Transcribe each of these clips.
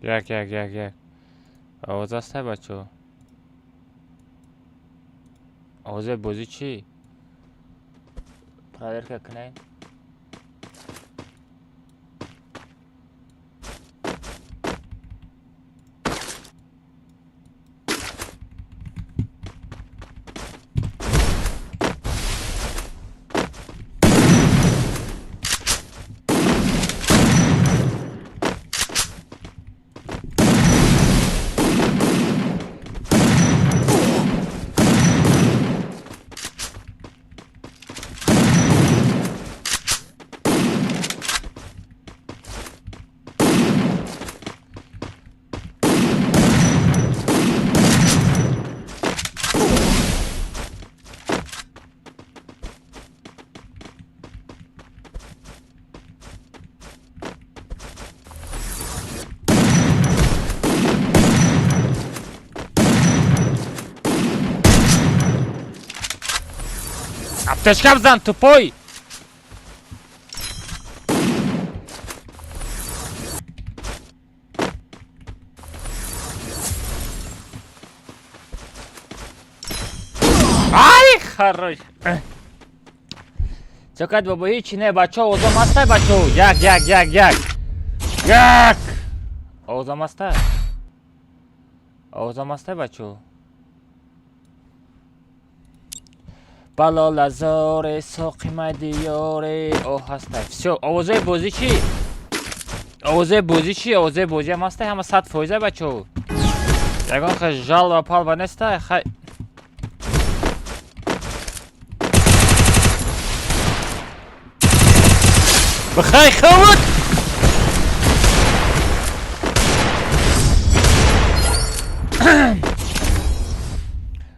Як, як, як, як. Овоз ҳастай, бачаҳо? Овозаи бозӣ чӣ? Проверка кунед. Аптечка бизан, тупой! Ай, хорош! Чокат бобо, ҳичи не, бачаҳо, овозам ҳастай, бачаҳо? Як, як, як, як. Як! Овозам ҳастай? Овозам ҳастай, бачаҳо? Балолазоре, соқимай диёре, о ҳастай. Всё, овозаи бозӣ чӣ? Овозаи бозӣ чӣ? Овозаи бозиам ҳастай, ҳама 100%, бачаҳо. Ягон хел жалоба палба нестай, хай. Бихай хавуд!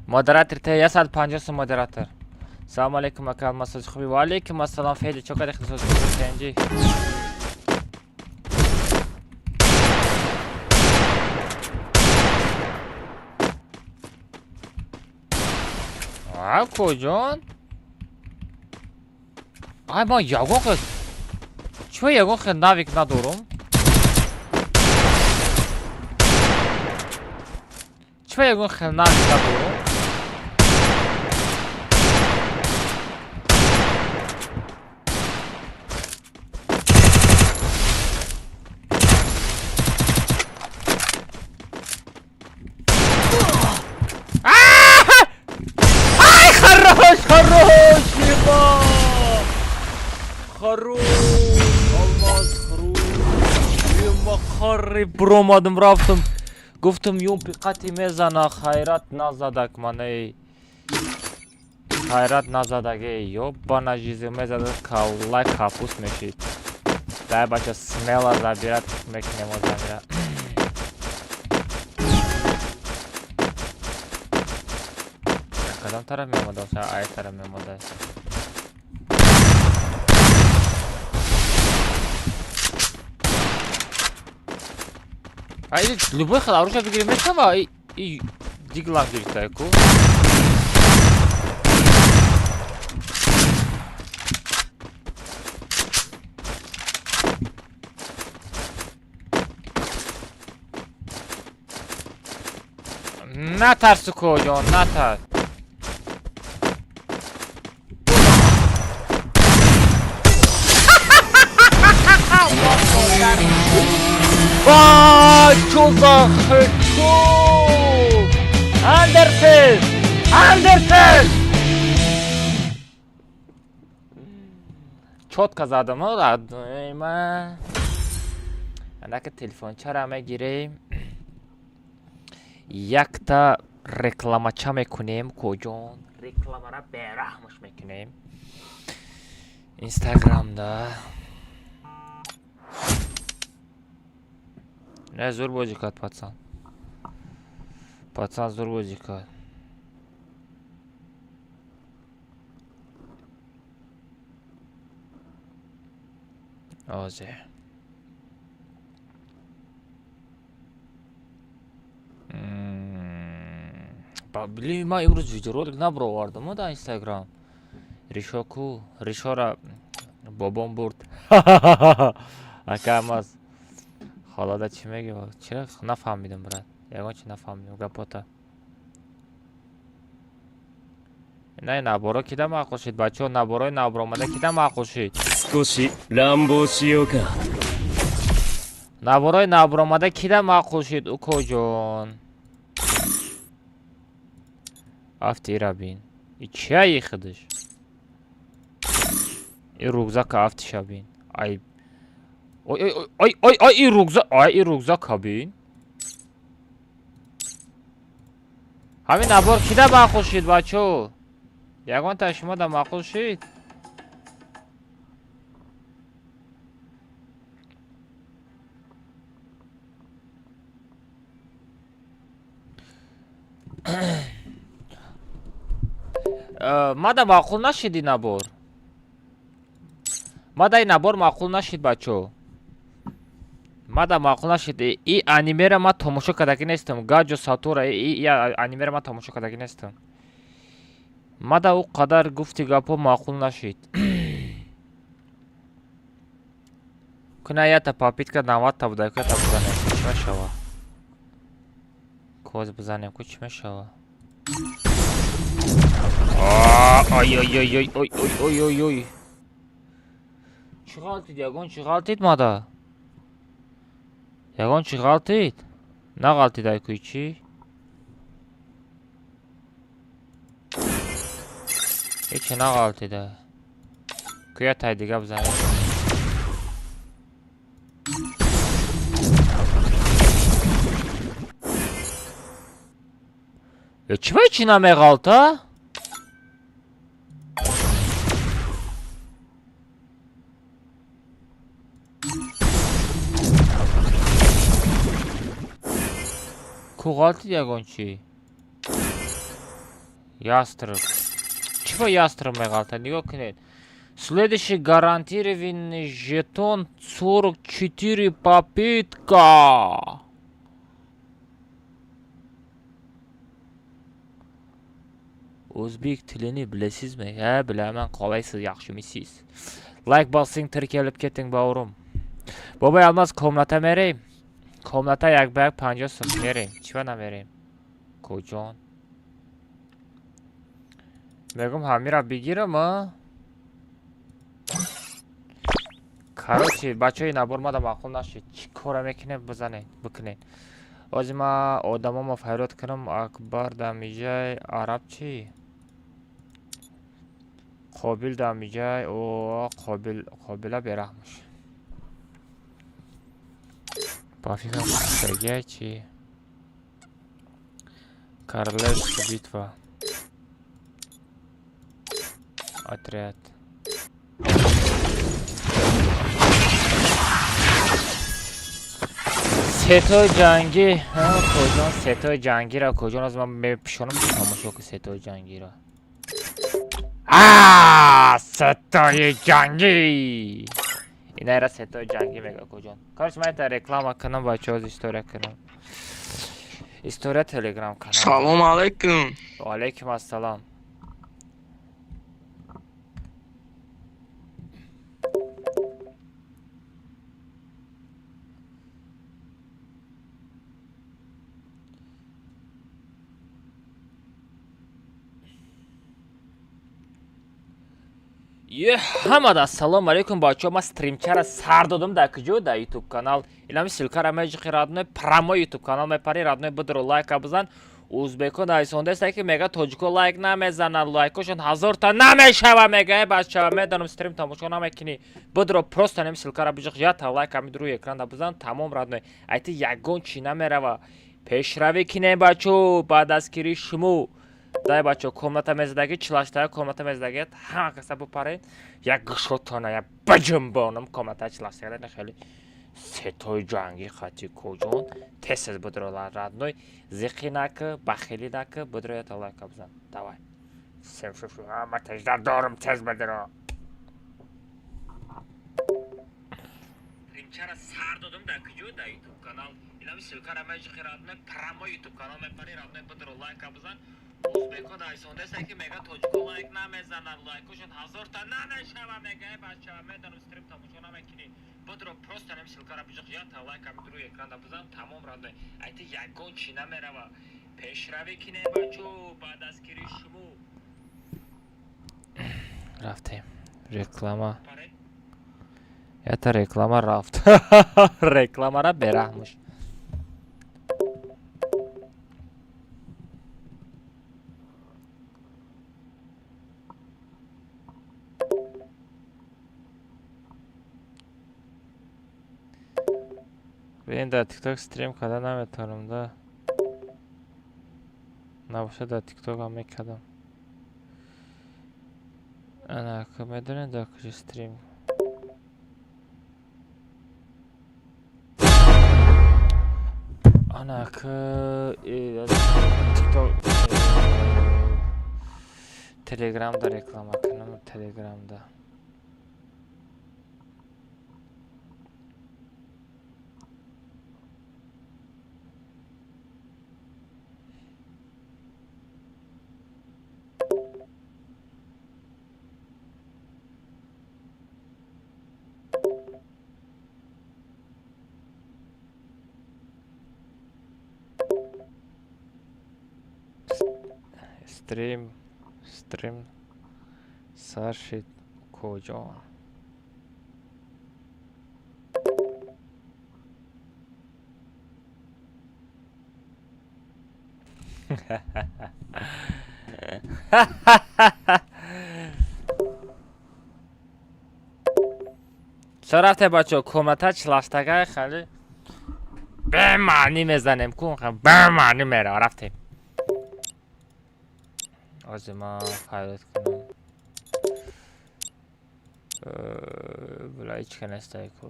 Модератор те 150 сум модератор. Салом алейкум, ака Алмасоз, хуби? Ва алейкум ассалом, Феди, чо кади хисоз тенҷи? А куҷон? Ай, ман ягон хел чӣ, ягон хел навык надорум? Чӣ, ягон хел навык надорум? Ай, хорош, хорош, еба! Хорош, Алмаз, хорош. Ема, қари буромадам, рафтам. Гуфтам, юмпи қати мезана, хайрат назадак маней. Хайрат назадак, эй, ёбана жизнь, мезада, каллай капус мешид. Дай, бача, смело забирать мекунем озамира. Кадом тараф меомада? Ай тараф меомада. Ай, любой хел оружие бигирем мешава, и диглам гирифта ку. Натарсу, коҷон, натарс. Вай, чё за хедшот! Андерсен! Андерсен! Чётко задам, ма. Анака телефончара мегирем. Якта рекламача мекунем, коҷон. Рекламара бераҳмаш мекунем. Инстаграмда. Не, зур бозӣ кард пацан. Пацан зур бозӣ кард. Озе. Блин, ман имрӯз видеоролик набаровардам дар Инстаграм. Ришо ку? Ришора бобом бурд. Ака Алмаз. Холада чӣ мегӣ? Чира нафаҳмидам, брат. Ягон чи нафаҳмидам гапота. На, наборо кида маъқул шид, бачаҳо, наборои набаромада кида маъқул шид? 少し乱暴しようか。 Наборои набаромада кида маъқул шид, укоҷон? Афти ира бин. И чия худаш? И рюкзака афтиша бин. Ай ой ой ой ой ой, и рюкзак, ай и рюкзака бин. Ҳамин набор кида маъқул шид, бачаҳо? Ягон та шумо да маъқул шид? Мада маъқул нашид ин набор. Мада ин набор маъқул нашид, бачаҳо. Мада маъқул нашид. И анимера ман тамошо кардагӣ нестам. Гаҷо Сатора и анимера ман тамошо кардагӣ нестам. Мада ӯ қадар гуфти гапҳо маъқул нашид. Куна ята попытка 90-та буда, ята бизанем, чӣ мешава? Коз бизанем, ку чӣ мешава? Ой ой ой ой ой ой ой ой ой. Чӣ ғалтид? Ягон чӣ ғалтид мада? Ягон чӣ ғалтид? Нағалтид ай куй чӣ? Ҳечи нағалтида. Куя тай дига бизанем. Э, чӣ ба ҳечи намеғалта? Ку ғалтид ягон чӣ? Ястреб. Чӣ ба ястреб меғалта? Нигоҳ кунед. Следующий гарантированный жетон 44 попытка. O'zbek tilini bilasizmi? Ha, bilaman. Qalaysiz, yaxshimisiz? Layk bosing, tirkalib keting, бауырым. Бобои Алмаз, комната мерем? Комната як ба як 50 сум мерем. Чӣ ба намерем? Куҷон? Мегум ҳамира бигирам, а? Короче, бачаҳои набор мада маъқул нашид. Чӣ кора мекунем, бизанед, бикунед. Ҳозир ман одамомо фарёд кунам, Акбар дамиҷай, араб чӣ? Қобил дамиҷай, о, Қобил, Қобила бераҳмаш. Ба фикрам куштагиай чӣ? Королевская битва. Отряд. Сетои ҷангӣ, куҷон сетои ҷангиро, куҷон аз ман мепишонам, тамошо ку сетои ҷангиро. А, сетои ҷангӣ! Инайра сетои ҷангӣ мега куҷон. Короче, ман это реклама кунам, бачаҳо, история кунам. История Телеграм канал. Салом алейкум. Ва алейкум ассалом. Е, ҳамада ассалому алейкум, бачаҳо. Ман стримчара сар додам дар куҷо? Дар ютуб канал. Инами ссылкара меҷиқи, родной, прямо ютуб канал мепари, родной, бидро лайка бизан. Узбеко нависондаеста, ки мега тоҷико лайк намезананд, лайкошон ҳазорта намешава, мега. Э, бачава, медонам, стрим тамошо намекунӣ. Бидро просто нами ссылкара биҷиқ, ята лайк ҳамид рӯи экранда бизан, тамом, родной. Айти ягон чӣ намерава. Пешравӣ кинем, бачо, ба дастгирии шумо. Дай, бачо, комната мезадаги, чилаштая комната мезадаги, ҳама каса бипаред, як гушотона, як биҷунбонам комната чилаштая хеле сетои ҷангӣ хати куҷон. Тез тез бидро, родной, зиқӣ накӣ, бахилӣ накӣ, бидро ята лайка бизан. Давай. Ама теждар дорум, тез бидро. Стримчара сар додам дар куҷо? Дар ютуб канал. Инами ссылкара меҷиқи, родной, прямо ютуб канал мепари, родной, бидро лайка бизан. Узбеко нависондаеста, ки мега тоҷико лайк намезананд, лайкошон ҳазорта намешава, мега. Э, бачава, медонам, стрим тамошо намекунӣ. Бидро просто Просто нами ссылкара биҷиқ, ята лайк ами рӯи экранда бизан, тамом, родной. Айти ягон чӣ намерава. Пешравӣ кине, бачо, ба дастгирии шумо. Рафтем. Реклама. Ята реклама рафт. Рекламара бераҳмуш. Бибин, дар Тикток стрим карда наметавонам да. Набошад, дар Тиктокам мекардам. Ана, медонед, дар куҷо стрим? Ана, Тикток, Телеграмда реклама кунам, Телеграмда. Стрим, стрим, саршид куҷо? Чо рафте, бачо, комната чилаштагай хеле бемаънӣ мезанем ку, бемаънӣ мерава, рафтем. Ҳозир ман файлот кунам. Била, ҳеч ка нестай ку.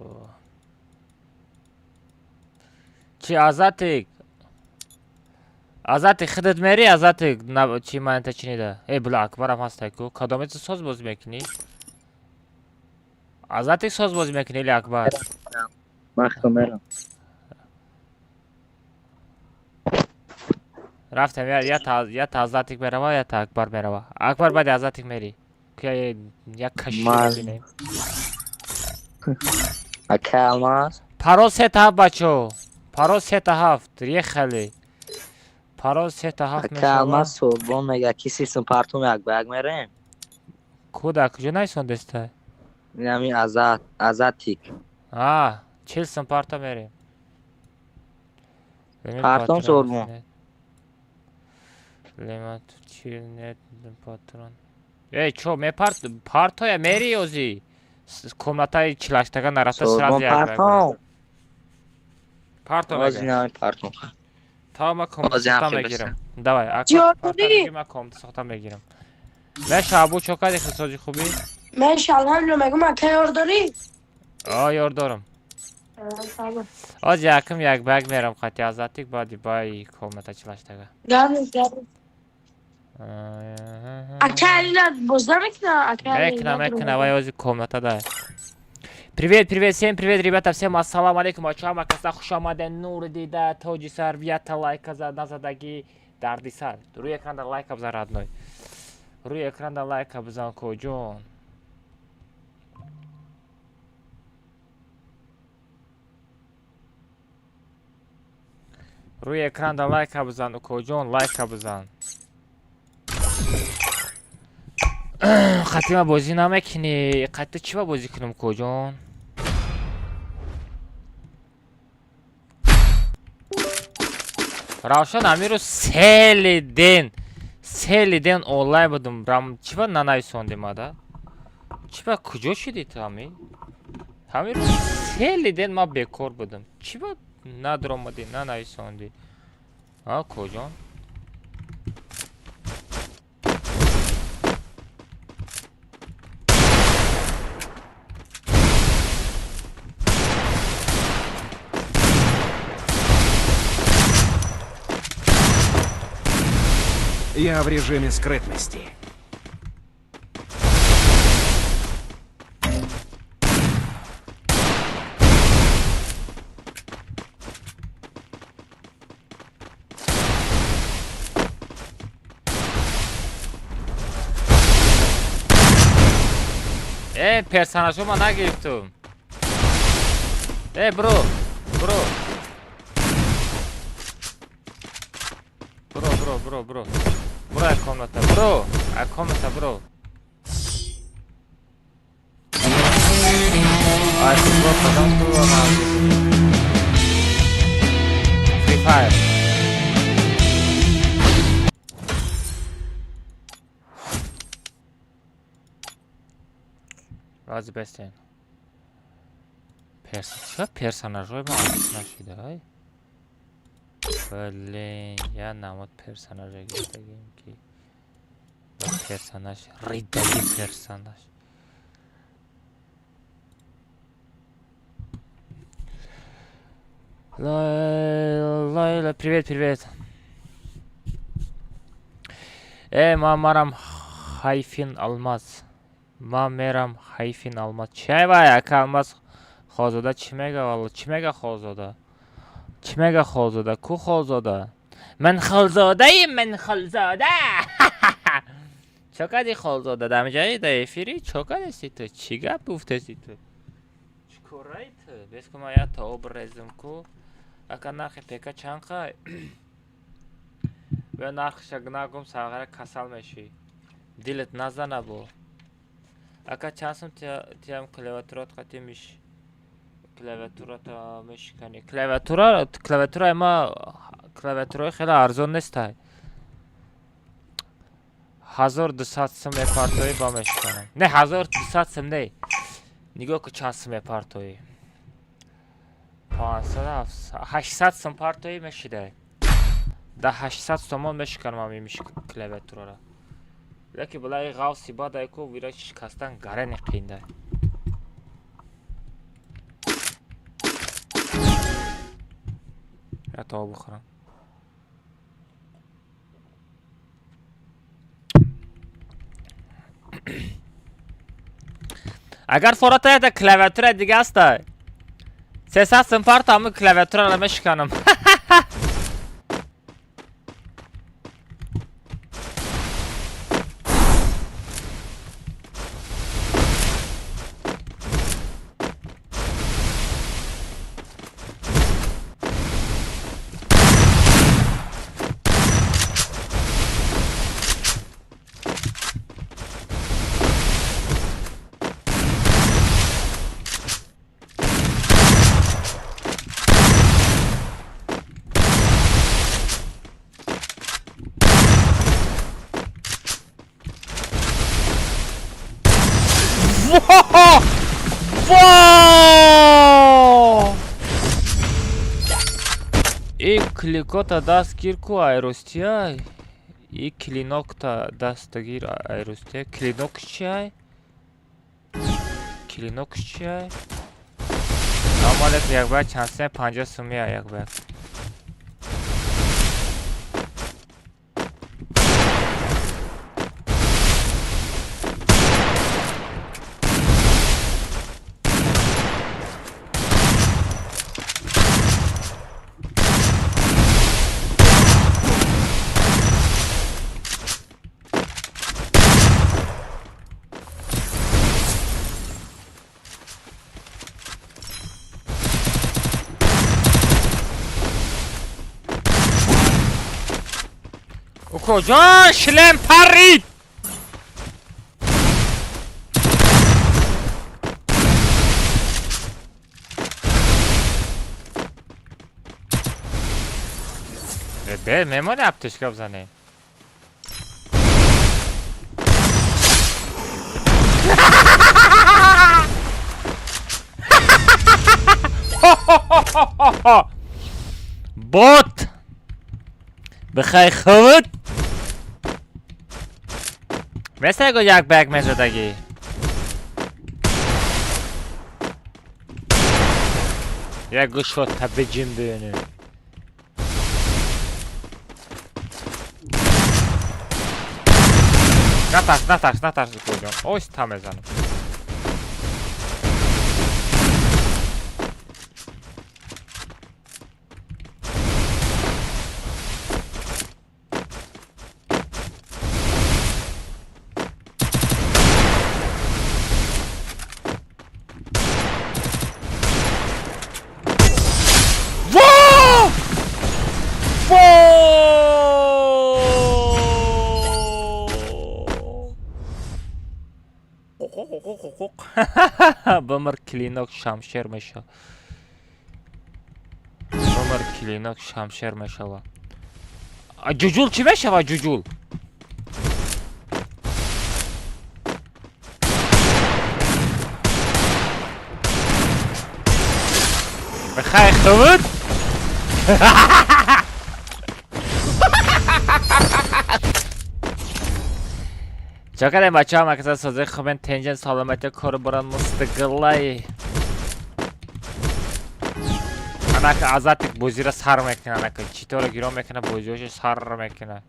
Чи, Азатик? Азатик, худат мери, Азатик, чи манта чинида? Э, била, Акбарам ҳастай ку. Кадомето соз бозӣ мекунӣ? Азатик, соз бозӣ мекунӣ или Акбар? Ман худам мерам. Рафтем, я та Азатик мерава, я та Акбар мерава. Акбар, баъди Азатик мери. Як каши бинем. Ака Алмаз. Парол 3 та 7, бачо. Парол 3 та 7. Ехали. Парол 3 та 7 Ака мешава. Алмаз, Сорбон мега ки сисм партум як ба як мерем. Куда, куҷо найсондеста? Инами Азат, Азатик. А, 40 сум парто мерем. Партом, Сорбон. Лемат чил нет патрон. Эй, чо, мепарт партоя мери ози. Комнатаи чилаштага нарафта Сорбон сразу як партом. Парто Ози мега. инами партом. Та ма комната Ози ҳам сохта хел мегирам. Давай, Чӣ Акбар, парто дорӣ? меги, ма комната сохта мегирам. Ме шабу чо кади, хисоҷи хубӣ? Мен алҳамдулилла, мегум, ака, ёр дорӣ? А, ёр дорам. Салом. Ози якм як ба як мерам қати Азатик, баъди баи комната чилаштага. Гарм, гарм. Ака Алина боз намекуна? Ака Мекна, мекна, вай ози комната да. Привет, привет, всем привет, ребята, всем ассалам алейкум, бачо, каса хуш омаден, нури дида, тоҷи сар, вията лайка за назадаги дарди сар. Рӯи экранда лайка бизан, родной. Рӯи экранда лайка бизан, коҷон. Рӯи экранда лайка бизан, укоҷон, лайка бизан. Қатима бозӣ намекунӣ? Қати чӣ ба бозӣ кунам, коҷон? Равшан, амиру сели ден, сели ден онлайн будум. Рам чӣ ба нанависондӣ мада? Чӣ ба, куҷо шудӣ ту ҳами? Ҳамиру сели ден ман бекор будум. Чӣ ба надромадӣ, нанависондӣ? А, коҷон? Я в режиме скрытности. Э, персонажо ман нагирифтум. Э, бро! Бро! Бро, бро, бро, бро. Бро, ай комната, бро! Ай комната, бро. Ай, футбол кадам ту Free Fire. Рази бестен. Чё персонажҳои ма алиш нашида, ай? Блин, я намуд персонажа гирифтагим ки персонаж ридаги персонаж. Лайла, привет, привет. Э, ма марам хайфин алмаз. Ма мерам хайфин алмаз. Чай вай, ака алмаз Холзода чӣ мега валло? Чӣ мега Холзода? Чӣ мега Холзода? Ку Холзода? Ман Холзодаим, ман Холзода! Чо кади Холзода? Дар ҷаи дар эфири чо кадеси ту? Чӣ гап гуфтеси ту? Чӣ кораи ту? Бес ку ман як то об резм ку. Ака нархи пека чанд қай? Бё нархиша нагум сағара касал мешӣ. Дилат назана бо. Ака чанд сум тиям клавиатурат қати миш клавиатурата мешиканӣ? Клавиатура клавиатураи ма клавиатураи хеле арзон нестай. 1200 сум мепартоӣ ба мешиканам. Не 1200 сум не. Нигоҳ ку чанд сум мепартоӣ. 500 800 сум партоӣ мешидай. Да 800 сомон мешиканам ами миш клавиатурара. Леки билаи ғавси бадай ку вира шикастан гарани қииндай. Я то бихӯрам. Агар фората ята клавиатура дига ҳастай. 300 сум парта ами клавиатурара мешиканам. И кликота даст гир ку айростия. И клинокта даст гир айростия. Клинок чиай? Клинок чиай? Салом алейкум, як баъд чанд сум? 50 сумия як баъд. Куҷо шлем парид? Бе, мемони аптечка бзанем. Бот! Бихай худ! Месего як ба як мезадагӣ. Як гӯшот та биҷим бинем. Натарс, натарс, натарс куҷон. Оҳиста мезанам. Бимир, клинок шамшер мешавад. Бимир, клинок шамшер мешавад. Ҷуҷул чӣ мешавад, ҷуҷул? Бихай хубуд? Чо кардем, бачаҳо? Макаса созаи хубен, тенҷен, саломатия, кору боран мустақиллай. Анака Азатик бозиро сар мекунад, анака читоро гирон мекунад, бозиҳошо сар мекунад.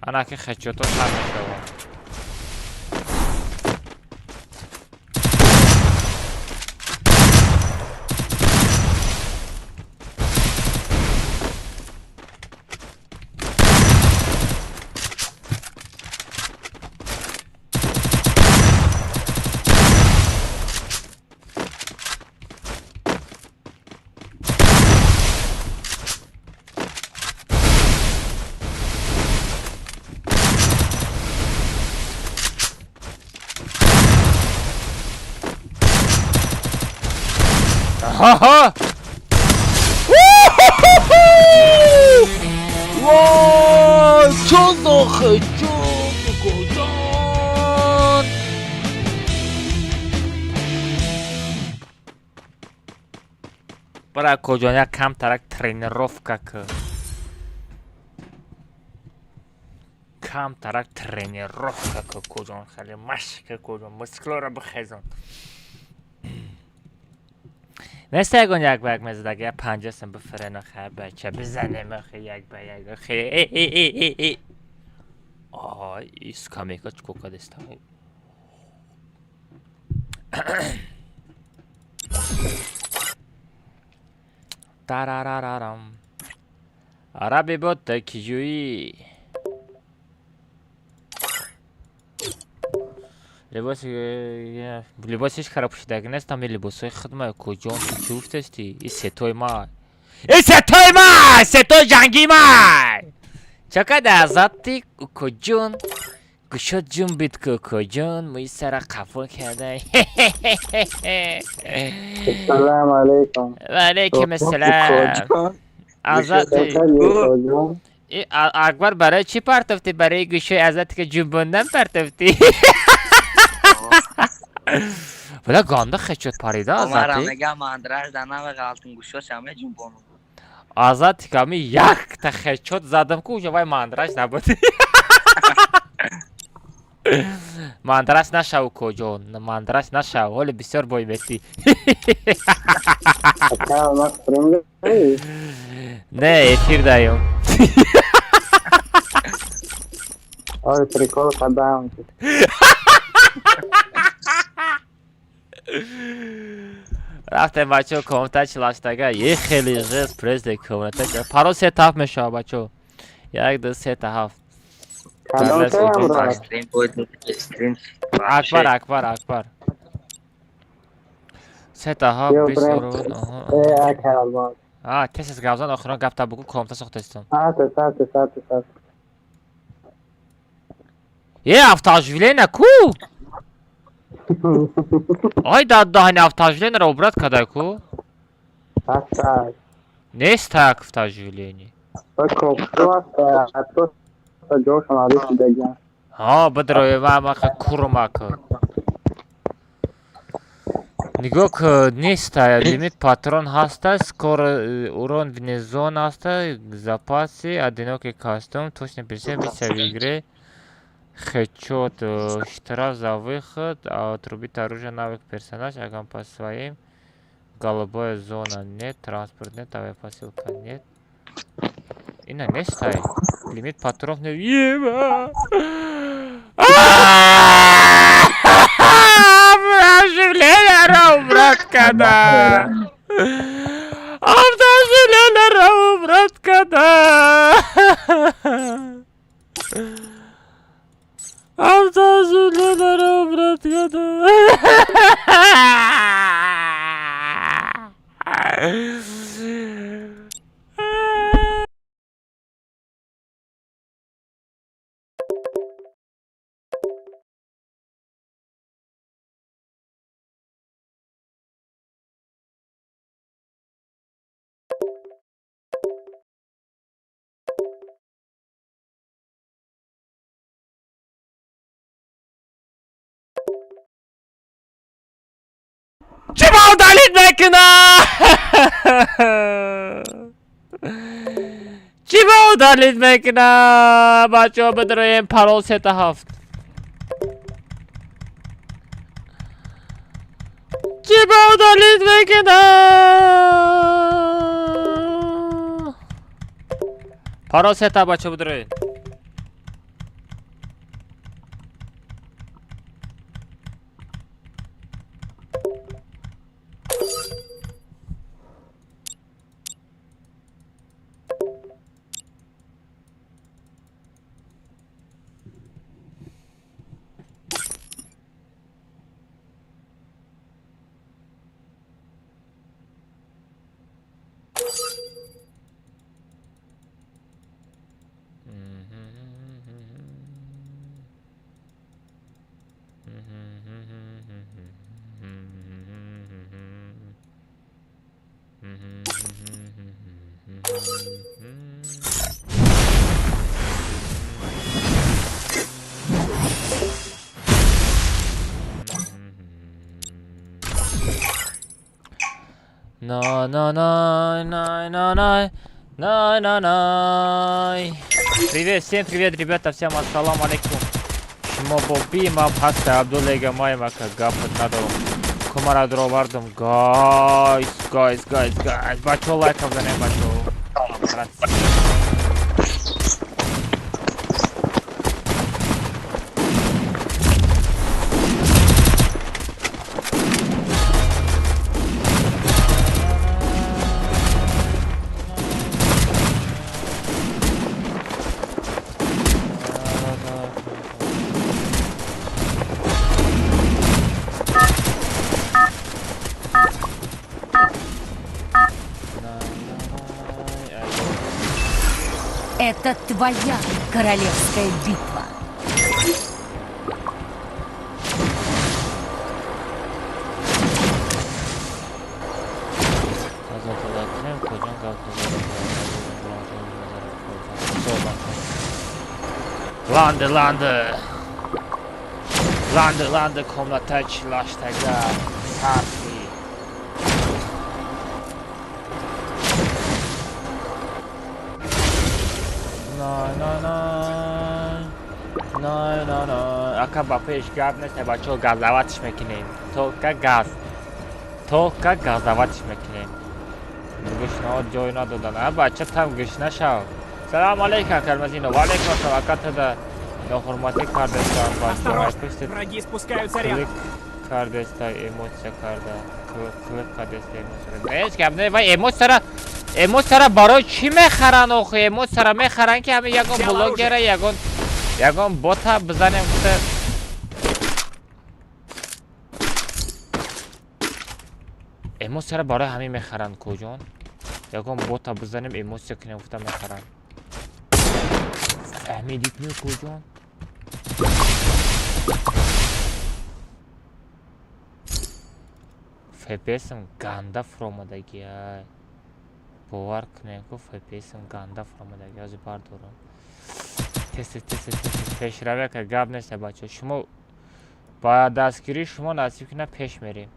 Анаки хечото сар мешавад. Ха-ха! Вой, чон охе, чон, куҷон? Бара куҷон, як камтарак тренировка ку. Камтарак тренировка ку, куҷон, хеле машқ ку, куҷон, мускулоро бихезон. Неста ягон як ба як мезадаг, я 50 сум бифирен, охе, бача, бизанем, охе, як ба як, охе. Э, э, э, э, э. Ой, и скамейка чико кадеста? Тарарарарам. Араби бот киҷӯӣ. Либоси либос ҳеҷ кара пӯшидаги нест, ҳами либосҳои худма. Куҷон, ту чӣ гуфтасти? И сетои ма. И сетои ма! Сетои ҷангии ма! Чо када Азатти куҷон? Гӯшот ҷунбид ку, куҷон, мӯи сара қафо карда. Салам алейкум. Ва алейкум ассалам. Азатти. Акбар, барои чӣ партофтӣ? Барои гӯшои Азатти ки ҷунбондан партофтӣ? Бля, ганда хечот парида. Омара Азатик. Мега мандраж да нава ғалтун гӯшоша меҷунбонум. Азатик, ами якта хечот задам ку, уже вай мандраж набуд. Мандраж нашав, коҷон, мандраж нашав, ҳоли бисёр бой метӣ. Ака, ман стрим. Не, эфир даём. Ой, прикол кадам. Рафтем, бачаҳо, комната чилаштага е хеле жест презде комната. Паро се ҳафт мешава, бачаҳо. Як, ду, се, та ҳафт. Кадом Дар тем, брат? Стрим боид, стрим. Акбар, Акбар, Акбар. Се та ҳафт, Ё, бист. брат. Э, ака, Алмаз. А, тез тез гап зан, охирон гапта бугу, комната сохтастам. Ата, сата, сата, сата. Е, автооживление ку? Ай, да, даҳани автооживление ро убрать кадай ку? Аста. Нест так автооживление. Ба копту аста, просто ҷошон алиш даган. Ҳа, бидрои ма маха курмак. Нигоҳ ку, неста, лимит патрон ҳаста, скоро урон вне зон ҳаста, запасы, одинокий костюм, точно прицел, миссия в игре, хедшот, штраф за выход, отрубить оружие, навык персонаж, огонь по своим, голубая зона нет, транспорт нет, авиапосылка нет. Ина нестай. Лимит патронов не. Еба! Оживление убрать када! Автооживление убрать када! Автооживление убрать када! Чӣ ба удалить мекуна? Чӣ ба удалить мекуна? Бачаҳо, бидроем, парол сета ҳафт. Чӣ ба удалить мекуна? Парол сета, бачаҳо, бидроем. На на на на на на на на на. Привет, всем привет, ребята, всем ассалам алейкум. Шумо бо бимам ҳаста Абдуллега маймака, гапат надорам. Кумара дровардам. Guys, guys, guys, guys. Бачо, лайкам занем, бачо. Братцы. Это твоя королевская битва. Ланды, ланды. Ланды, ланды, комната чилаштага. Сарфи. На на на. На на на. Ака, ба пеш гап нест, бачаҳо, газаватш мекунем. Только газ. Только газаватш мекунем. Гушнаҳо ҷой надодан. А бача, там гушна шав. Салам алейкум, Кармазино. Ва алейкум ассалом. Ака, тада нохурматӣ кардестам. Осторожно, враги спускаются рядом. Кардеста эмоция карда. Клик кардеста эмоция. Нест гап не, вай эмоцияра, эмоцияра барои чӣ мехаранд охи? Эмоцияра мехаранд, ки ҳамин ягон Взял блогера, ягон бота бизанем, гуфта. Эмоцияра барои ҳамин мехаранд, куҷон? Ягон бота бизанем, эмоция кунем, гуфта мехаранд. Фаҳмидид ми, куҷон? ФПСм ганда фуромадаги, ай. Бовар кунем, ку ФПСм ганда фуромадаги. Ҳозир бардорам. Тез, тез, тез, тез, тез, пешравӣ, ака, гап нест, бачаҳо. Шумо ба дастгирии шумо, насиб кунад, пеш мерем.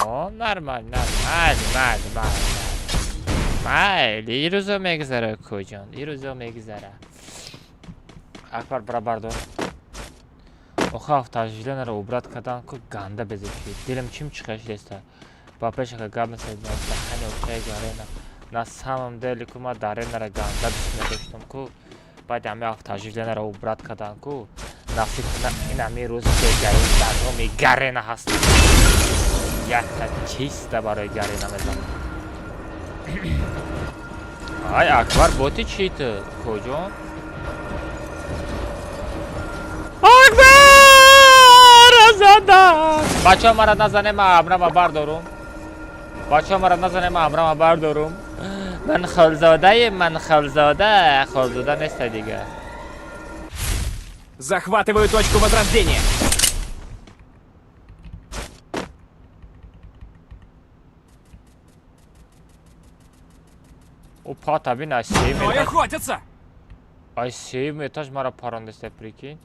О, нормально, нормально, майли, майли, майли. Ин рӯзо мегузара, куҷон, ин рӯзо мегузара. Акбар, бара бардор. Оха, автожиленара убрать кардан ку ганда безеб шид. Дилам чим чиқаш леста. Ба пешака гап насед, даҳани окаи гарена. На самом деле ку ма даренара ганда дӯст медоштам ку. Баъд ҳами автожиленара убрать кардан ку. Насиб куна, ин ҳами рӯз бегари дароми гарена ҳаст. Якта чиста барои гарена мезанам. Ай, Акбар, боти чӣ ту? Куҷон? Акбар задан! Бачаҳо, мара назанем, ман абрама бардорум. Бачаҳо, мара назанем, ман абрама бардорум. Ман холзодаем, ман холзода. Холзода неста дига. Захватываю точку возрождения. О пата бин ай сеюм Трое этаж. охотятся! Ай сеюм этаж мара парондеста, прикинь.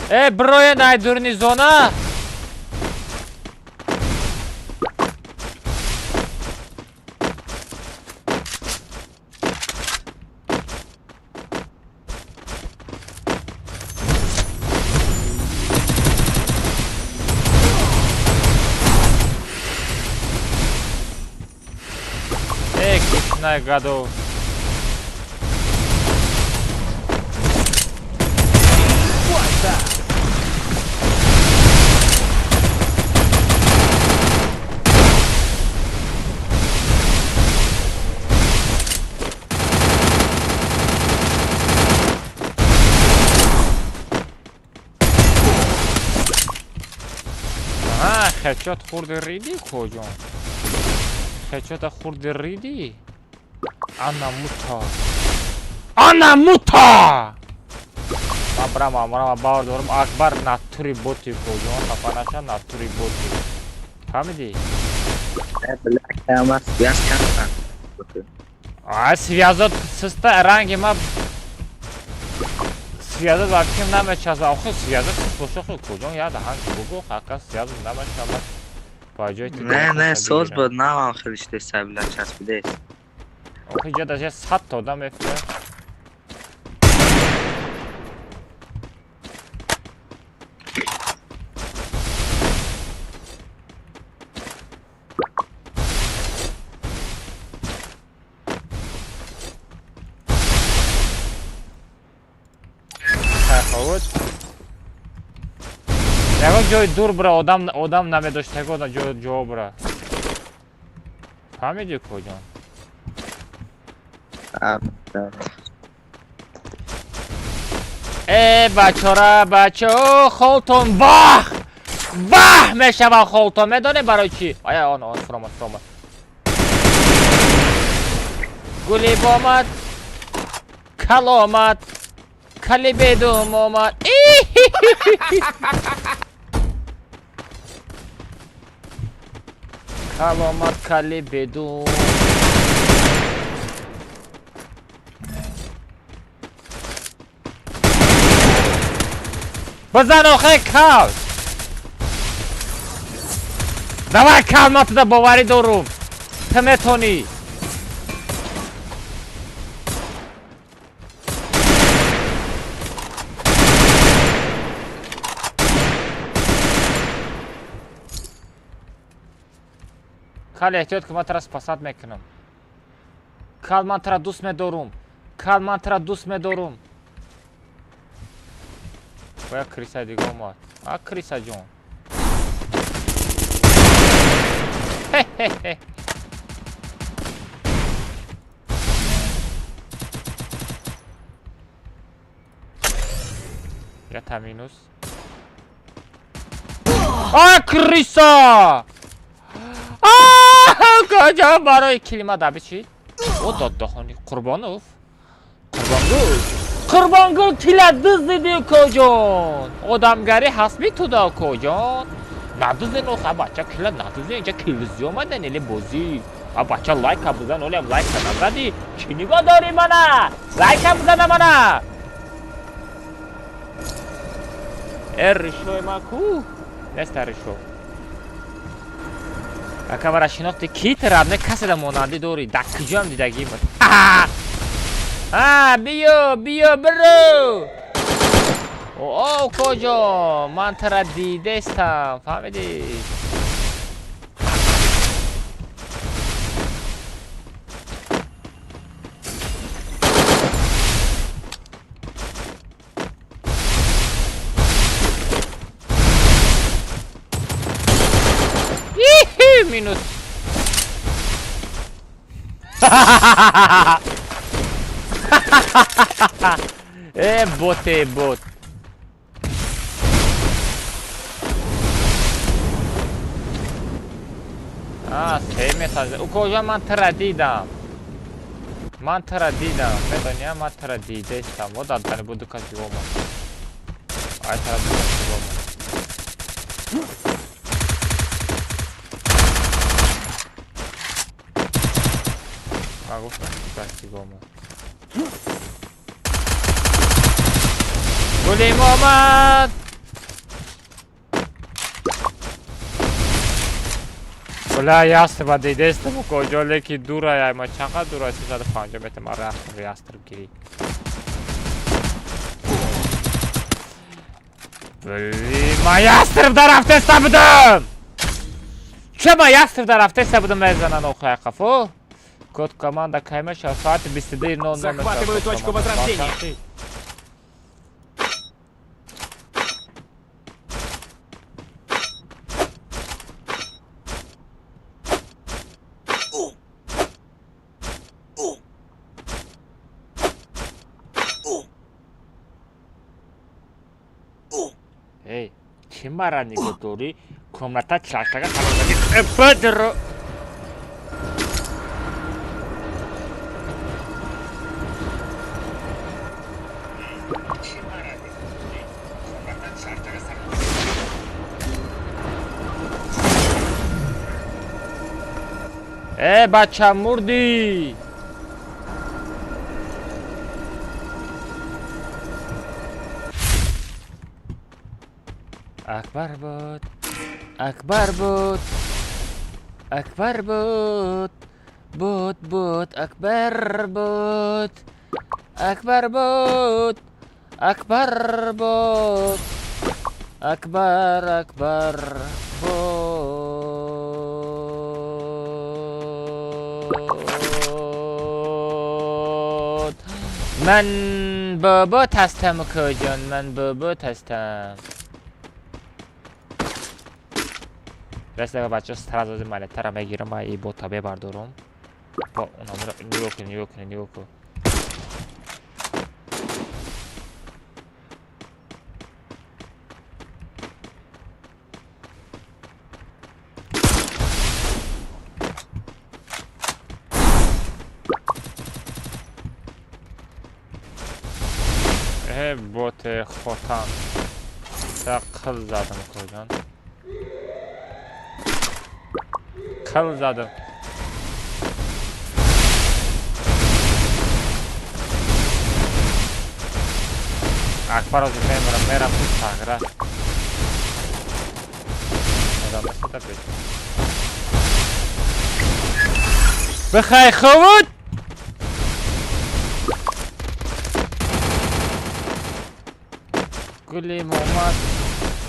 Э, броен ай дурни зона! Эй, гушнай гадов! Аҳа, хечот хурди риди коҷон? Хечота хурди риди? Ана мута. Ана мута! Ман брам, амрам бовар дорам, Акбар натури боти коҷон, хафа наша, натури боти. Фаҳмидӣ? Бля, связь кам. А связот систа ранги ма связот вообще намечаза. Охи связот сист боша хи коҷон я даҳан бугу хака связот намечава. Ба ҷои ту Не, соз буд, навам хеле штеса, бля, часпидес. Охи ҷа даже 100 та одам мефира. Тафовут. Ягон ҷои дур бира, одам намедоштаго ҷо бира. Фаҳмидӣ коҷон? Э, бачора, бачо, холтон вах! Вах мешава холтон, медонӣ барои чӣ? Ая, он, фуромад, фуромад. Гулиб омад, кал омад, кали бедум омад. Кал омад, кали бедум. Бизан охе кал! Давай кал, ман туда боварӣ дорум. Ту метонӣ. Кал эҳтиёт ки ман тура спасат мекунам. Кал ман тура дӯст медорум. Кал ман тура дӯст медорум. Бояд криса дига омад. А криса ҷон. Хе-хе-хе. Ята минус. А криса! А куҷо барои килима даби чӣ? О доддохони Қурбонов. Қурбонгул. Қурбонгул кила дуздиди коҷон. Одамгарӣ ҳаст туда коҷон. Надузден оха бача кила надузден инҷа килвизӣ омадан эле бозӣ. А бача лайка бизан, олям лайка назадӣ. Чӣ нигоҳ дорӣ мана? Лайка бизана мана. Э ришои ман ку? Неста ришо. Ака мара шинохти ки тарабне касе да монандӣ дорӣ? Дар куҷоам дидагӣ? А, биё, биё, биро! О, коҷо, ман тара дидестам, фаҳмидӣ? Минус. Э, боте, бот. На, се метр. Укоҷон, ман тира дидам. Ман тира дидам. Медони, ман тира дидестам. Во дар дани буду кас омад. Ай тира ду кас омад. Ман гуфтам ду кас омад. Гулим омад! Бля, ястреб дидестам куҷо, леки дура, ма чанд дура, 350 метр. Ман рафтам ястреб гирӣ. Блин, ман ястреб дарафтеста будам! Ча ман ястреб дарафтеста будам, мезанан охоя қафо? Код команда кай мешавад? Соати 22:00. Захватываю точку возрождения. Эй, чӣ мара нигоҳ дорӣ? Комната чашага бадро. Э, бача, мурдӣ. Акбар буд, Акбар буд, Акбар буд, буд, буд, Акбар буд, Акбар буд, Акбар буд, Акбар, Акбар буд. Ман бобот ҳастам, укоҷон, ман бобот ҳастам. Раста бача, сразу монетара мегирам, и бота бебардорум. Бо унамро нигоҳ кун, нигоҳ кун, нигоҳ кун. Э, боте хотан. Та қил задам, укоҷон. Қил задам. Акбар ҳозир мемирам, мерам ту сагра. Одам неста бе. Бихай ховуд! Гулим омад,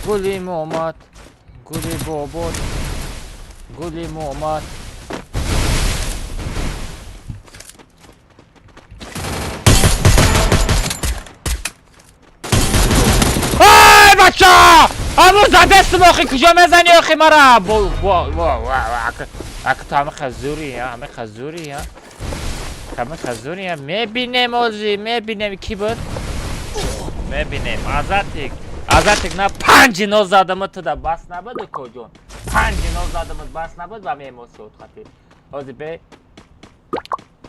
гулим омад, гули бобод, гулим омад. Ай, бача! Аму задестум охи, куҷо мезани охи мара? Ак ту ҳама хазури, ҳама хазури, ҳама хазури. Мебинем ози, мебинем ки буд? Мебинем. Азатик, Азатик, на панҷи нол задама туда бас набуд, укоҷон. Панҷи нол задамат бас набуд ва меэмоцият хати. Ҳозир бе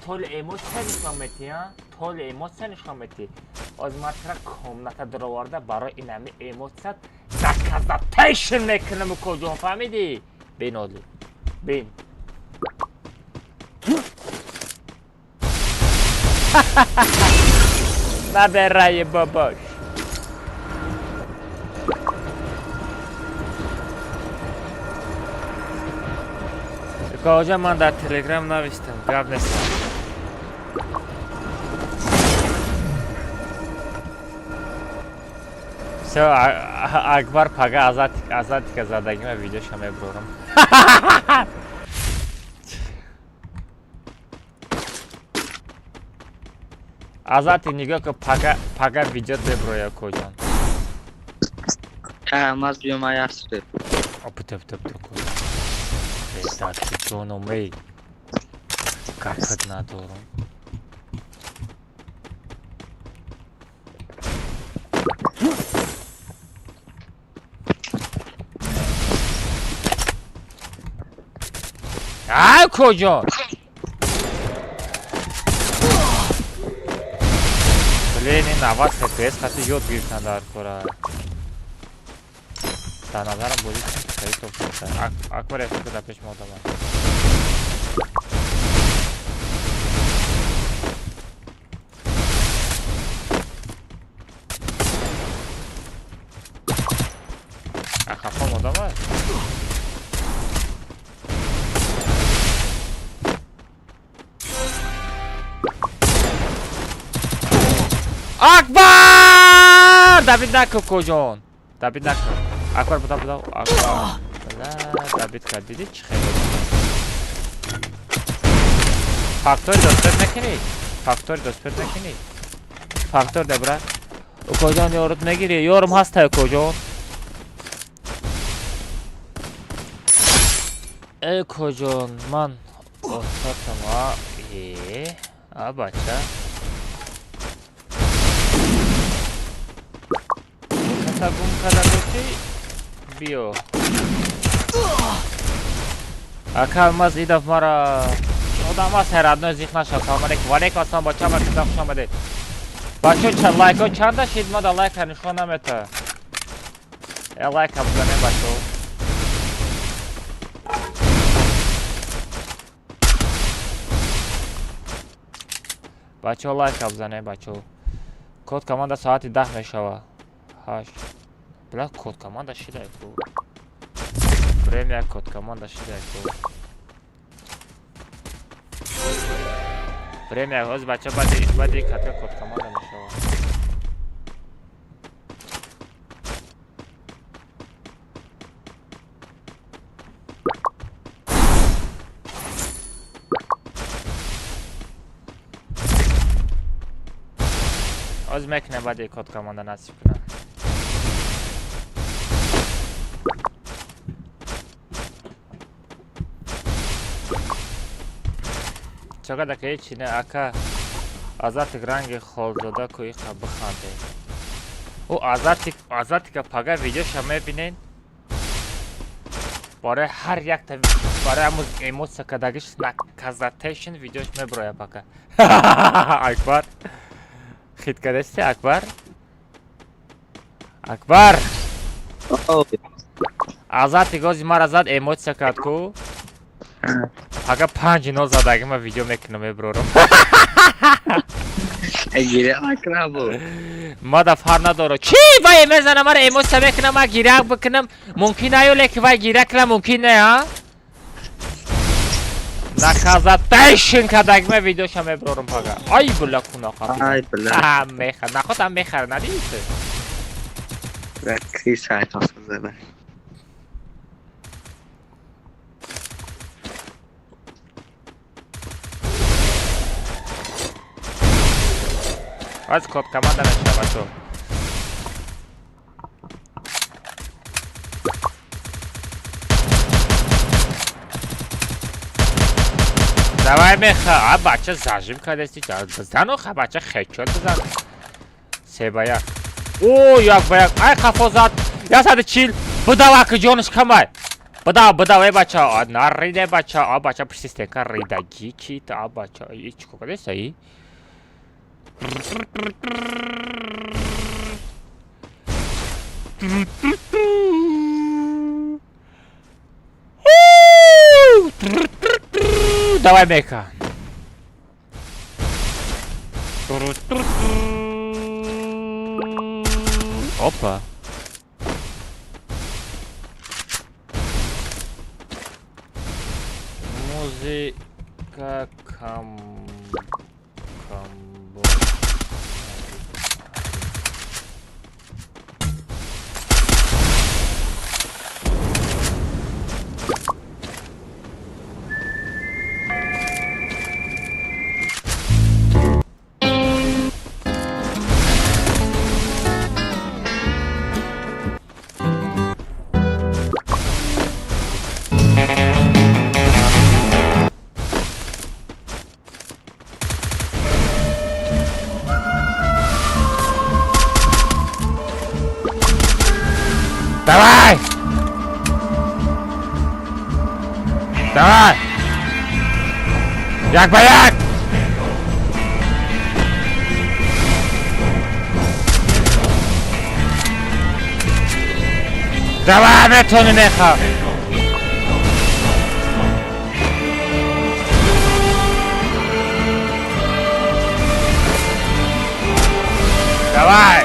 толи эмоция нишон метӣ, а? Толи эмоция нишон метӣ. Ҳозир ман тира комната дароварда барои инами эмоцият доказатейшн мекунам, укоҷон, фаҳмидӣ? Бин оли. Бин. Набирай бобош. Укоҷон, ман дар телеграм навиштам, гап нестам. Всё, Акбар пага Азатик, Азатика задагима видеоша мебурам. Азатик, нигоҳ кун, пага, пага видео мебуроя, укоҷон. Маз биём ястреб. Опута, пута, пута, укоҷон. Дати ҷоном, эй. Гапат надорам. Ай, куҷо? Блин, ин 90 FPS хати ёд гирифтан дар кора. Дар назарам бозӣ хеле топ шуда. Акбар яке дар пеш мо одам. Хафам одам аст. Акбар! Давид накун, куҷон. Давид накун. Акбар буда буда. Акбар. Давид кард. Дидӣ чӣ хеле? Фактори доспет накунӣ? Фактори доспет накунӣ? Фактор дебра. Куҷон ёрут мегирӣ? Ёрум ҳаст та куҷон? Эй куҷон, ман отатам а э а бача. Каса гум карда бошӣ биё. Ака алмаз идав мара одам аст ҳайратной зиқ нашав. Салом алейкум. Ва алейкум ассалом бача, ва кида хуш омадед. Бачо ча лайко чанда шид ма да лайка нишон намета. Э лайка бизанем бачо. Бачо лайка бизанем бачо. Код команда соати 10 мешава. 8. Бля, код команда шидай ку. Время код команда шидай ку. Время ҳоз бача баъди катка код команда мешава. Ҳоз мекунем баъди код команда насиб кунам. Чақадар ки ҳечи не ака Азатик ранги холзода ку иқа биханде. Ӯ Азатик Азатика пага видеоша мебинен. Барои ҳар якта барои ҳамун эмоция кардагиш наказатейшн видеош меброя пага. Акбар хит кардасти Акбар? Акбар! Азатик ози мара зад эмоция кард ку. Ага 5-0 задаги ма видео мекунам меброрам. Гиря накунам бу. Ма да фар надора. Чӣ вай мезана мара эмоция мекунам, ма гиря бикунам. Мумкин аю леки вай гиря кунам мумкин не, а? Наказатейшн кадаги ма видеоша меброрам пага. Ай бля куна қапи. Ай бля. А меха, наход ам мехара надидӣ ту? Ки шайтон зада. Аз код команда мешава бачо. Давай меха, а бача зажим кардасти, бизан оха бача хечот бизан. 3-1. О, 1-1. Ай қафо зад. 140. Бидав аки ҷониш камай. Бидав, бидав эй бача, нариде бача, а бача пишистенка ридаги чи а бача, и чико кардеса и? Давай, Мека. Опа. Музыка камбо. Давай! Давай! Як ба як. Давай, метони, меха. Давай.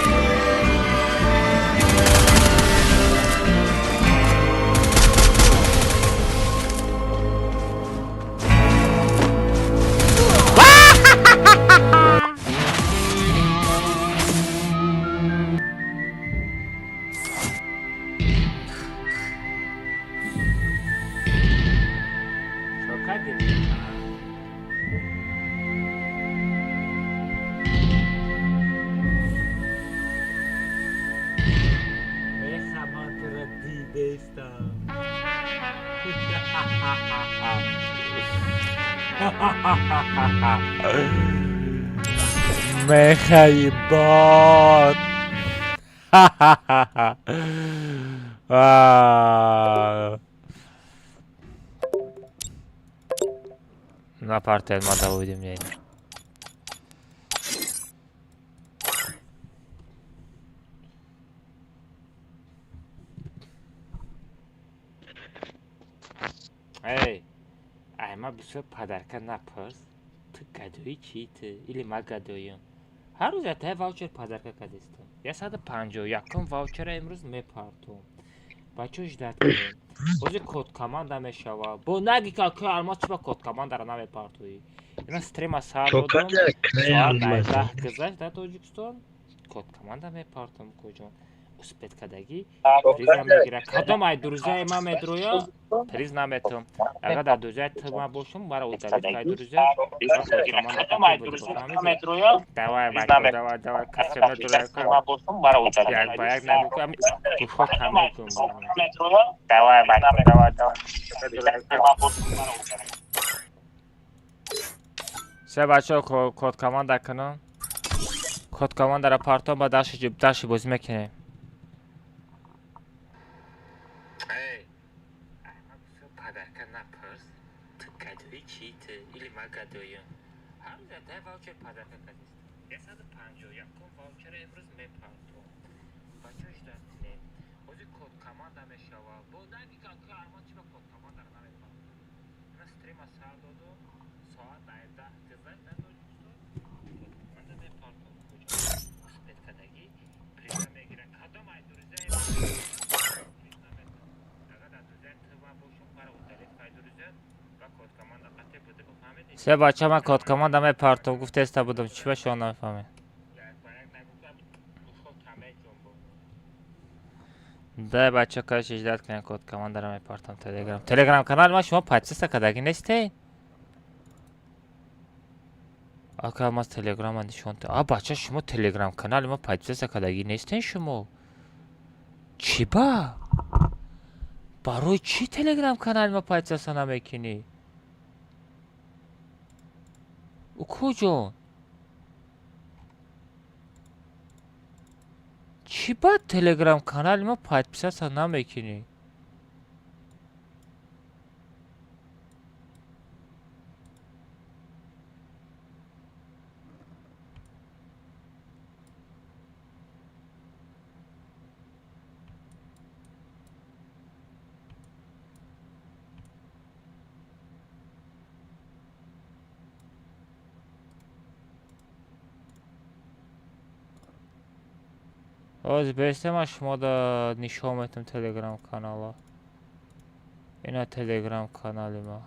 Меха ебать. А. На партия ма да увидим. Эй, ай, ма бисёр подарка напурс. Ту гадои чӣ, ту или ма гадоюм? Ҳар рӯз ятаи ваучер подарка кардистам. 151-ум ваучера имрӯз мепартом. Бачаҳо, ждать кунем. Бози код команда мешава. Бо наги ка ка алмаз, чӣ ба код командара намепартоӣ? Ина стрима сар додум. Соат 10 гузашт дар Тоҷикистон. Код команда мепартом, куҷон. Успеть кардагӣ приза мегира. Кадом ай друзьяи ман медроя, приз наметум. Агар дар друзьяи ту ман бошум, мара удалить кай друзья. Давай, бачо, давай, давай, касе медроя. Як ба як набикам, гӯшҳо тамекум. Давай, бачо, давай, давай. Се бачаҳо, код команда кунам. Код командара партом, ба даши бозӣ мекунем. Эй, подарка напурс. Ту гадои чӣ, ту или ма гадоюм? Ҳар рӯз ятаи ваучер подарка кардистам. 151-ум ваучера имрӯз мепартом. Бачаҳо, ждать кунем. Бози код команда мешава. Бо наги ка ка алмаз, чӣ ба код командара намепартом? Ина стрима сар додум. Соат 10 гузашт дар Тоҷикистон. Код команда мепартом. Куҷо успеть кардагӣ приза мегира. Кадом ай друзьяи ман приз наметам. Агар дар друзьяи ту ман бошум, мара удалить кай друзья ва код команда қатъи буде. Фаҳмидӣ? Се бача, ман код команда мепартом, гуфтеста будам, чӣ ба шумо намефаҳмед? Гӯшҳо тамеҷон. Дай, бача, короче, ждать кунем, код командара мепартам Телеграм. Телеграм канали ма шумо подписка кардагӣ нестед? Ака, маз Телеграма нишон. А, бача, шумо Телеграм канали ма подписка кардагӣ нестед шумо? Чӣ ба? Барои чӣ Телеграм канали ма подписка намекунӣ? Укуҷон? Чӣ ба Телеграм канали ма подписаться намекунӣ? Ҳозир бесте, ман шумода нишон метам Телеграм канала. Ина Телеграм канали ма.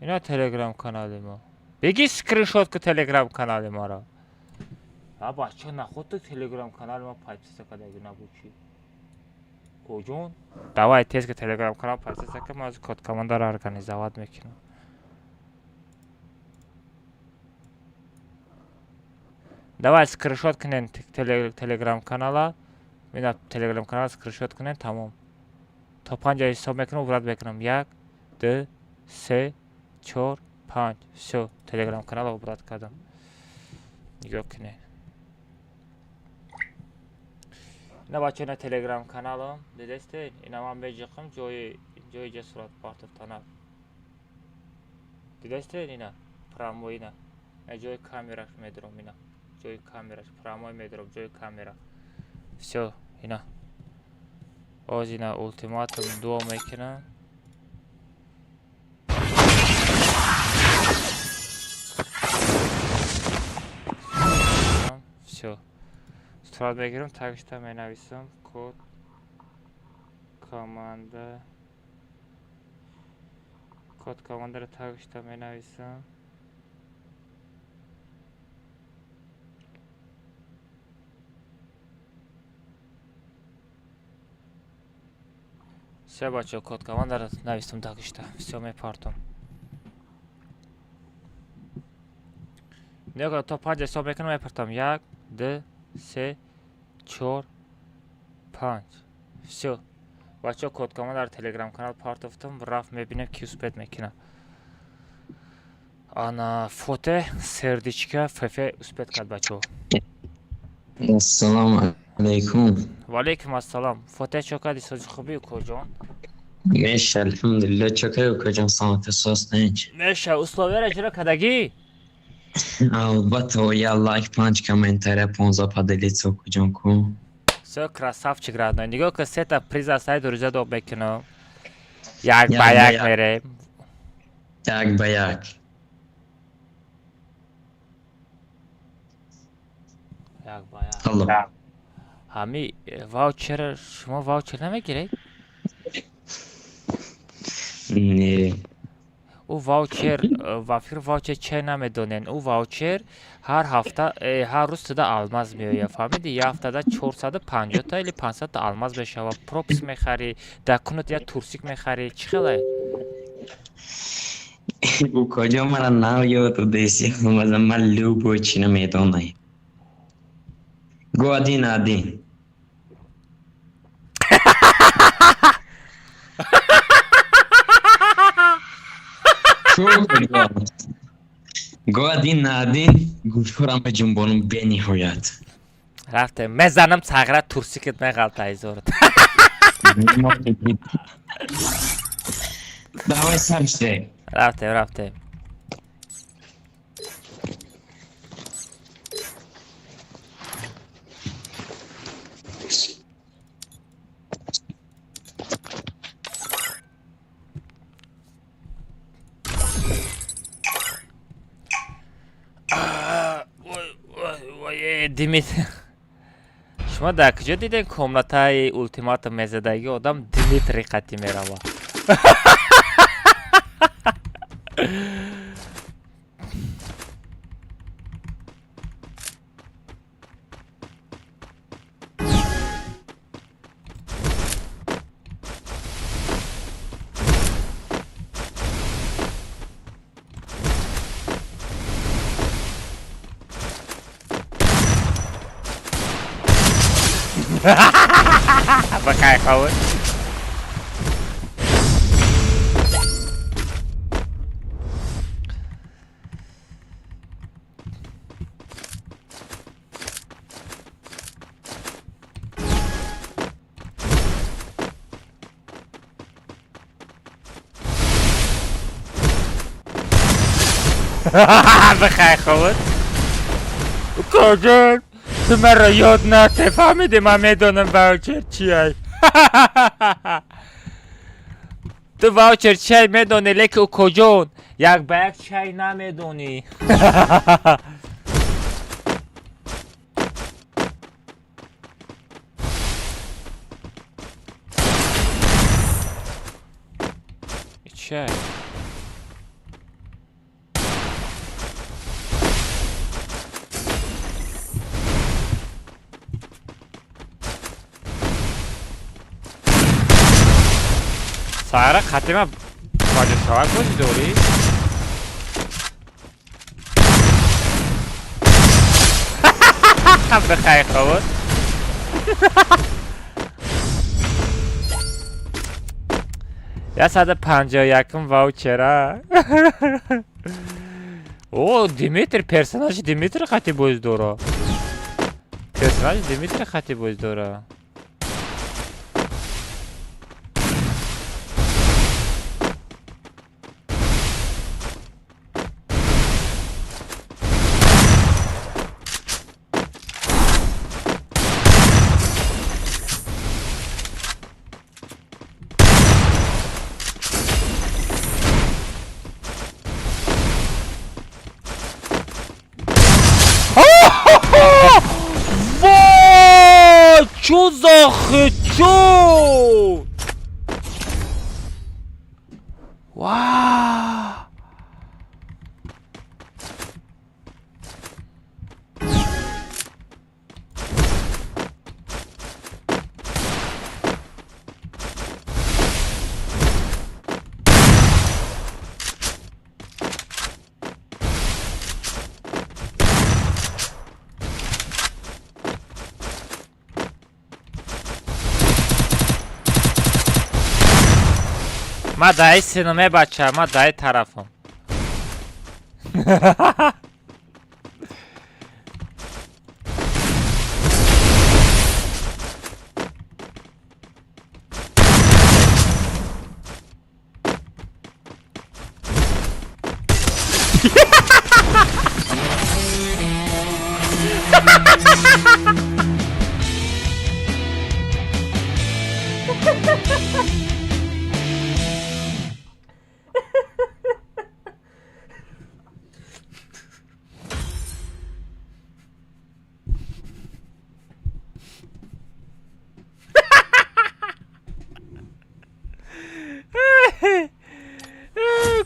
Ина Телеграм канали ма. Беги, скриншот ку Телеграм канали маро. А бача, наход ту Телеграм канали ма подписка кардагӣ набучӣ? Куҷон? Давай, тез ки Телеграм канал подписка кун, ман аз код командаро организовать мекунам. Давай, скриншот кунен Телеграм канала. Ина Телеграм канал скриншот кунен, тамом. То панҷа ҳисоб мекунам, убрать мекунам. Як, ду, се, чор, панҷ. Всё, Телеграм канала убрать кардам. Нигоҳ кунед. Ина, бачаҳо, ина телеграм каналам дидестед. Ина ман меҷиқам, ҷои ҷои ҷа сурат партофтана дидестед. Ина прямой, ина ҷои камераш медурам, ина ҷои камераш прямой медурам, ҷои камера. Всё, ина оз ина ультиматум дуо мекунам. Всё, сурат мегирам, тагишта менависам код команда, код командаро тагишта менависам. Всё, бачаҳо, код командаро навистам тагишта. Всё, мепартом. Нигоҳ, то панҷ ҳисоб мекунам, мепартам: як, ду, се, чор, панҷ. Всё, бачаҳо, код команда дар телеграм канал партофтам. Рафт, мебинем, ки успеть мекунад. Ана фоте сердечка фф успеть кард, бачаҳо. Ассалому алайкум. Ваалайкум ассалом, фоте. Чо кардӣ, сози хубӣ, укоҷон? Меша, алҳамдулилла, чокай, укаҷон, саломати состинч. Меша, условияро иҷро кардагӣ? Албатта, я лайк, панҷ комментария, 15 поделиться, укаҷон ку. Всё, красавчик родной. Нигоҳ ки, сета приз аз сайд рӯза доб мекунам, як ба як мерем. Як ба як. Як ба як. Алло. Ҳами ваучер, шумо ваучер намегиред? Не. Ӯ ваучер ва фикр ваучер чай намедонен. Ӯ ваучер ҳар ҳафта, ҳар рӯз туда алмаз меояд, фаҳмиди? Як ҳафтада 450-та или 500-та алмаз мешавад. Пропуск мехарӣ, дар кунут як турсик мехарӣ. Чӣ хеле? Укаҷон, мара нав ёд додеси, ман любой чӣ намедонам. Го один один. Чо, укаҷон? Го один на один, гӯшҳоро меҷунбонам бениҳоят. Рафте, мезанам цагра, турсикет меғалта изорат. Давай, сар шудем. Рафтем, рафтем. Димит, шумо дар куҷо дидем, комнатаи ультиматум мезадаги одам Димитрий қатӣ мерава? Ба хай хавад. Ба хай хавад. Укоҷон, ту маро ёд нате, фаҳмидӣ? Ман медонам ваучер чиай. Ту ваучер чай медонӣ, лекин, укоҷон, як ба як чай намедонӣ. Чай. Сара қатима баҷошавак бозӣ дорӣ? Бихай хавод. 151-ум ваучера. О, Димитр, персонажи Димитр хати боз дора. Персонажи Димитр хати боз дора. Вой, чё за хедшот? Вау! Ма даи синоме, бача, ма даи тарафам.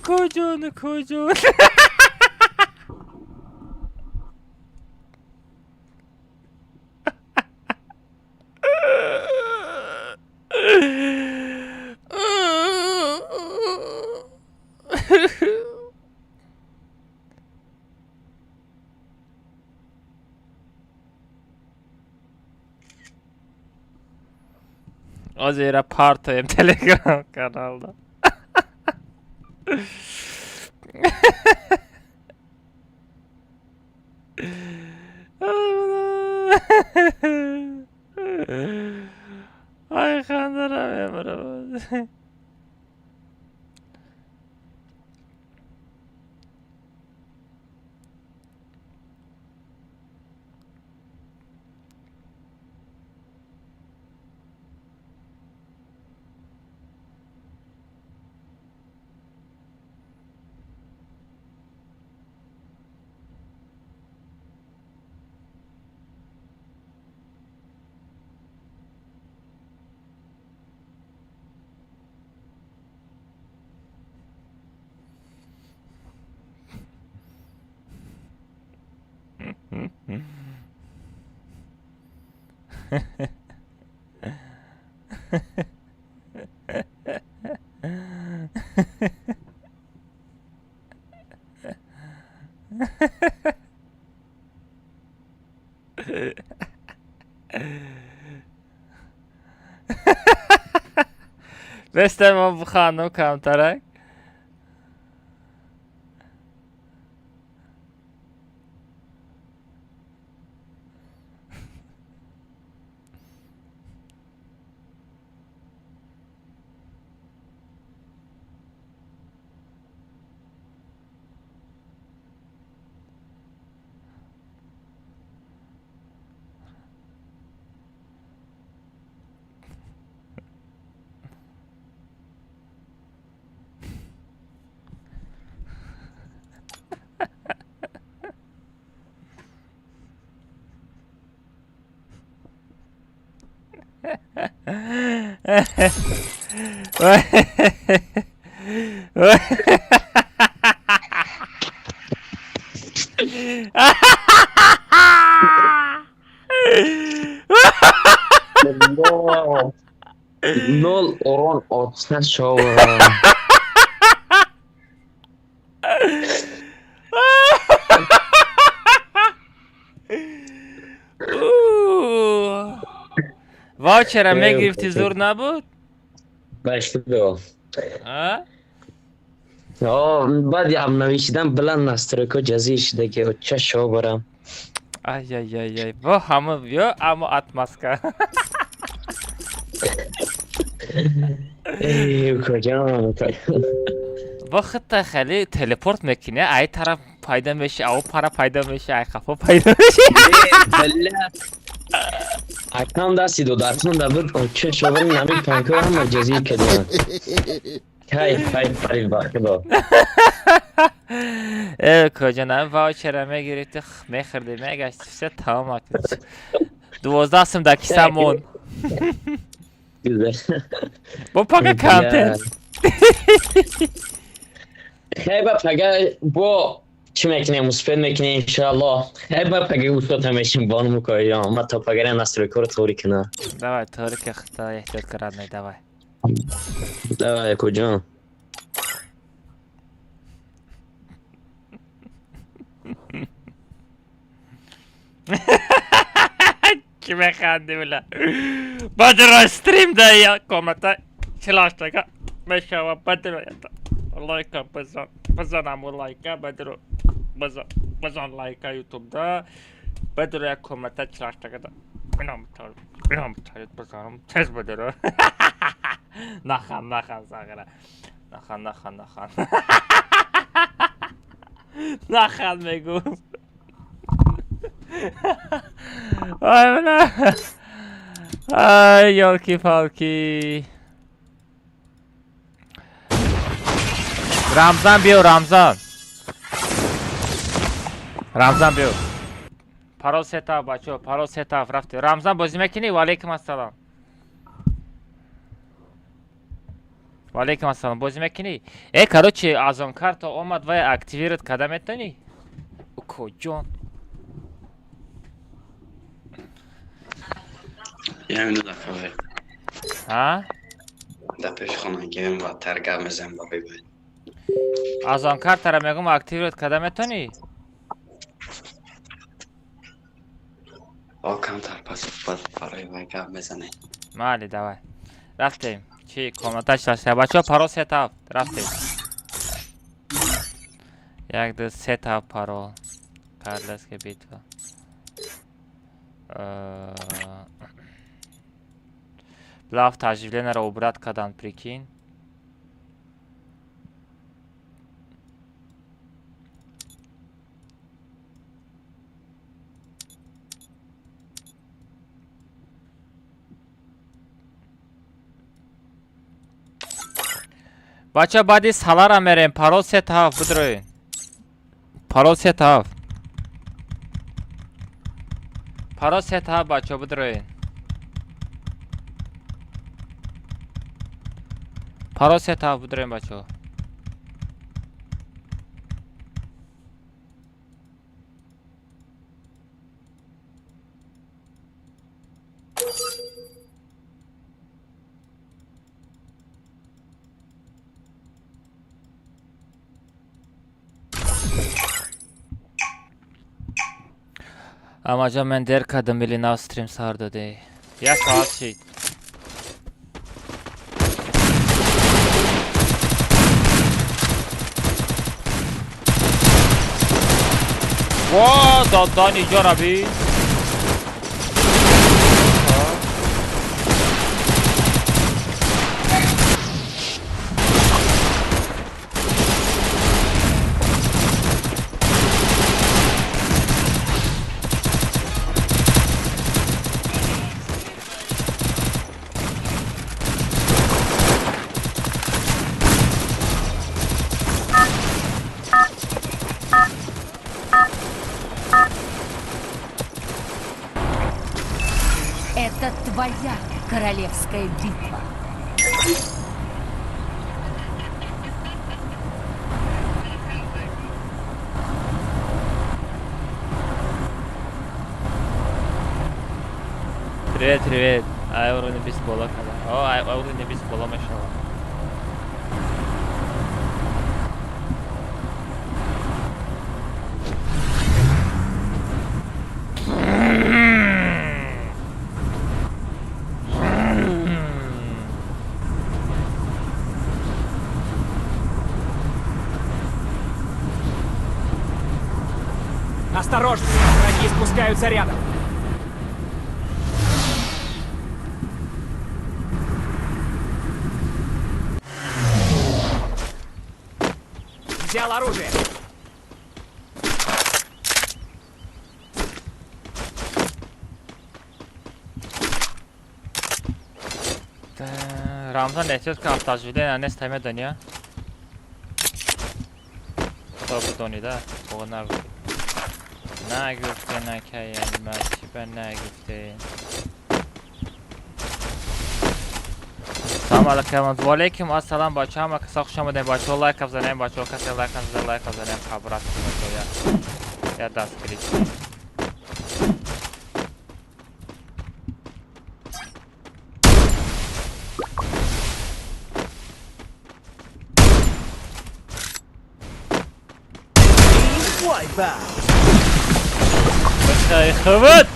Куҷону куҷо? Озера партоем телеграм каналда. Ай, хандара мебарам. Бестема буханам камтарак. Нол урон отсна шова. Ваучера мегирифти, зур набуд? Башидо. А? Баъди обновить шидан билан настройка ҷазир шида ки ча шо барам. Ай-яй-яй-яй. Бо ҳама ё амо отмазка. Эй, укаҷон. Бо хитта хеле телепорт мекунӣ, ай тараф пайдо меши, ав пара пайдо меши, ай қафо пайдо меши. Акам дасти додаркон да буд, ча шо барам, нами панко ҳама ҷазир кардиан. Кайф, кайф, парид ба худо. Э, куҷо нами ваучера мегирифти, мехӯрди, мегашти, все тамом. 12 сум дар киса мон. Бо пага контент. Хай, ба пага бо чӣ мекунем, успеть мекунем, иншоалло. Хай, ба пага успеть мешим, бонум укоҷон. Ма то пагара настройкаро тоғри кунам. Давай, тоғри ки, хита эҳтиёт кар, родной, давай. Давай, укоҷон. Чӣ механди, била? Бадро стрим да я комната чилаштага мешава, бадро лайка бизан, бизан ҳамун лайка, бадро бизан, бизан лайка ютуб да, бадро як комната чилаштага да инам инам бизанам, тез бадро. Нахан, нахан, сағира. Нахан, нахан, нахан. Нахан мегӯ. Ай, бля. Ай, ёлки-палки. Рамзан биё, Рамзан. Рамзан биё. Парол сетав, бачо, парол сетав рафти. Рамзан, бозӣ мекунӣ? Ва алейкум ассалом. Ва алейкум ассалом. Бозӣ мекунӣ? Э, короче, аз он карта омад, вай активировать карда метавонӣ? Укоҷон. Я минут дақиқа. А? Дар пеши хонагиам ва тар гап мезанам ба бибай. Аз он картара мегӯм, активировать карда метавонӣ? О, камтар пас барои вай гап мезанем. Майли, давай. Рафтем. Чи комната чилашта. Бачаҳо, парол сетав. Рафтем. Як, ду, сетав парол. Королевская битва. Бла, оживлениеро убрать кардан, прикинь. Бача, баъди салара мерем, парол сетав, бидроен. Парол сетав. Парол сетав, бача, бидроен. Парол сетав, бидроен, бачо. Амаҷон, мен дер кардам или нав стрим сар додӣ? Як соат шид. Во, додан иҷора би. Это твоя королевская битва. Привет, привет. Ай, уровни бист боло када. О, ай, уровни бист боло мешава. Осторожно! Враги спускаются рядом. Взял оружие. Рамзан эҳтиёт кун, автожида нест, медони, а? То бидонида, бо нагуфт. Нагуфте накаян, мачиба нагуфте. Салом алейкум. Ва алейкум ассалом бача, ҳама каса хуш омадем бачаҳо, лайк бизанем бачаҳо, касе лайк назада лайк бизанем, хабрат бачаҳо, я дастгирӣ. Хват!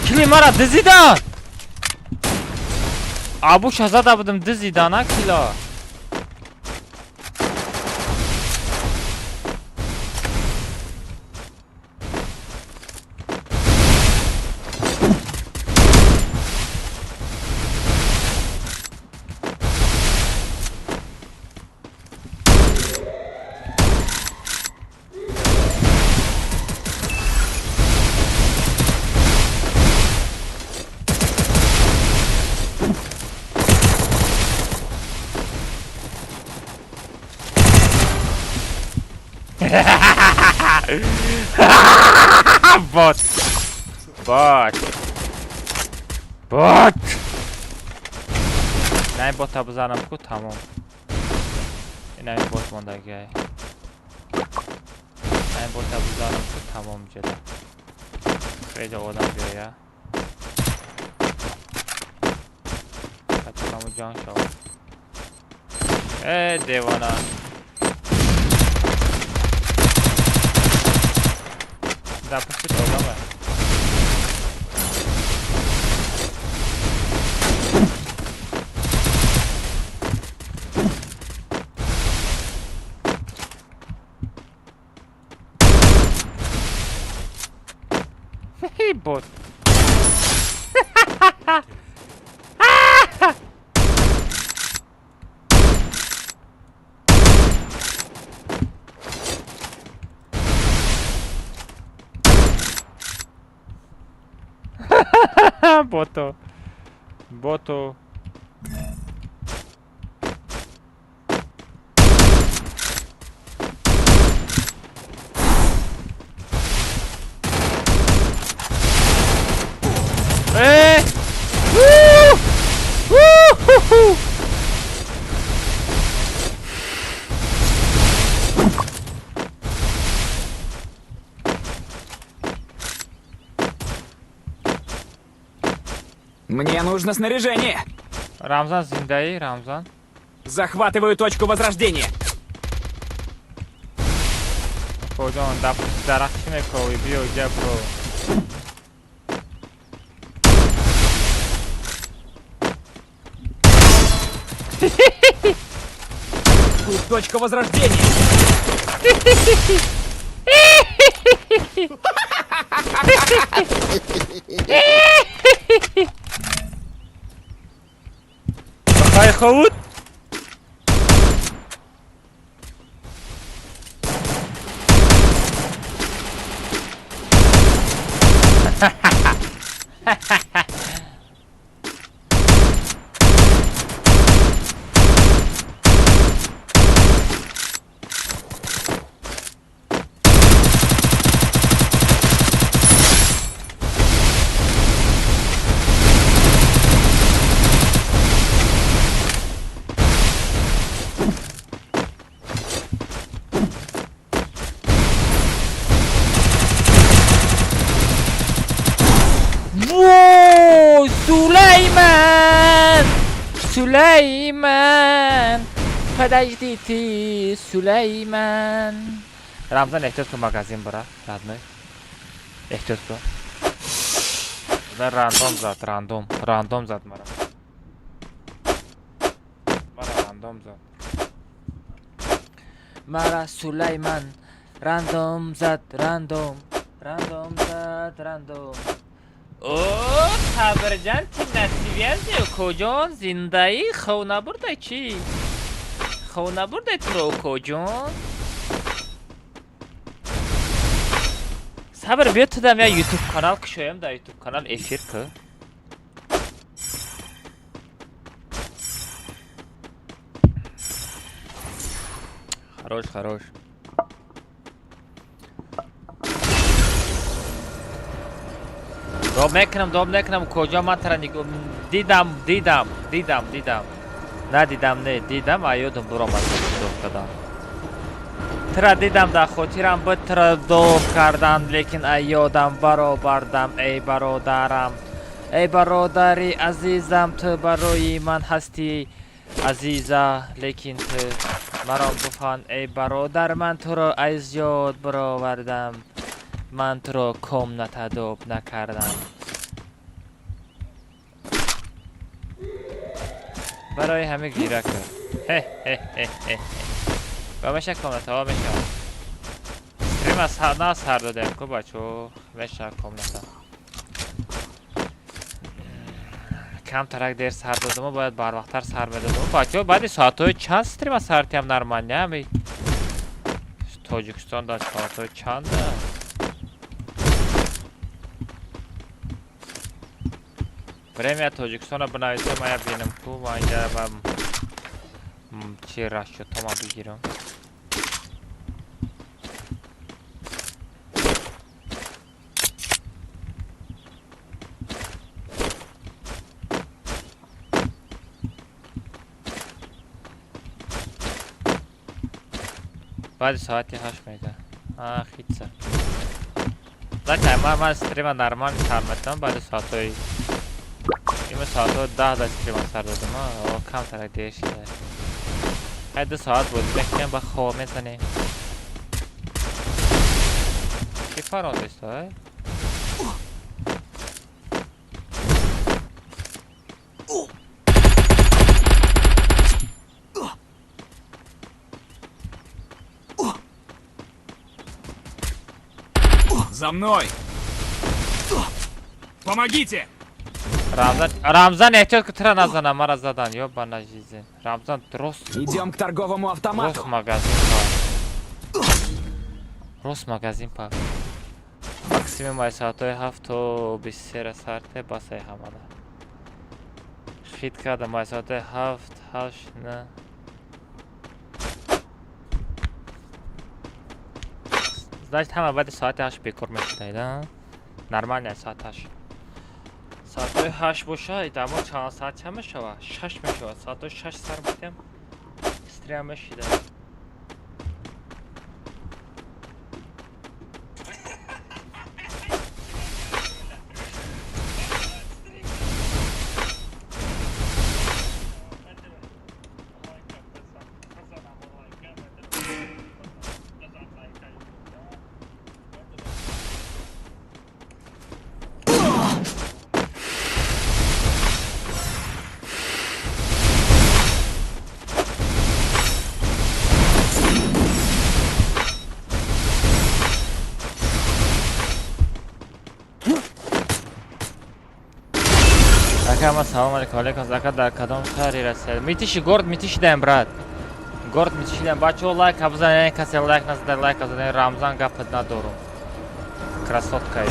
Кили мара дизидан! Абуша зада будам дизидан, а кила? Бот! Бот! Бот! На ин бота бизанам ку тамом. Ина ин бот мондагиай. На ин бота бизанам ку тамом ҷеда. Хеле одам биёя. Ҳатто ҷон шавад. Э девона. Запустить одама. Хе-хе, бот. Бото. Бото. У-ху-ху! Мне нужно снаряжение. Рамзан зиндаи, Рамзан. Захватываю точку возрождения. Коҷон, дарахт чӣ мекови? Биё, ҷа бро. Тут точка возрождения. Хайхаут! Сулайман, подожди ты, Сулайман. Рамзан, эҳтиёт кун, магазин бара, родной. Эҳтиёт кун. Рандом зад, рандом, рандом зад мара. Мара рандом зад. Мара Сулайман рандом зад, рандом, рандом зад, рандом. О, Сабирҷан, ти на связи, укоҷон, зиндаӣ, хов набурдай чӣ? Хов набурдай туро, укоҷон? Сабр, биё тудам я ютуб канал кушоям, дар ютуб канал эфир ку. Хорош, хорош. Доб мекунам, доб мекунам, куҷо ман тара дидам, дидам, дидам, дидам. Надидам, не, дидам, а ёдам буромад доб кардам. Тра дидам, дар хотирам буд, тра доб кардан, лекин ай ёдам баровардам, эй бародарам. Эй бародари азизам, ту барои ман ҳастӣ, азиза, лекин ту маро буфан, эй бародар, ман туро аз ёд баровардам. Ман туро комната доб накардам. Барои ҳама гира кард. Хе-хе-хе-хе. Ва меша комнатаҳо меша. Стрим аз на сар додем ку бачо, меша комната. Камтарак дер сар додам, бояд барвақттар сар медодам. Бачо, баъди соатҳои чанд стрим аз сар тиям нормально, ами Тоҷикистон дар соатҳои чанда? Время Тоҷикистонро бинависем, ман я бинам ку, ман инҷа чи расчётома бигирам. Баъди соати 8 мега. А, хитса. Зачай, ман стрима нормально сар метавам, баъди соатҳои има соатҳои 10 да стрима сар додам, о, камтарак дер шуда. Ҳай 2 соат бозӣ мекунем, ба хоб мезанем. Ки фарондест, ай? За мной! Помогите! Рамзан, Рамзан, эҳтиёт ки тура назанам, мара задан, ёбана жизнь. Рамзан, рост. Идем к торговому автомату. Рост магазин па. Рост магазин па. Максимум ай соатҳои 7 то 23 сарте басай ҳамада. Хит кардам ай соатҳои 7, 8, 9. Значит, ҳама баъди соати 8 бекор мешудаид, а? Нормально ай соат 8. Соатҳои 8 боша, дамо чанд соат чанд мешавад? 6 мешавад. Соатҳои 6 сар будем. Стрим мешида. Ака, салом алейкум, алейкум, ака, дар кадом шаҳри Россия? Митиши, город Митишидаем, брат. Город Митишидаем. Бачаҳо лайк бизанед, касе лайк назада, лайк бизанед. Рамзан гапат надорум. Красотка.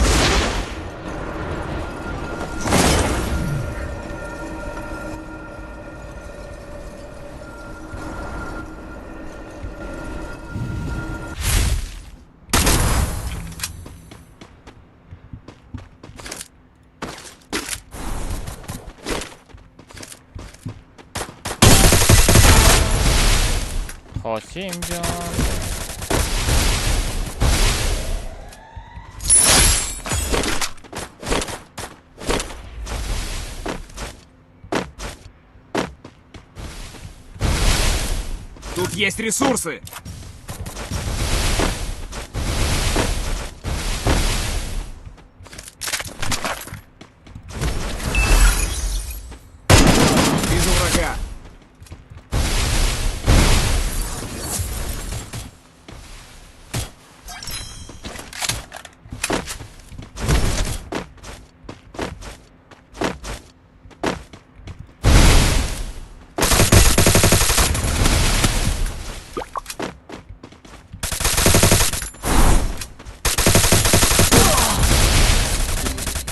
Қосим ҷон. Тут есть ресурсы! Вижу врага!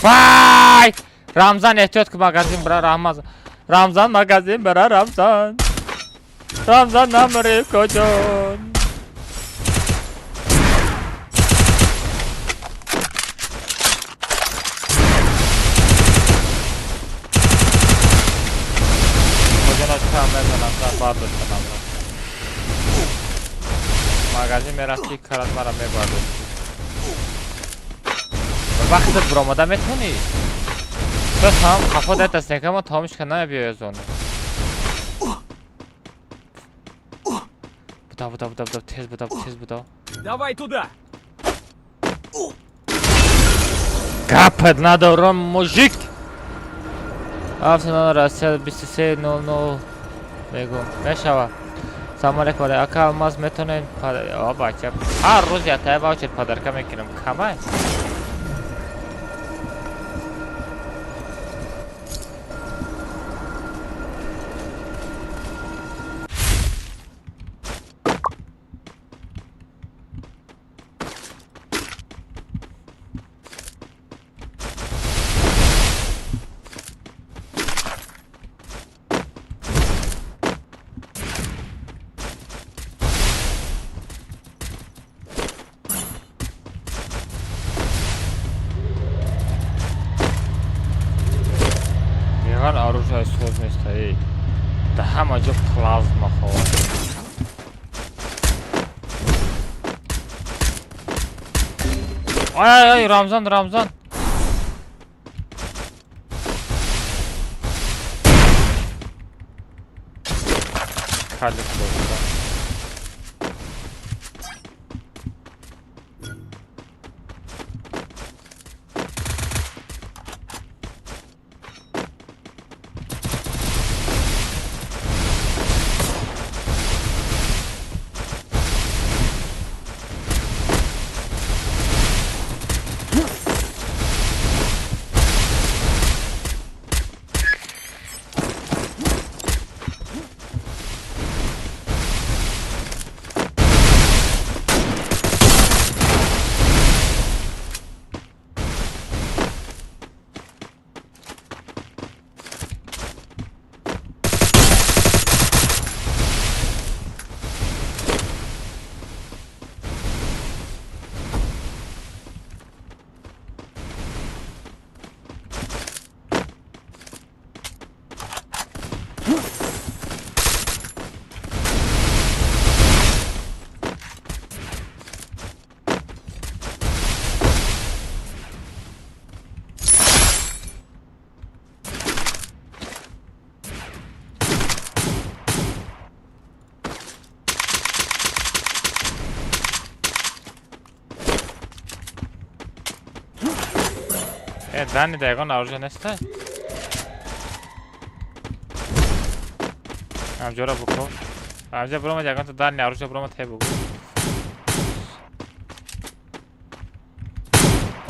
Вай! Рамзан эҳтиёт ки магазин бира Рамазан. Рамзан магазин бира Рамзан. Рамзан намри куҷон. Куҷона чам мезанам зан бардоштанам. Магазин мерафти карат мара мебардошти. Вақте буромада метавонӣ? Ту тамом қафо дар дастнека ма тамомиш ка намебиёя зона. Буда буда буда буда тез буда тез буда. Давай туда! Гапат надорам мужик. Афсона Россия 23:00 мегум. Мешава. Салом алейкум ака Алмаз метонем о бача. Ҳар рӯз ятая ваучер подарка мекунам. Камай. Ягон оружие соз нестаи. Да ҳама ҷо плазма ховад. Ай ай Рамзан Рамзан. Калик боша. Дани да ягон оружие нестай? Амҷора буко. Амҷа буромад ягон та дани оружие буромад ҳе бугу.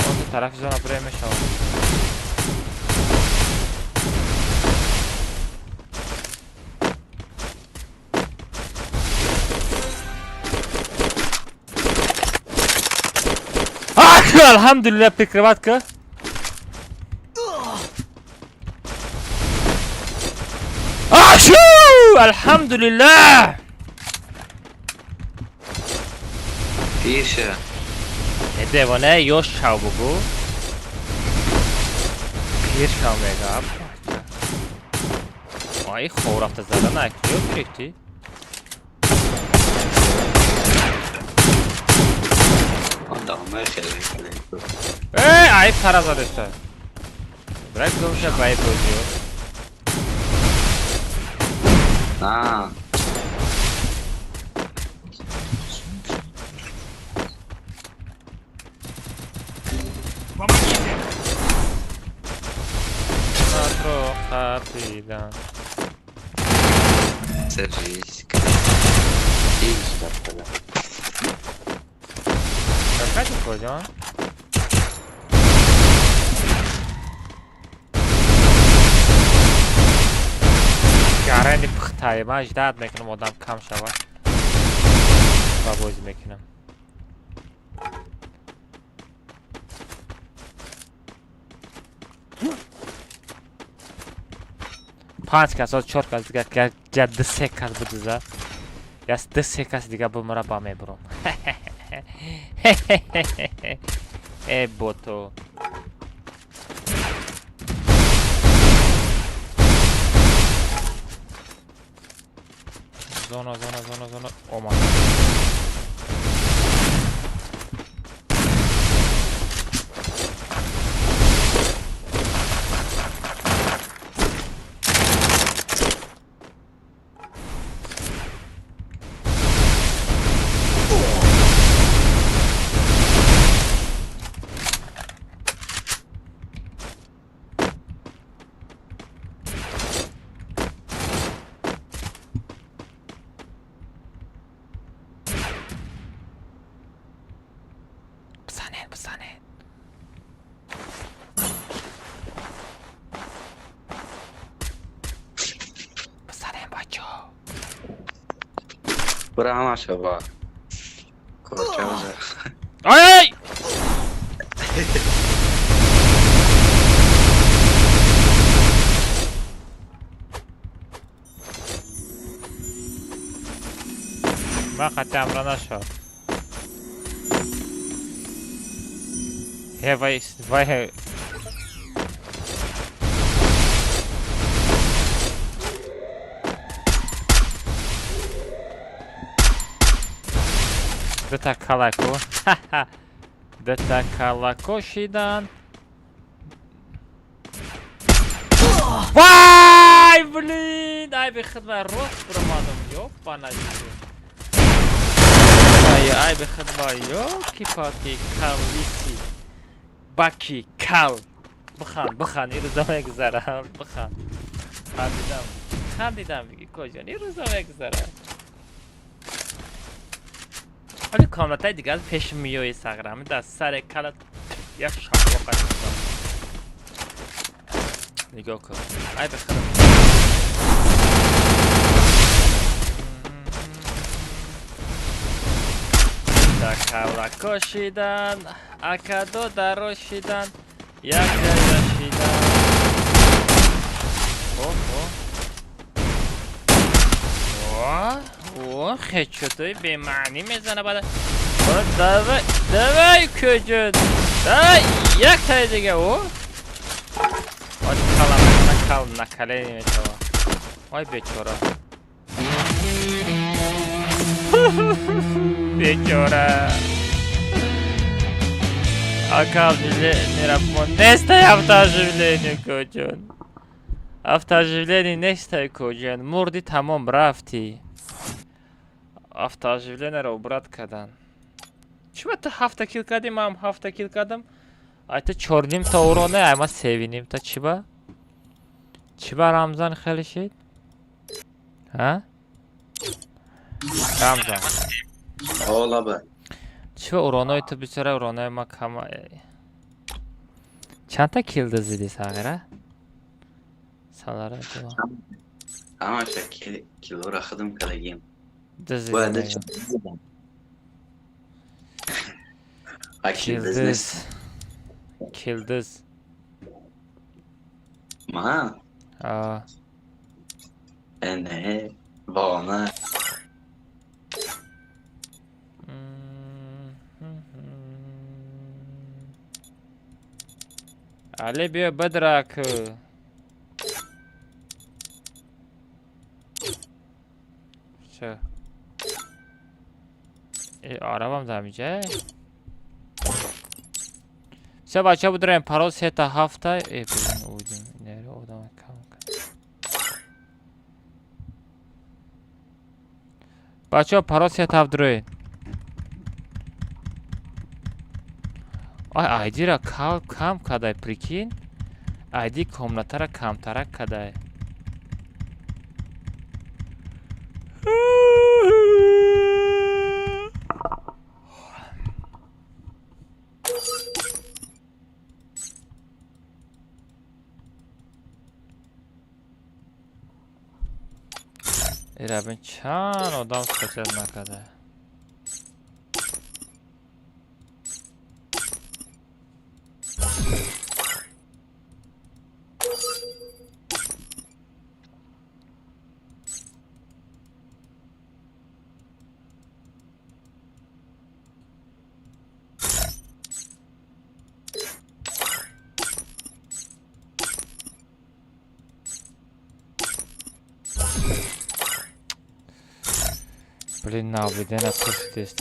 Ози тарафи зона буре мешавад. Ах, алҳамдулилла прикрыватка. Ашу! Алҳамдулиллаҳ! Пир ша. Девона ёш шав бугу. Пир шав мега. Ай хов рафта зада на куҷо гирифтӣ? Одамай хеле мекунем. Эй, ай пара задеста. Брак гомша бай бозиё. На. Қапидан. Держись. Какая кожа? Гарани пухтае. Ман ждать мекунам, одам кам шавад ва бозӣ мекунам. Панҷ кас, оз чор кас дига, ҷа ду се кас бидуза. Яс ду се кас дига бумара, ба мебурам. Э, бото. Зона, зона, зона, зона. Омад. Бизанед, бизанед. Бизанед, бачаҳо. Бура ҳамаша ба. Корчавза. Ай! Ман хати ҳамра нашав. Ҳе, вай, вай, ҳе. Дута калако. Дута калако шидан. Вай, блин! Ай, бехидма рост буромадам. Ёпана. Ай, ай, бехидма, ёлки-палки, калиси. Баки, кал. Биханд, биханд, ин рӯза мегузарам. Биханд. Хандидам. Хандидам, биги коҷон, ин рӯза мегузарам. Вали комнатаи дигар пеш миёи сағрами дар сари кала як шаблоқа мекунам. Нигоҳ кун. Ай, бехидам. Да калако шидан, акадо даро шидан, як ҷайда шидан. О, о. О, о, хечотои бемаънӣ мезана бада. О, давай, давай, кӯҷон. Давай, як таи дига, о. Ой, кала мезана, кал накалени мешава. Ой, бечора. Бечора. Ака, нестай автооживление, кӯҷон. Автооживление нестай, кӯҷон. Мурди, тамом, рафтӣ. Автооживлениеро убрать кардан. Чиба ту ҳафта килл кардӣ, ман ҳафта килл кардам? Ай, ту чорнимта уроне, ай ман севинимта. Чиба? Чиба Рамзан хеле шид? Ҳа? Рамзан. О, лаба. Чиба уронои ту бисёра, уронои ма кама? Чандта килл дазидӣ, сағира? Салара. Ҳамаша киллора худам кардагим. Дазидӣ. Бояд Мегам. А килдиз нест. Килдиз. Килдиз. Ма? А. Э, не. Бона. Али, биё бидрак. Всё. Э, аравам дар ҳаминҷа. Всё, бачаҳо, бидроем, парол сета ҳафта. Э, блин, удим. Неро одам кам. Бачаҳо, парол сета ҳафт дроед. Ай, айдира кам кадай, прикинь. Айди комнатара камтарак кадай. Ира бин чанд одам скачать накарда. Блин, наблюдение пушит.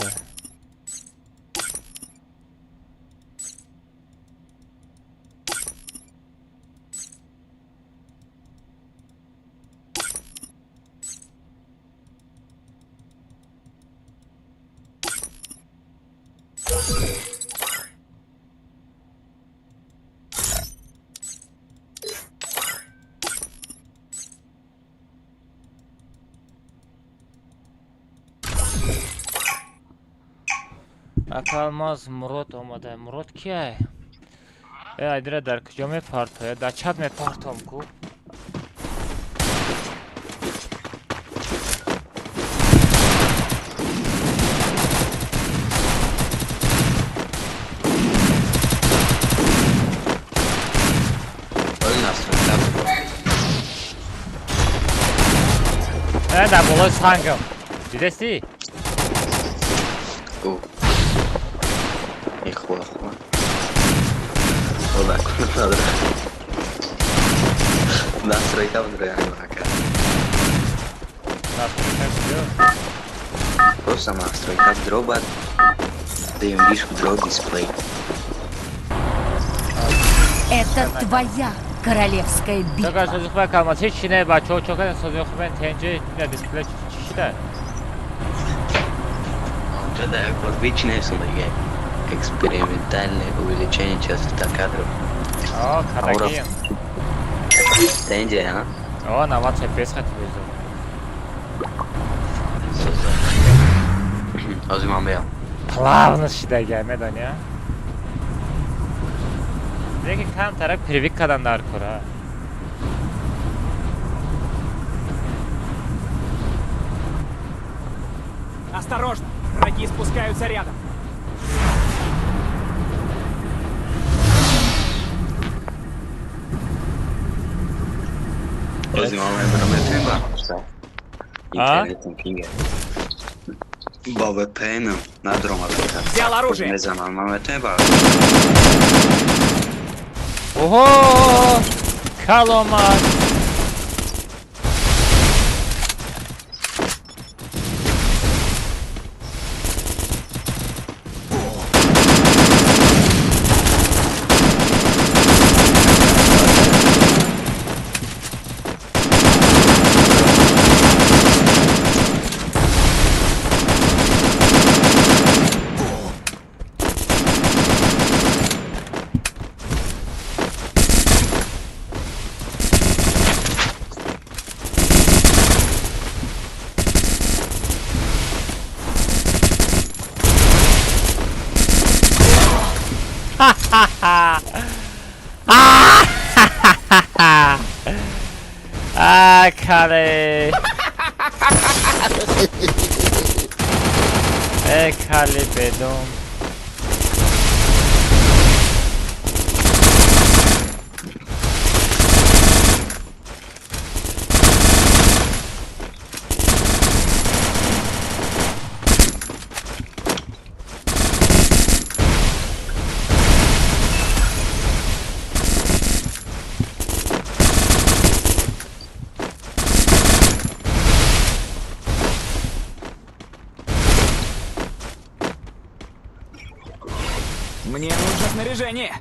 Акалмаз Мурод омада. Мурод кияй? Э, айдира дар куҷо мепартоя? Дар чат мепартом ку? Э, дар болои сангам. Дидастӣ? Настройка надорам. Просто настройка дроба DMG дро дисплей. Это твоя королевская битва. Чакар созӣ хуб калмас ҳеч чи не бачаҳо чокар созӣ хуб тнҷ на дисплей чӣ шида? Да, отличное экспериментальное увеличение частоты кадров. О, кадагием. ТНЖ, а? О, 90 FPS хати безо. Ҳозир ман биям. Плавно шидага, медони, а? Лекин камтарак привык кадан дар кора. Осторожно! Враги спускаются рядом. Ҳозир ман мебарам метавонем барномаса. Интернетам кинга. Бо VPN-ам надорам албатта. Взял оружие. Мезанам, ман метавонем бар. Оҳо! Каломад! А, кале. Э, кале бедом. Мне нужно снаряжение.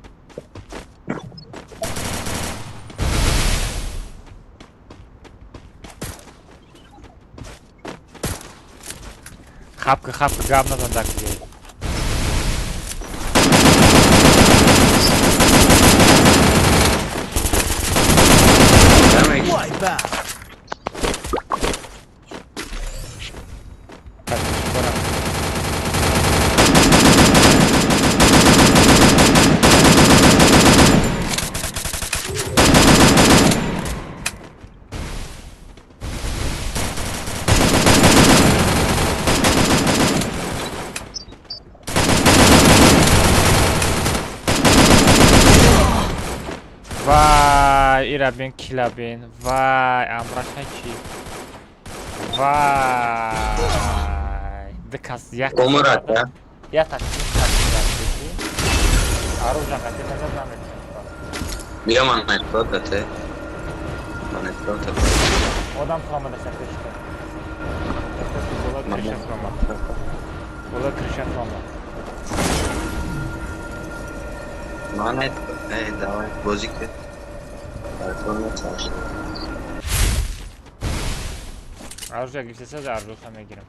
Хапка, хапка, гап назад так. Вай, ира бин, кила бин. Вай, амраша чи? Вай. Дикас як. Омурат, я? Я так. Оружие қати назад наметонам. Бия ман нетрота те. Ман нетрота. Одам фаҳмида пешта. Бола крыша фаҳмад. Бола крыша фаҳмад. Ман нет. Эй, давай, бозӣ ки. Оружие гирифтеса за оружие мегирам.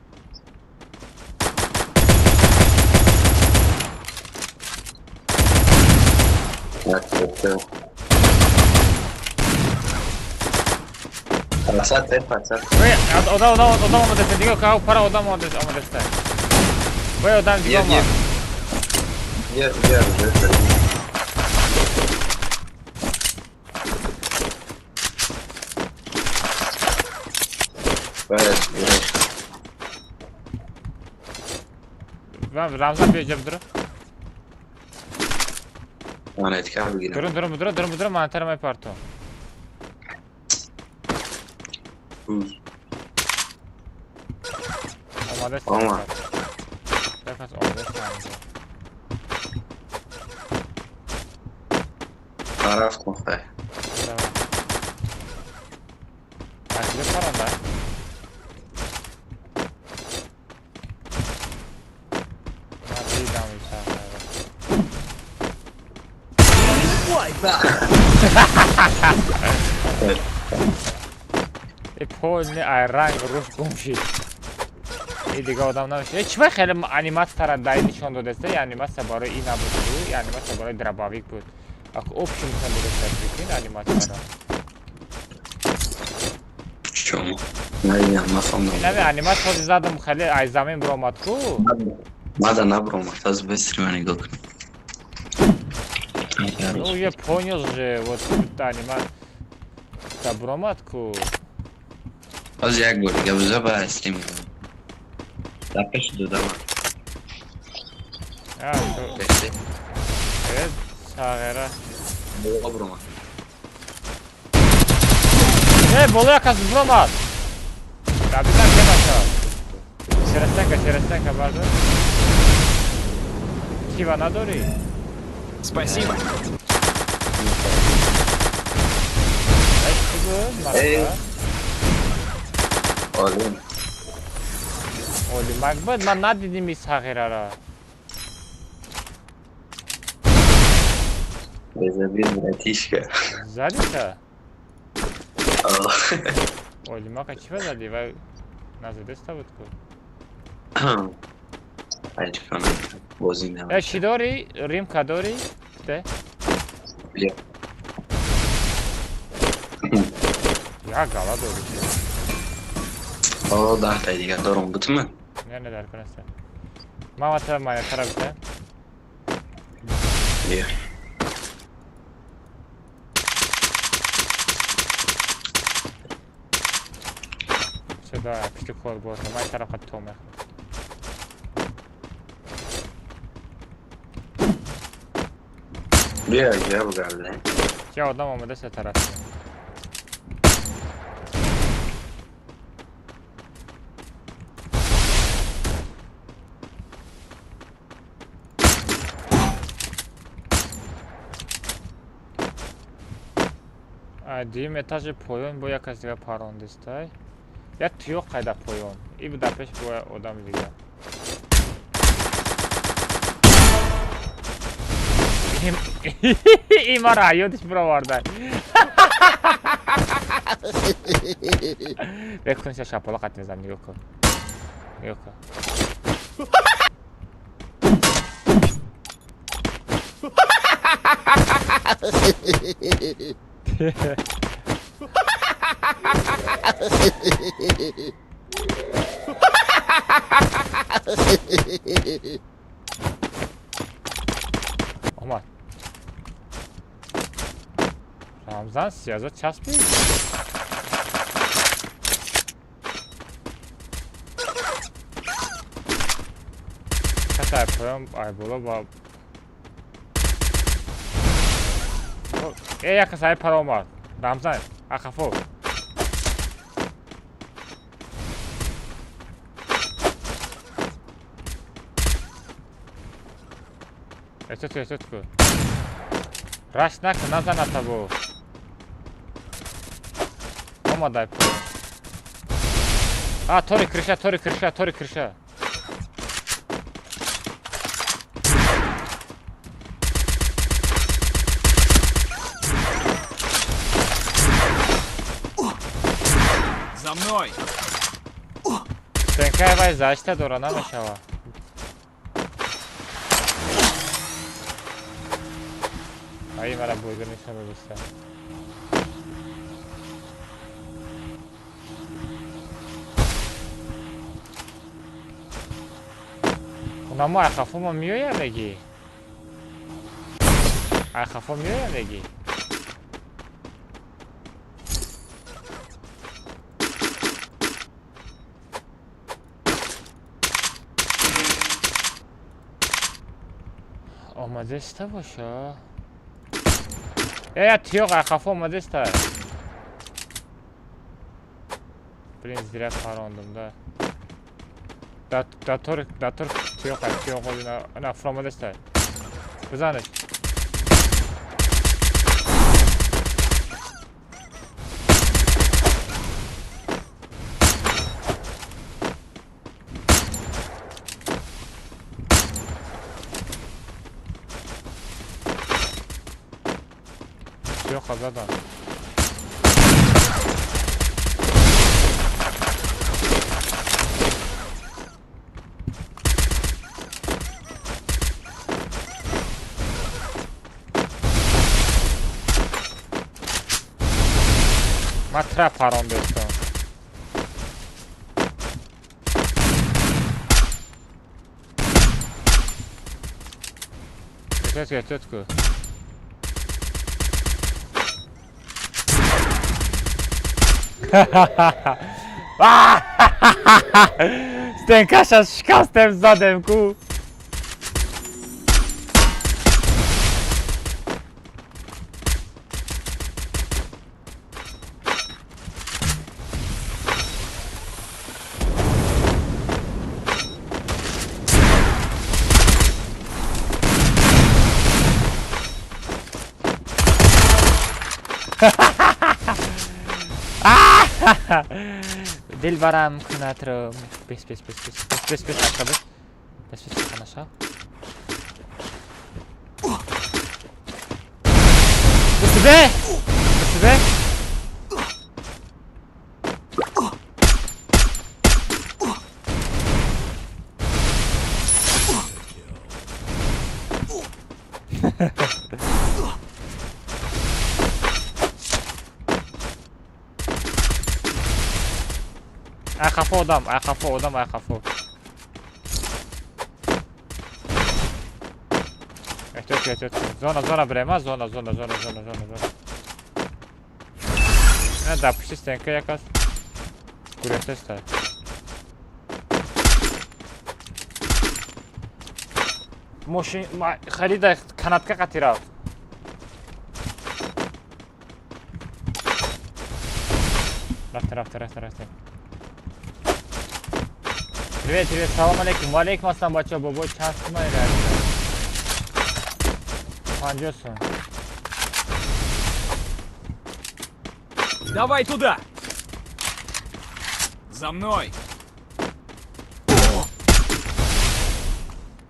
Пасат, пасат. Ой, одам, одам, одам омадаст. Дига ка пара одам омадаст. Ой, одам дига омад. Я, я, я. Рамзан биё ҷаб дура. Монетка бигирам. Дурун, дурун, дурун, дурун, дурун, монетаро мепартом. Омадаст. Омад. Якас омадаст. Рафтам хай. Акли паранда. Полный ай ранг руш гум шид. И дига одам намешид. Чӣ хеле аниматсияра дай нишон додеста? И аниматсия барои ин набуд, и аниматсия барои дробовик буд. Ак общий нишон додеста, прикинь, аниматсияра. Чому? Не, нафаҳмидам. Нами аниматсия ҳозир задам, хеле ай замин биромад ку. Мада набиромад, аз быстрый нигоҳ кун. Ну, я понял же, вот аниматсия биромад ку. Аз як бор дига биза ба стрим. Дар пеши додам. А, сағира. Боло биромад. Э, боло як кас биромад. Капитан ке бача. Серестенка, серестенка бардор. Кива надорӣ? Спасибо. Эй. Олим. Олим Акбар, ман надидим ин сағирара. Безобидный братишка. Задиша? Олим ака чӣ зади? Вай назадеста буд ку. Бозӣ Э, чӣ дорӣ? Римка дорӣ? Те? Бия. Як гала дорӣ. О, даҳтай дига дорум бутман. Не, не дар кунеста. Ман вата майнатара бите. Бия. Всё, давай, пишти кор боз. Ман тараф қад то мехӯрам. Бия, бия бугарде. Я одам омадаст тараф. Дуюм этажи поён бо як кас дига парондистай. Як туёқ қайда поён. И дар пеш бо одами дига. И мара ёдиш бироварда. Бекун ша шапола қат мезанам, нигоҳ кун. Нигоҳ кун. Омад. Рамзан сиёза часпид. Касай поём ай боло ба Э, як кас ай пара омад. Рамзан, ақафо. Эҳтиёт кун, эҳтиёт кун. Раш накун, назан атабо. Омад ай поём. А, тори крыша, тори крыша, тори крыша. За мной! Стенкай вай защита дора намешава. Ай, мара бойгир нишон додиста. Унамо айхафо ма меояд меги? Айхафо меояд меги? Омадеста боша? Э, тиёқ айхафо омадеста. Блин, зря парондум, да. Да тор, да тор тиёқ ай тиёқ на фуромадеста. Бизанед. Тиёқа задан. Ман трап парон дестам. Эҳтиёт кун, эҳтиёт кун. Стенкаша шикастем задем ку. Дилбарам кунатро. Бес, бес, бес, бес, бес, бес, бес, ака, бес. Бес, бес, ака, наша. Бес, бес, бес. Айқафо одам, айқафо одам, айқафо. Эҳтиёт кун, эҳтиёт кун. Зона, зона бирем, зона, зона, зона, зона, зона, зона. Ина дар пушти стенка як аст. Гурехтеста. Мошин харида канатка қати рафт. Рафтем, рафтем, рафтем, рафтем. Привет, привет, салом алейкум. Ва алейкум ассалом, бачаҳо. Бобой чанд сумай рафт? 50 сум. Давай туда! За мной!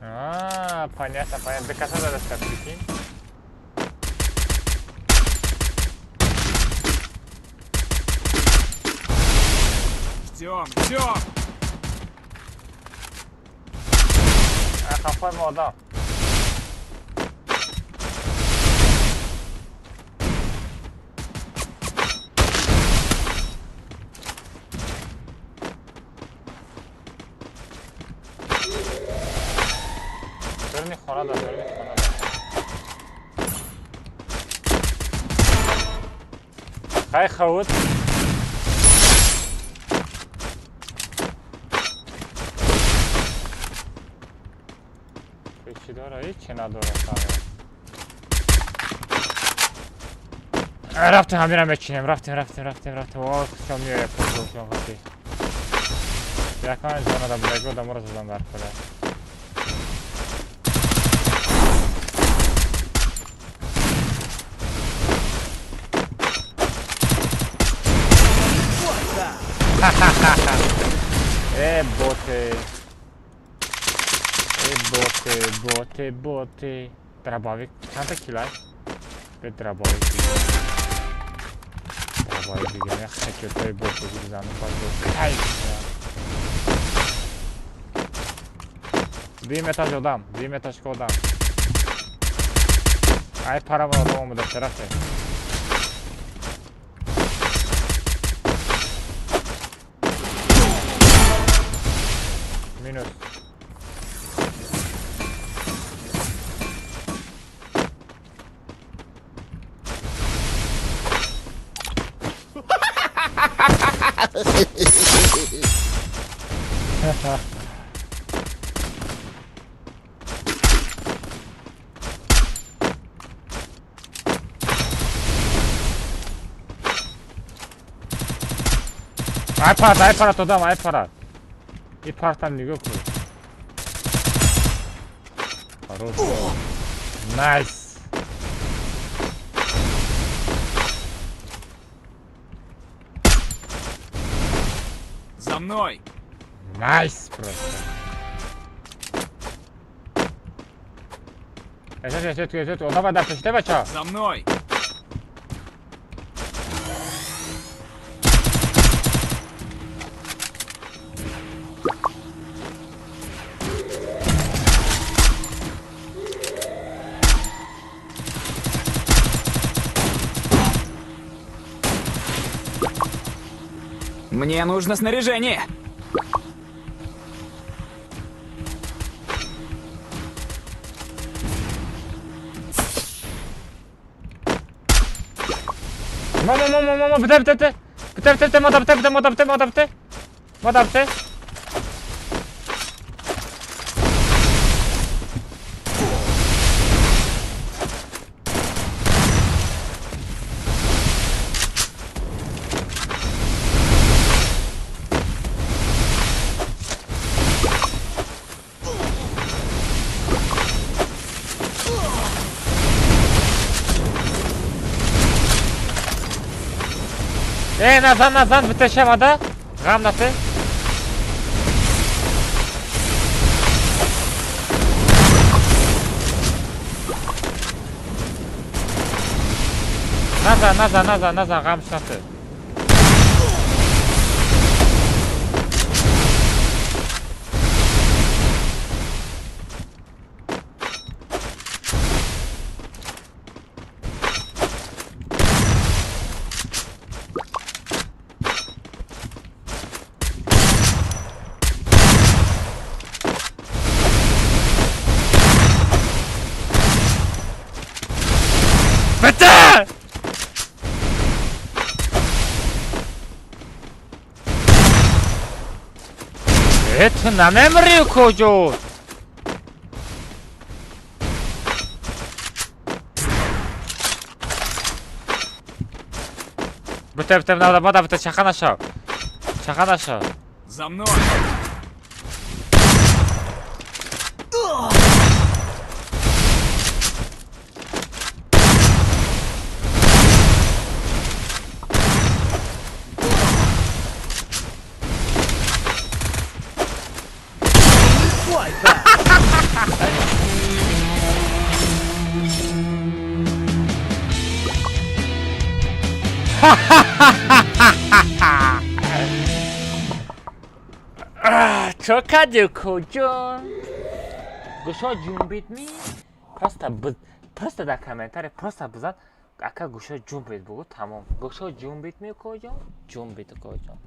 А, понятно, понятно. До конца надо сказать, прикинь. Ждем, ждем! Айқафои мо одам. Даруни хона да, даруни хона да. Хай хавуд. Чӣ дора? Ҳечи надора. Рафтем, ҳамира мечинем. Рафтем, рафтем, рафтем, рафтем. О, хушом меояд, хушом хати. Якан зона да будаги одаморо задан дар кора. Э, боте. Э, боте, боте, боте. Дробовик. Чанда килай? Бе дробовик. Дробовик бигирем. Як хачотои бот бигир зану пас. Кайф. Дуюм этаж одам, дуюм этажка одам. Ай парамон одам омада, рафте. Минус. Ай парат, ай парат одам, ай парат. И партам нигоҳ кун. Хорош. Найс. За мной! Найс просто. Эсэт, эсэт, эсэт, одам дар пеште бача. За мной! Мне нужно снаряжение! Мама, мама, мама, бите, бите, бите. Бите, бите, бите, мода, бите, бите, мода, бите, мода, бите. Мода, бите. Э, назан, назан, битешавада. Ғам нате. Назан, назан, назан, назан, ғам нате. Бите! Э, ту намемрӣ куҷо? Бите, бите, мада, мада, бите, чаха нашав. Чаха нашав. За мной! Чо кардӣ, куҷон? Гӯшо ҷунбид ми? Просто дар комментария просто бизан, ака, гӯшо ҷунбид бугӯ, тамом. Гӯшо ҷунбид ми, куҷон? Ҷунбид, куҷон?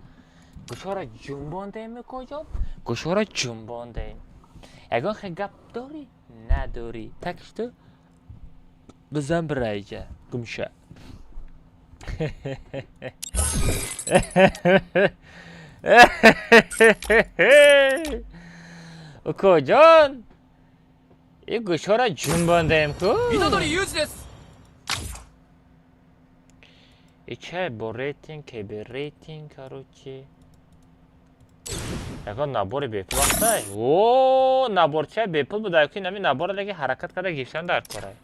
Гӯшоро ҷунбондем, куҷон? Гӯшоро ҷунбондем. Ягон хел гап дорӣ? Надорӣ. Так что бизан бира иҷа гумша. Укоҷон, ин гӯшҳоро ҷунбондаем ку. И чай бо рейтинг, кеби рейтинг, короче. Ягон набори бепул ҳастай? О, наборчаи бепул буда, ки нами набора леки ҳаракат карда гирифтан дар корай.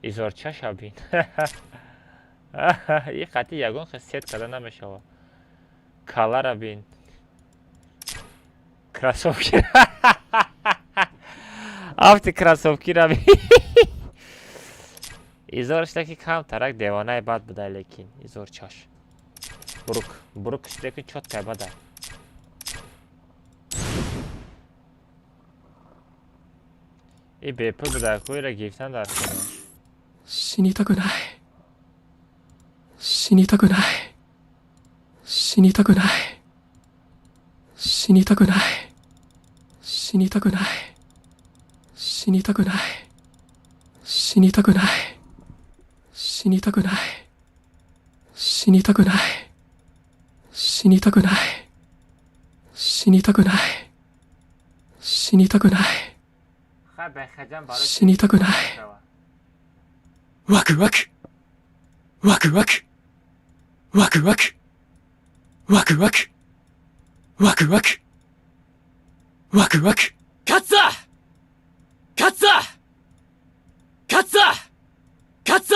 Изорча шабин. И қати ягон хел сет карда намешава. Калара бин. Кроссовки. Афти кроссовкира бин. Изораш леки камтарак девонаи бад буда, лекин изорчаш. Бурук, бурук лекин чёткай бада. И бепул буда, куира гирифтан дар кора. 死にたくない。死にたくない。死にたくない。死にたくない。死にたくない。死にたくない。死にたくない。死にたくない。死にたくない。死にたくない。死にたくない。死にたくない。死にたくない。ワクワクワクワクワクワクワクワクワクワクワクワク。勝つぞ勝つぞ勝つぞ勝つぞ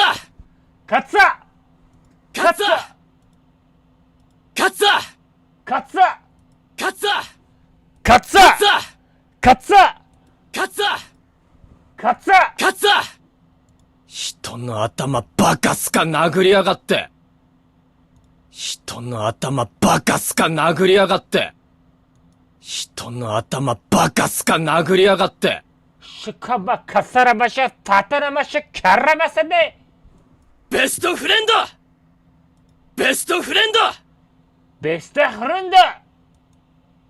勝つぞ勝つぞ勝つぞ勝つぞ勝つぞ勝つぞ勝つぞ勝つぞ勝つぞ勝つぞ。人の頭バカすか殴りやがって。人の頭バカすか殴りやがって。人の頭バカすか殴りやがって。しかもカサラマシャタタラマシャカラマサネ。ベストフレンドベストフレンドベストフレンド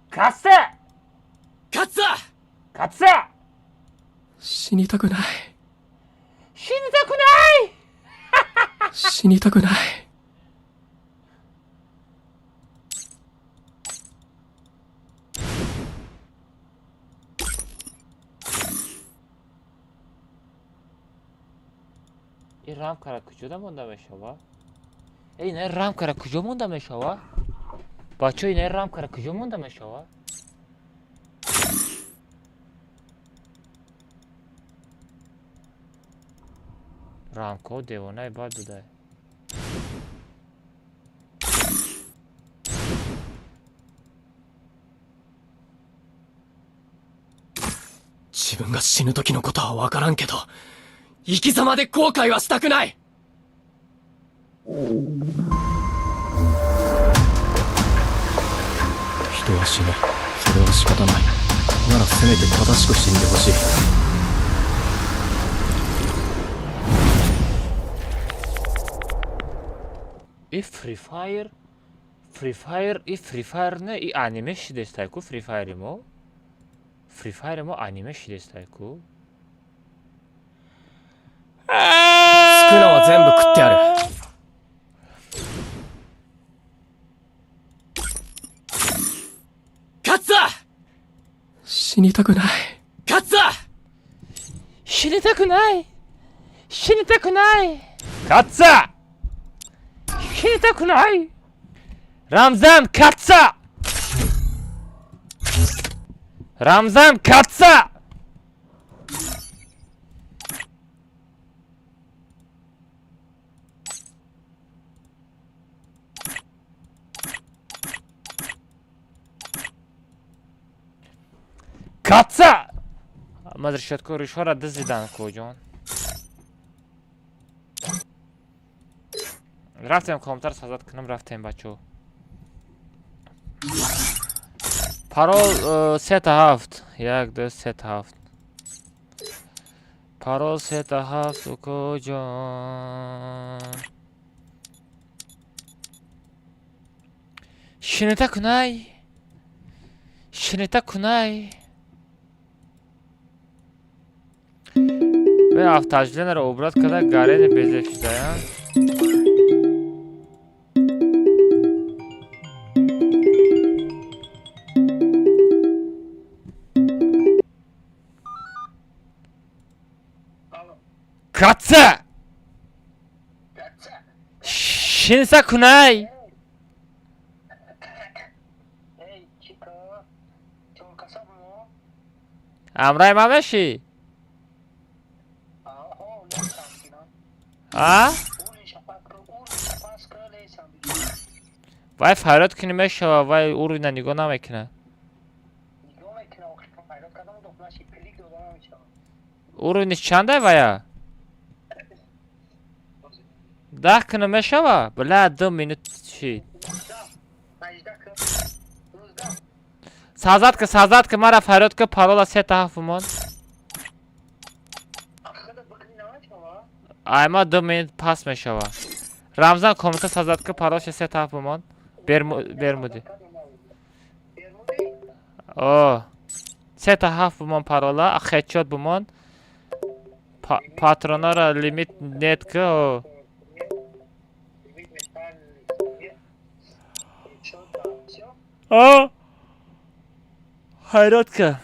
カッサカッサカッサ。死にたくない。死にたくない。死にたくない。 ин рамкара куҷода монда мешава? Э, ина рамкара куҷо монда мешава? Бачо, ина рамкара куҷо монда мешава? Рамкаҳо девонаи бад буда. 自分が死ぬ時のことは分からんけど、生き様で後悔はしたくない。人は死ぬ。それは仕方ない。ならせめて正しく死んでほしい。 И Фри Файр, Фри Файр, и Фри Файр не, и аниме шидестай ку. Фри Файри мо, Фри Файри мо аниме шидестай ку. スクナは全部食ってやる。勝つぞ死にたくない。勝つぞ。死にたくない、死にたくない。勝つぞ。死にたくない。ラムザン勝つぞ。ラムザン勝つぞ。勝つぞ。Маз решетко решора дизидан коҷон. Рафтем компютер сазад кунам, рафтем бачо. Парол 3 7 1 2 3 7. Парол 3 7 укоҷон. 死にたくない、死にたくない。Бе автооживлениеро убрать карда, гарени безеб шудая. Каца! Шинса кунай! Ҳамраи ман мешӣ? А? Вай фарёд кунӣ мешава, вай уровня нигоҳ намекунад. Уровниш чандай вая? 10 кунам мешава? Бля, 2 минут шид. Сазад ка, сазад ка, мара фарёд ка, парола се та ҳафт бимон. Айма 2 минут пас мешава. Рамзан комната сазад ка, паролша се та ҳафт бимон. Бермуди. О. Се та ҳафт бимон парола, хедшот бимон. Патронара лимит нет ка. О. О. Ҳайрат ка.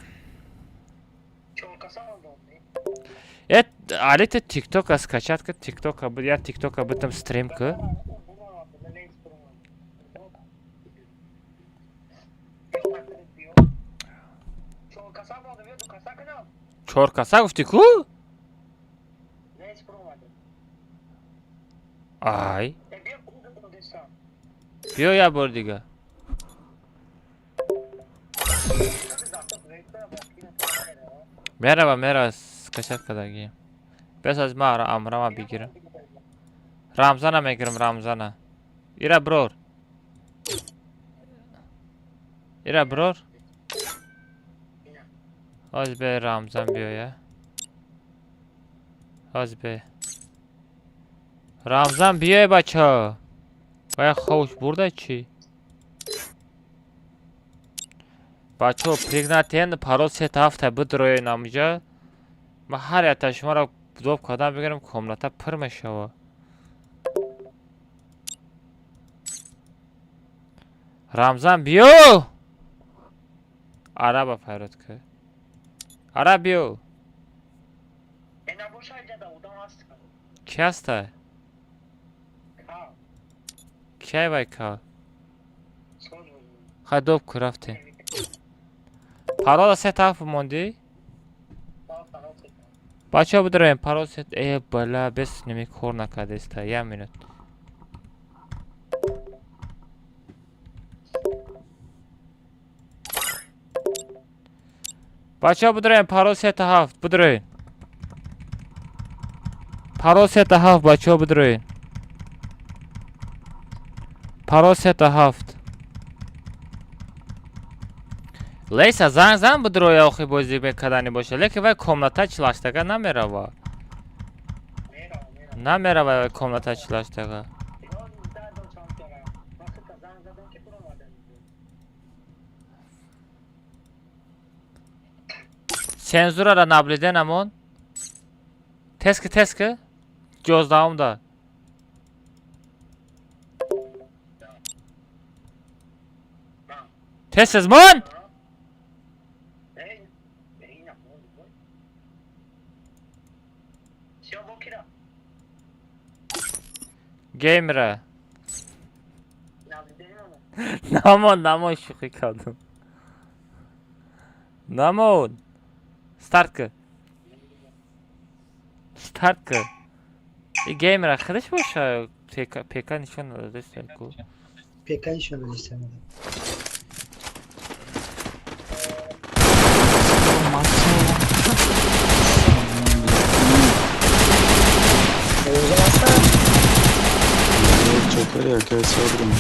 Э, али ту тиктока скачать ка, тиктока, я тиктока битам стрим ка. Чор каса гуфтӣ ку? Ай. Биё як бор дига. Мерава, мерава, скачать кардагием. Бес аз ма амрама бигирам. Рамзана мегирам, Рамзана. Ира брор. Ира брор. Ҳоз бе Рамзан биёя. Ҳоз бе. Рамзан биёй, бача. Вая ховш бурда чӣ? Бачаҳо, пригнатен парол се та ҳафта бидроен амҷа. Ман ҳар якта шуморо доб кардам бигирам, комната пур мешава. Рамзан биё! Араба фарёд ка. Араб биё! Ки ҳаста? Киай вай ка? Хай доб ку, рафтем. Парола се та ҳафт мондӣ? Бачаҳо, бидроем, парол се. Э, бала, бес ними кор накардаиста. Як минут. Бачаҳо, бидроем, парол се та ҳафт, бидроем. Парол се та ҳафт, бачаҳо, бидроем. Парол се та ҳафт. Лейса, занг зан, бидроя, охи бозӣ мекардани боша, лекин вай комната чилаштага намерава. Намерава вай комната чилаштага. Цензурара наблюдение намон. Тез ки, тез ки. Ёздаҳумда. Тез, тез мон! Геймера. Намон, намон, шӯхӣ кардам. Намон. Старт ки. Старт ки. И геймера худаш боша, ПК, ПК нишон надодаст ку. ПК нишон додааст. Чакай, акай, сабрам.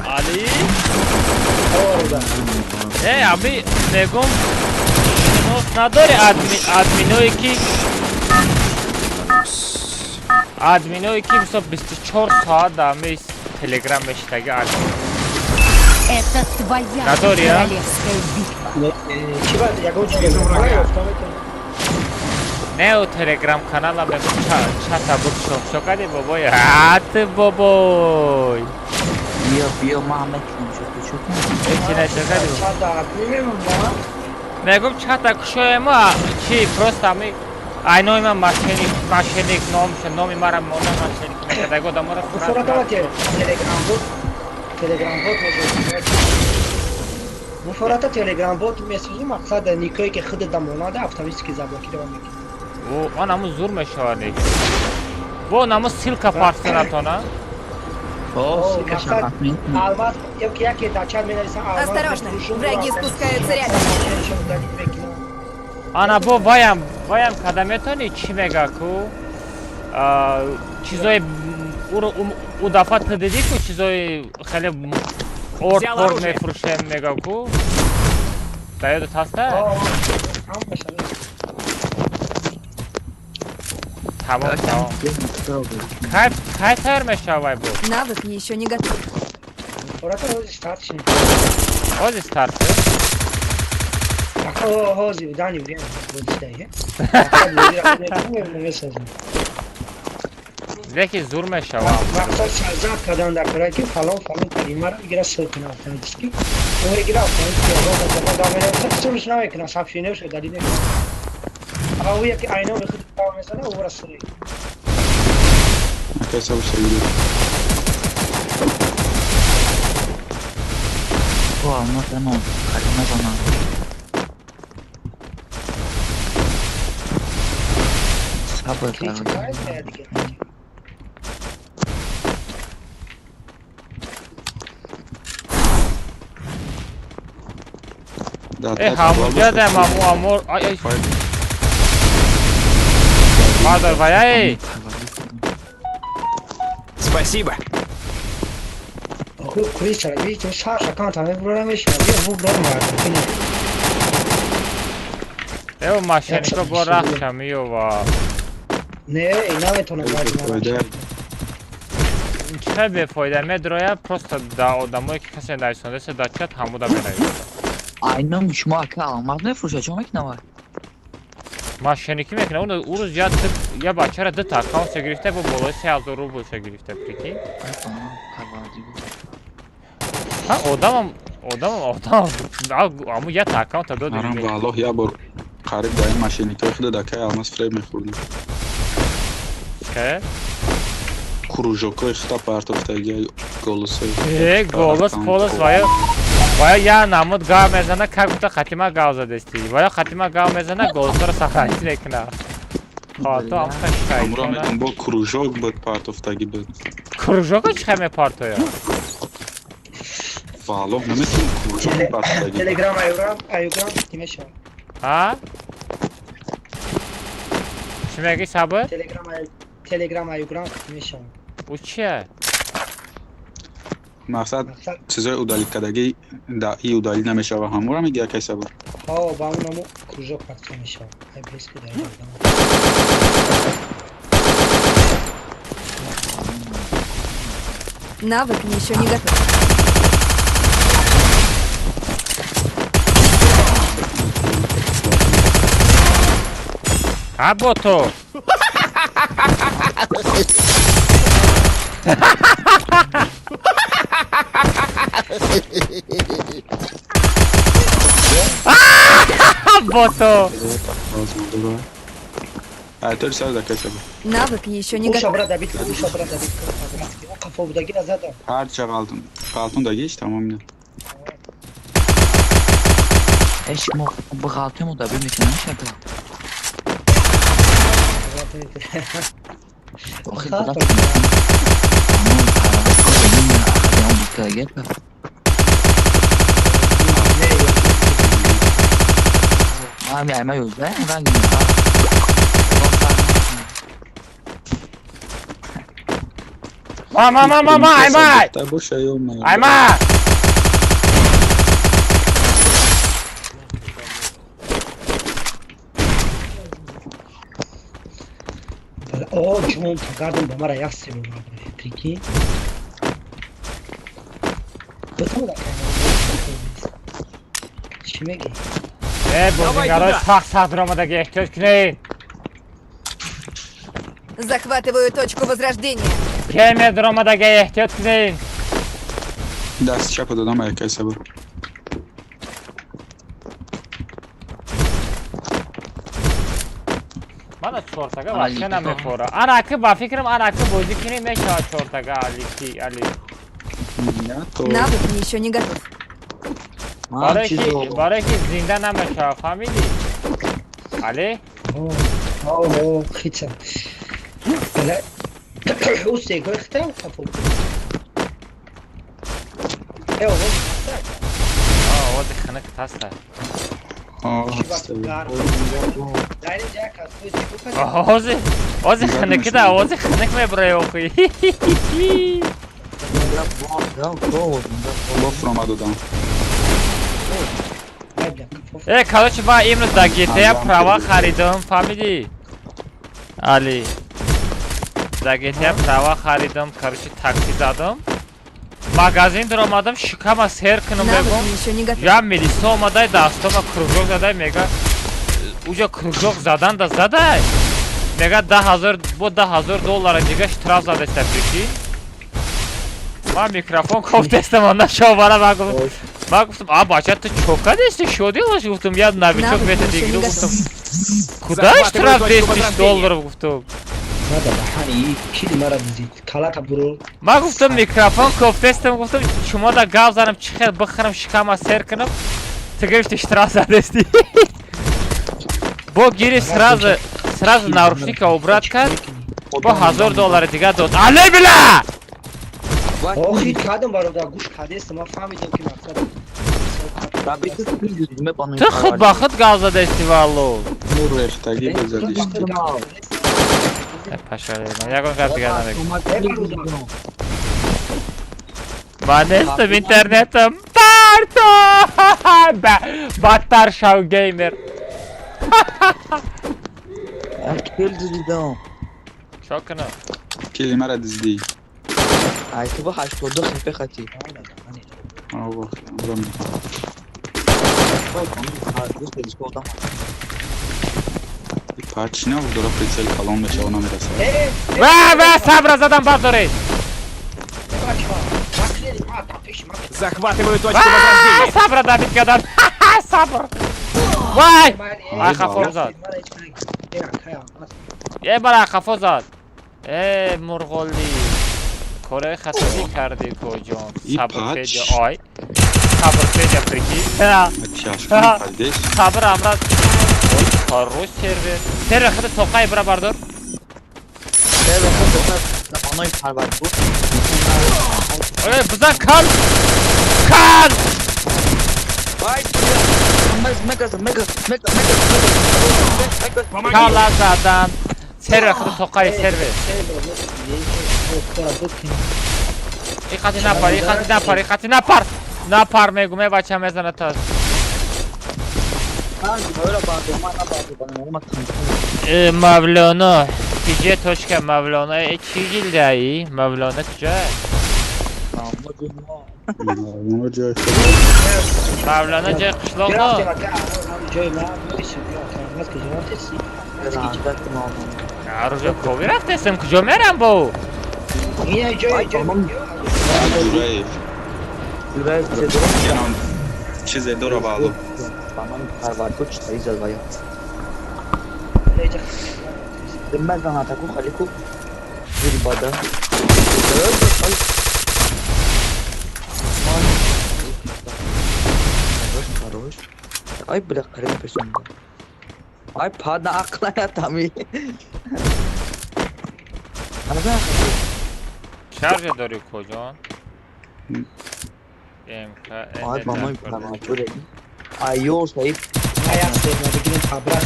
Али? Э, аби мегум, шинос надори админое ки Админое ки мисол 24 соат дар ҳамаи телеграм мешидаги админ. Это твоя Надори, а? королевская битва. Чӣ баъд ягон чиз ёфта метавонӣ? Не, у телеграм канала мегум, чата буд, шо кади, бобой? А ты, бобой. Биё, биё, ман метавонам шо кунам. Ҳечи нашо кади. Чата мемонам. Мегум, чата кушоема, чи просто ами айнои ман мошенник, мошенник номша, номи мара мона мошенник мекардаги одаморо. Буфоратава телеграм бот, телеграм бот месозӣ. Буфората телеграм бот месозӣ, мақсад никое ки худат монада автоматически заблокировать мекунӣ. Он ҳамун зур мешавад, не? Бо наму ссылка партонатона. Мақсад алмаз ёки яке дар чат менависа алмаз. Осторожно, враги спускаются рядом. Ана, бо ваям, ваям када метавонӣ, чӣ мега ку, чизои ӯ дафъа ту дидӣ ку, чизои хеле орд Взял порд оружие. мефурӯшем мега ку, дар ёдат ҳаста? Тамом, тамом. Кай, кай тайёр мешава вай бо? Навык еще не готов. Буфората ҳози старт шин. Ҳози старт шуд? Ҳози дани время бозидаи. Месозем. Леки зур мешава. Мақсад шазад кардан дар кора ки фалон фалон калимаро мегира, ссыл кунад автоматически. Ӯ мегира автоматически, ягон ссылш намекунад, сообщениешо далил мекунад. А ӯ яке айноми худ мезана, ӯра ссыл. Акай сабр, сагири. О, алмаз ано, харид мезанам. Сабр кардам. Э, ҳамуҷадам аму амор, ай, ай. Бадар ваяй. Спасибо. Куричара, видите, шаш аккаунта мебурара мешина, бия бубрар мардум. Эо, мошеннико бо рахша миёва. Не, наметонам мардум. Чӣ бефоида медроя, просто да одамое ки касе нависондасе дар чат, ҳамуда менависад. Айном шумо ака алмаз мефурӯшад, чо мекунам вай? Мошенникӣ мекунад. Ӯ рӯз я бачара дута аккаунтша гирифта, бо болои 3000 рублша гирифта, прикинь. Ҳа, одамам, одамам, одамам, аму ята аккаунта дод. Арам валлоҳ, як бор қариб дар ин мошенникҳои худа дар кай алмаз фиреб мехӯрдем. Ке? Кружокҳои худа партофтаги, голосои. Э, голос полос вая я намуд гав мезана, как будто қатима гав задести. Вая қатима гав мезана, голосоро сохранить мекуна. То амха Амура шайтона. мегам, бо кружок буд, партофтаги буд. Кружоко чӣ хел мепартоя? Валлоҳ наметонам, кружок партофтаги буд. Телеграм аюграм, аюграм ки мешавад. А? Чӣ мегӣ, Сабр? Телеграм, телеграм аюграм ки мешавад. Ӯ чия? Мақсад чизои удалить кардагӣ да и удалить намешава, ҳамура меги, акай Сабр? Ҳо, ба он аму кружок партофта мешавад. Ай близко дар одам. Навык еще не готов. А бото. Бото. Айтор сар акай Сабр. Навык еще не Уша готов. бра добить, уша бра добить. Қафо будагира задам. Ҳарча ғалтун ғалтун дагиш, тамом ина. Э, шумо бағалтему да бимекунам шака. Охи буда. Аммо парвоз кардем. Мами айма юзда, ранги. Ма, ма, ма, ма, ма, аймай! Боша ё ма. Аймай! О, ҷон, гардам ба мара як се бор прикинь. Чӣ мегӣ? Э, бозигарои сахт сахт омадаги, эҳтиёҷ кунед. Захватываю точку возрождения. Кемер омадаги, эҳтиёт кунед. Даст чапа додам якай сабр. Мана чортага вообще намефора. Анаки ба фикрам анаки бозӣ кунем мешавад чортага Али ки Али. Навык еще не готов. Барои ки зинда намешавад, фаҳмидӣ? Али? О, хица. Ӯ сегои хита хафо. Э, овози хаста. Овози хунук таста. Овози, овози хунукида, овози хунук мебурай охи. Э, короче, ман имрӯз дар GTA права харидам, фаҳмидӣ? Али. Дар GTA права харидам, короче, такси задам. Магазин даромадам, шикама сер кунам бегум. Я милиса омадай, дастома кружок задай, мега. Уҷа кружок задан да задай. Мега 10,000, бо $10,000 дига штраф задаста, прикинь. Ман микрофон кофтестам, ана шовара ман гуфтам. Ман гуфтам, а бача, ту чо кардести? Шо делаешь? Гуфтам, я новичок в этой игре, гуфтам. Куда штраф $10,000, гуфтам. Ман гуфтам, микрофон кофтестам, гуфтам, шумо да гап занам, чӣ хел бихӯрам, шикама сер кунам. Ту гирифти штраф задести. Бо гирифт сразу, сразу нарушника убрать кард. Бо $1,000 дига дод. Али била! Охи кадам бародар, гӯш кардест, ман фаҳмидам ки мақсад. Ту худ ба худ гап задести валло. Рехтагӣ безадишти. Пашале, ягон гап дигар намегӯям. Ман нестам интернетам. Парто! Бадтар шав геймер. Кел дуздидам. Чо кунам? Кели мара дуздӣ. Ай ту ба 82 хефе хати. Ова, пач набуд, дора прицел калон мешава, намерасад. Ва, ва, сабра задам бардоред. Захватываю точку возрождения. Сабра добить кадан. Сабр. Вай! Ай хафо зад. Е бара хафо зад. Э, мурғоли. Кораи хатоӣ кардӣ, коҷон. Сабр федя, ой. Сабр федя, прикинь. Сабр амраз. Ой, хорош сервер. Сервер худ тоқай бира бардор. Сервер худ тоқай оной парвар буд. Ой, бизан кан. Кан! Вай, мега, мега, мега, мега. Кала задан. Сервер худ тоқай сервер. И хати напар, и хати напар, и хати напар. Напар мегум, э бача мезана та. Э, Мавлоно, тиҷе точка Мавлоно, э чӣ гилдаи? Мавлоно куҷо? Мавлоно ҷои қишлоқ но? Аружа кови рафтесем, куҷо мерам бо? Чизе дора балу. Ай бля, қариб пешонда. Ай падна ақлая тами. Шаржа дорӣ куҷон? МК. Ай ба ман парвар. Айё саиб. Ай аксе бигирем табрас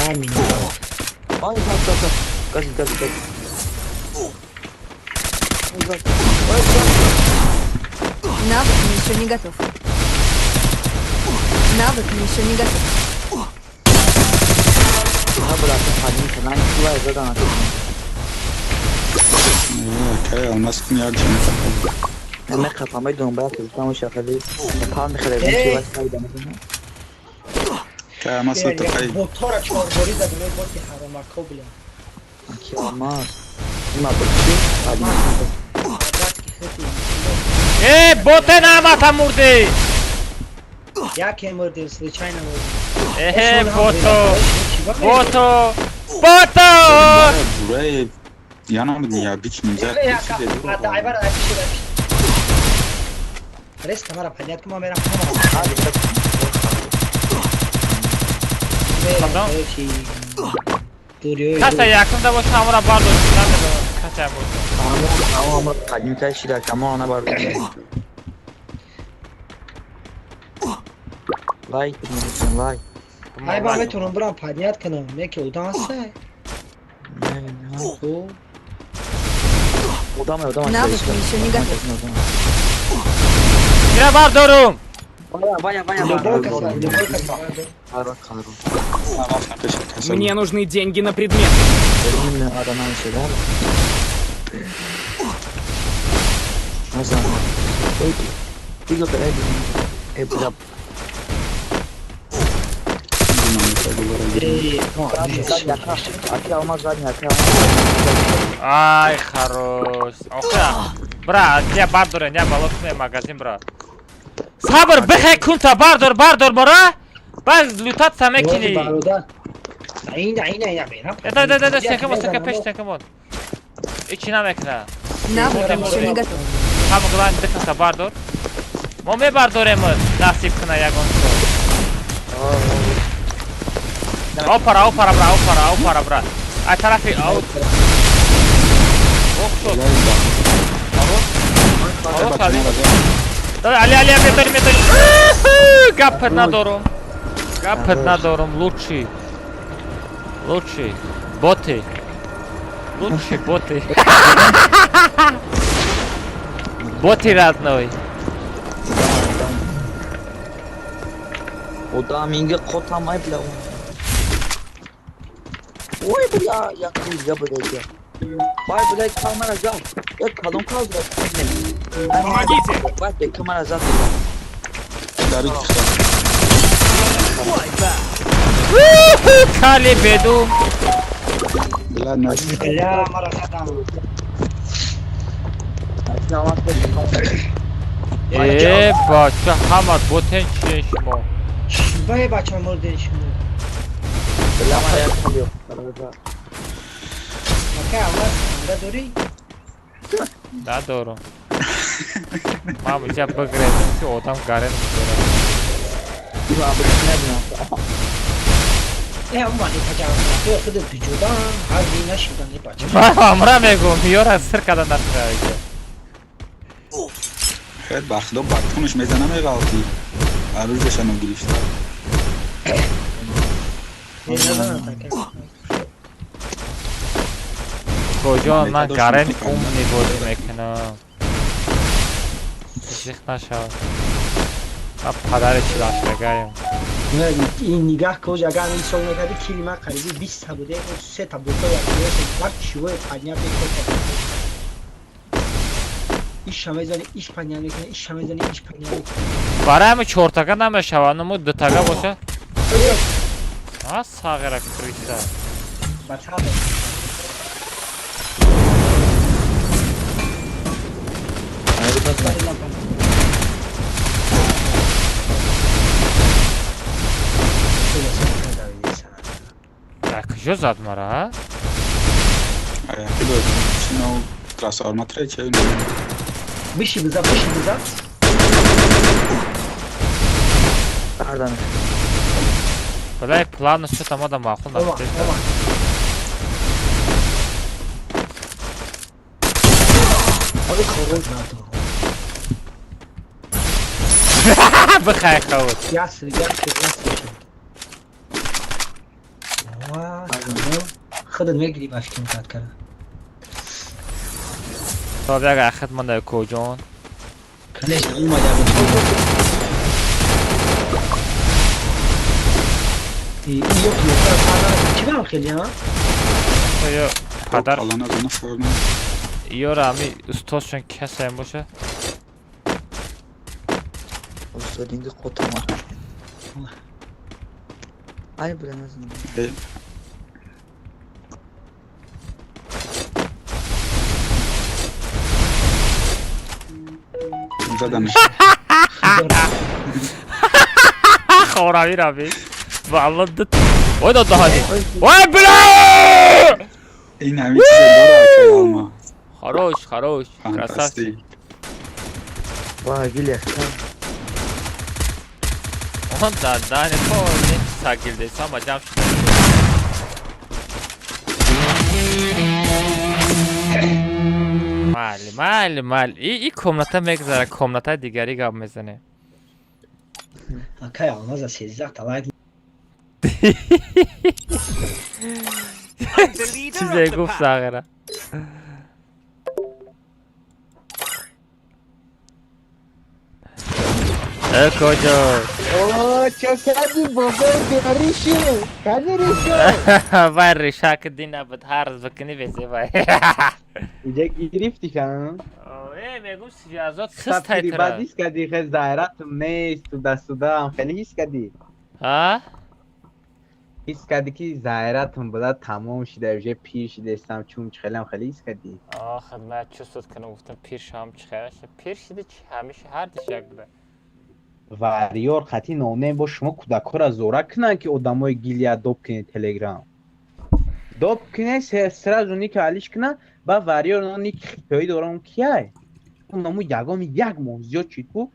я мина. Ай газ газ газ газ газ. Навык еще не готов. Навык еще не готов. Кай алмаз кун як ҷо меқапам. Меқапам, медонам, баяд тамоша хеле пал мехӯрад, чи вақт пайдо мекунад. Кай алмаз то кай. Ботора чорборӣ задам, эй боти ҳаромако бля. Ки алмаз. Има бочи, Э, боте намата мурди. Яке мурди, случайно мурди. Э, бото. Бото. Бото! Бурай, я нам не обычный взять. Рез камера понятно, мама. Каса якум да боша ҳамора бардошт намедонам каса боша. Ҳамора қадимтар шида, камора набардошт. Лайк мекунам, лайк. Ай ба метавонам бирам поднять кунам, не ки одам ҳаста? Не, не. Одам, одам. Навык еще не готов. Я бардорум. Ваня, Ваня, Мне нужны деньги на предметы. Ай, хорош. Бра, я бардорен, я балокне магазин, бра. Сабр, бихе кунта, бардор, бардор, бора. Баз лютат мекини. Да, да, да, да, стенка, стенка, пеш, стенка, мон. Ичи намекна. Навык еще не готов. Ҳама главное бихаса бардор. Мо мебардорем, насиб куна ягон сол. Опара, опара, бра, опара, опара, бра. Ай тарафи, ау. Ох, шо. Хорош, хорош, Али, Али, метори, метори. Гапет надорум. Гапет надорум, лучший. Лучший. Боты. Лучший боты. Боты родной. Одам инга котам ай бля. Ой бля, я хуй блядь. Бай блядь, камера зад. Я калон кал блядь. Помогите! Бай, камера зад. Кали беду. Бля, бля, мара задам. Э, бача, ҳама ботен чиен шумо. Бай бача мурден шумо. Бля, мара як Мака алмаз надорӣ? Надорам. Ман инҷа бигрезам ки одам гарен медорад. Э, умани паҷам. Ту худат биҷудан, ҳар ди нашидан и бача. Ман ҳамра мегӯм, ёра сир кардан дар инҷа. Хел ба худо батунаш мезана меғалти. Аружашано гирифта. Коҷон, ман гарен умни бозӣ мекунам. Зиқ нашав. Ман падари чилашагаем. Ин нигаҳ коҷ агар ин сол мекарди кили ман қариби 20 та буде, се та буто як як чивои падня бекор. Иш мезани, иш падня мекунӣ, иш мезани, иш падня мекунӣ. Барои ҳами чортага намешавад, ну дутага боша. А сағира криса. Бача. Куҷо зад мара? Биши биза, биши биза. Балай план шуд ама маъқул нашуд. Бихай хавд. Яср, яср, яср. Худат мегири ба фикрам кад кара. То як ахид монда коҷон. Конечно, умада. И ёк ёк чӣ бам хеле, ҳа? Ё падар. Ёра ами устозшон касаем боша. Устодинги қотама. Ай, билемezdim. Задамеш. Хорави рави. Валла д. Ой да даҳани. Ой бля! Ин ҳамин чизе дора акай Алма. Хорош, хорош. Красавчик. Фантастик. Ва, гилехта. Он да дани по сагилде сама ҷамъ шуда. Майли, майли, майли. И комната мегзара, комнатаи дигари гап мезанем. Акай Алмаза 13 та лайк. Чизе гуфт сағира. Э куҷо? О, чо кардӣ бобо ришу? Кани ришу? Вай риша ки дина буд ҳар рӯз бикунӣ безе вай. Иҷа гирифтӣ кан? Э, мегум связот систай тра. Баъд ҳис кардӣ хел зайратум нест, туда-сюда, хеле ҳис кардӣ? А? Ҳис кардӣ ки зайратум буда тамом шида, уже пир шидастам, чун хелам хеле ҳис кардӣ? А, хидмат чувствовать кунам гуфтам пир шавам чӣ хел пир шиди чӣ ҳамеша ҳар диш як буда. Вариёр қатъи ноонем бо шумо кӯдакҳоро зора кунанд ки одамои гилия доб кунед телеграм. Доб кунед сразу ники алиш кунанд, ба вариёр ник хитоӣ дорам кияй? Он наму ягоми як моҳ зиёд чид ку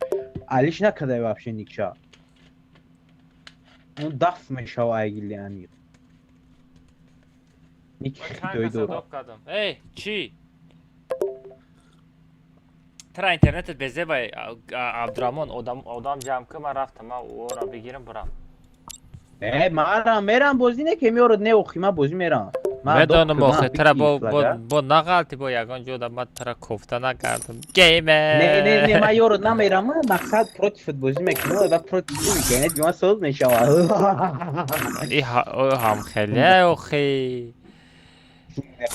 алиш накардай вообще никша. Он даф мешава ай гилия аниқ. Ники хитоӣ дорам. Эй, чӣ? Тра интернетет безебай Абдураҳмон одам ҷамъ кун, ман рафтам, ман ӯро бигирам бурам. Э, марам мерам бозӣ не ки меорад не охи ман бозӣ мерам. Медонам охи тра бо нағалти бо ягон ҷода ман тра кофта накардам. Геймер. Не, не, не, ман ёрод намерам, мақсад против бозӣ мекунам ва против интернет ман соз мешавад. И ҳам хеле охи.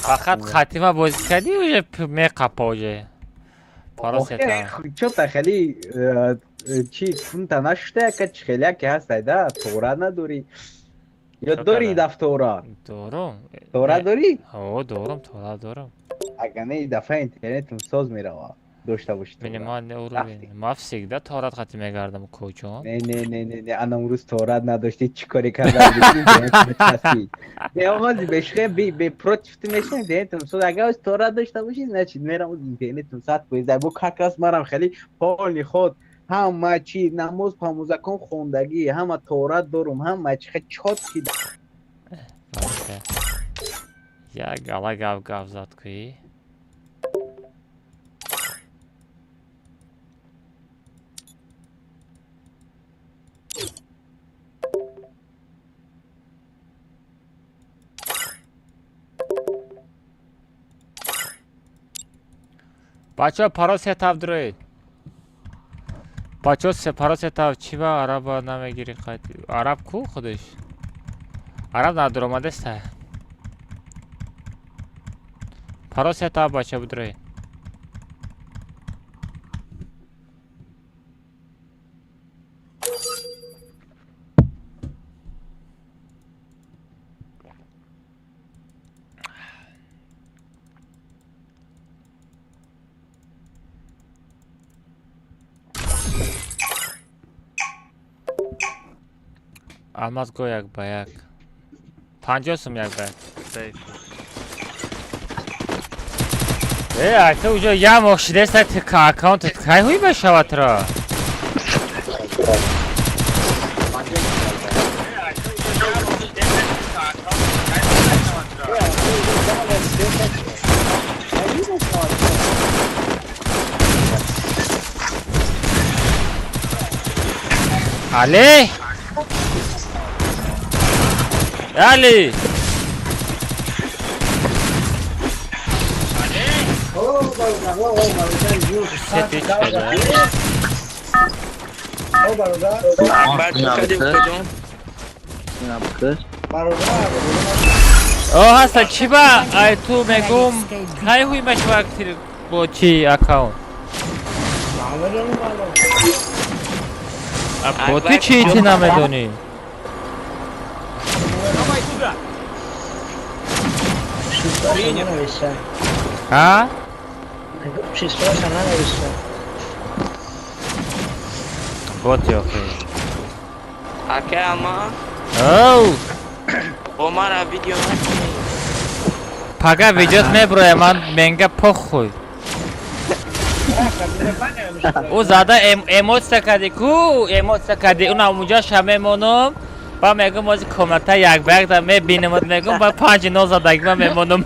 Фақат хатима бозӣ кардӣ уже меқапа уже. Чота хеле чи кунта нашуда яка чи хеле яке ҳастай да тора надорӣ. Ё дорӣ даф тора? Дорум. Тора дорӣ? О, дорум, тора дорум. Агар не дафа интернетум соз мерава. Дошта бошӣ. Минимальный уровень. Ма всегда торат қати мегардам куҷо? Не, не, не, не, не, ана имрӯз торат надоштӣ, чӣ коре кардам? Интернет Не, омади бешхе бе против ту мешавам интернетум соз. Агар оз торат дошта бошӣ, значит мерам интернетум сад фоиз. Бо как раз марам хеле полни ход ҳама чи намоз памузакон хондагӣ, ҳама торат дорум, ҳама чи хеле чотки. Як гала гап гап зад кӯӣ. Бачаҳо паро сетав дуроед. Бачаҳо паро сетав чӣ ба араба намегирӣ қайд? Араб ку худаш? Араб надуромадаста. Паро сетав бача будроед. Алмаз го як ба як. 50 сум як ба як. Э, айта уже як моҳ шидаста аккаунтат кай ҳуй мешавад тра? Али? Али! О, ҳаста чӣ ба ай ту мегум кай ҳуй мешавад бо чӣ аккаунт? Бо ту чӣ ти намедонӣ? Давай туда! Принят. А? Боти охи. Ака ама. Оу! Бо мара видео накунӣ. Пага видеот меброя, ман менга похуй. Ӯ зада эмоция кади ку, эмоция кади, уна муҷаша мемонум. Ба мегум ози комната як ба як да мебинам, мегум ба 5-0 задаги ма мемонум.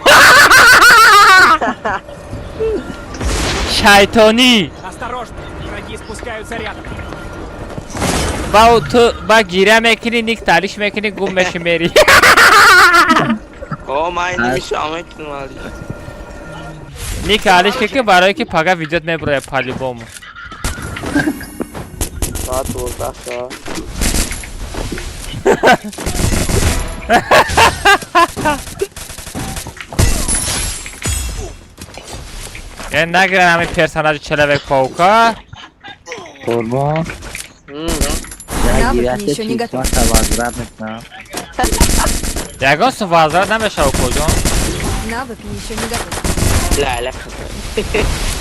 Шайтонӣ. Осторожно, враги спускаются рядом. Ба ту ба гиря мекунӣ, ник талиш мекунӣ, гум меши мери. О, ман намешавам мекунам. Ник алиш ки барои ки пага видеот меброя по-любому. Соат 12 шуд. Е нагиран ҳамин персонажи Человек Паука. Қурбон. Навык еще не готов. Ягон сум возврат намешава куҷон? Навык еще не готов. Ла ла.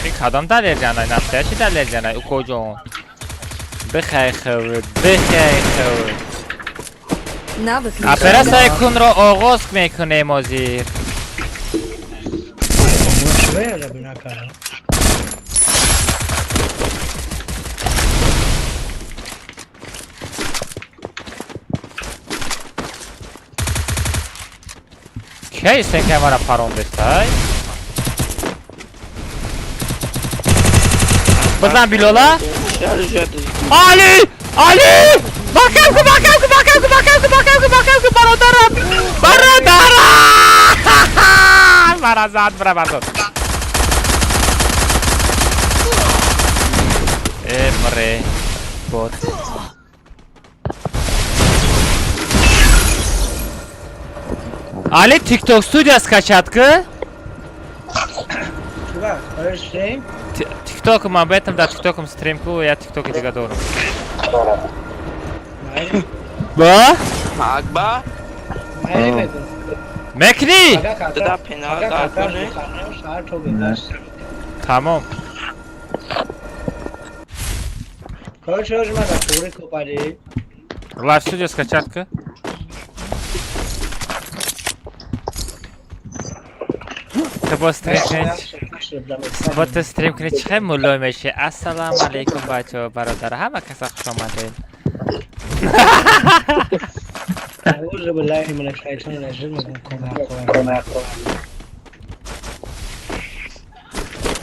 Ин кадом далелҷанай? Настоящий далелҷанай укоҷон. Бихай хавд, бихай хавд. Навык еще не Операцияи готов. кунро оғоз мекунем ҳозир. Кай сен мара парондестай? Бизан Билола? Али! Али! Бакам ку, бакам ку, бакам ку, бакам ку, бакам ку, бакам ку, бародарам! Бародарам! Мара зад, бра бардор. Э, мре. Бот. Али TikTok студия скачать ки? TikTok ман бетам дар TikTokм стрим ку, я TikTok дига дорам. Ба? Акба? Мекунӣ? Тамом. Live Studio скачать ки? Ту бо стрим кунӣ, бо ту стрим кунӣ чӣ хел муллой мешӣ? Ассалому алайкум бачаҳо, бародар, ҳама каса хуш омадед.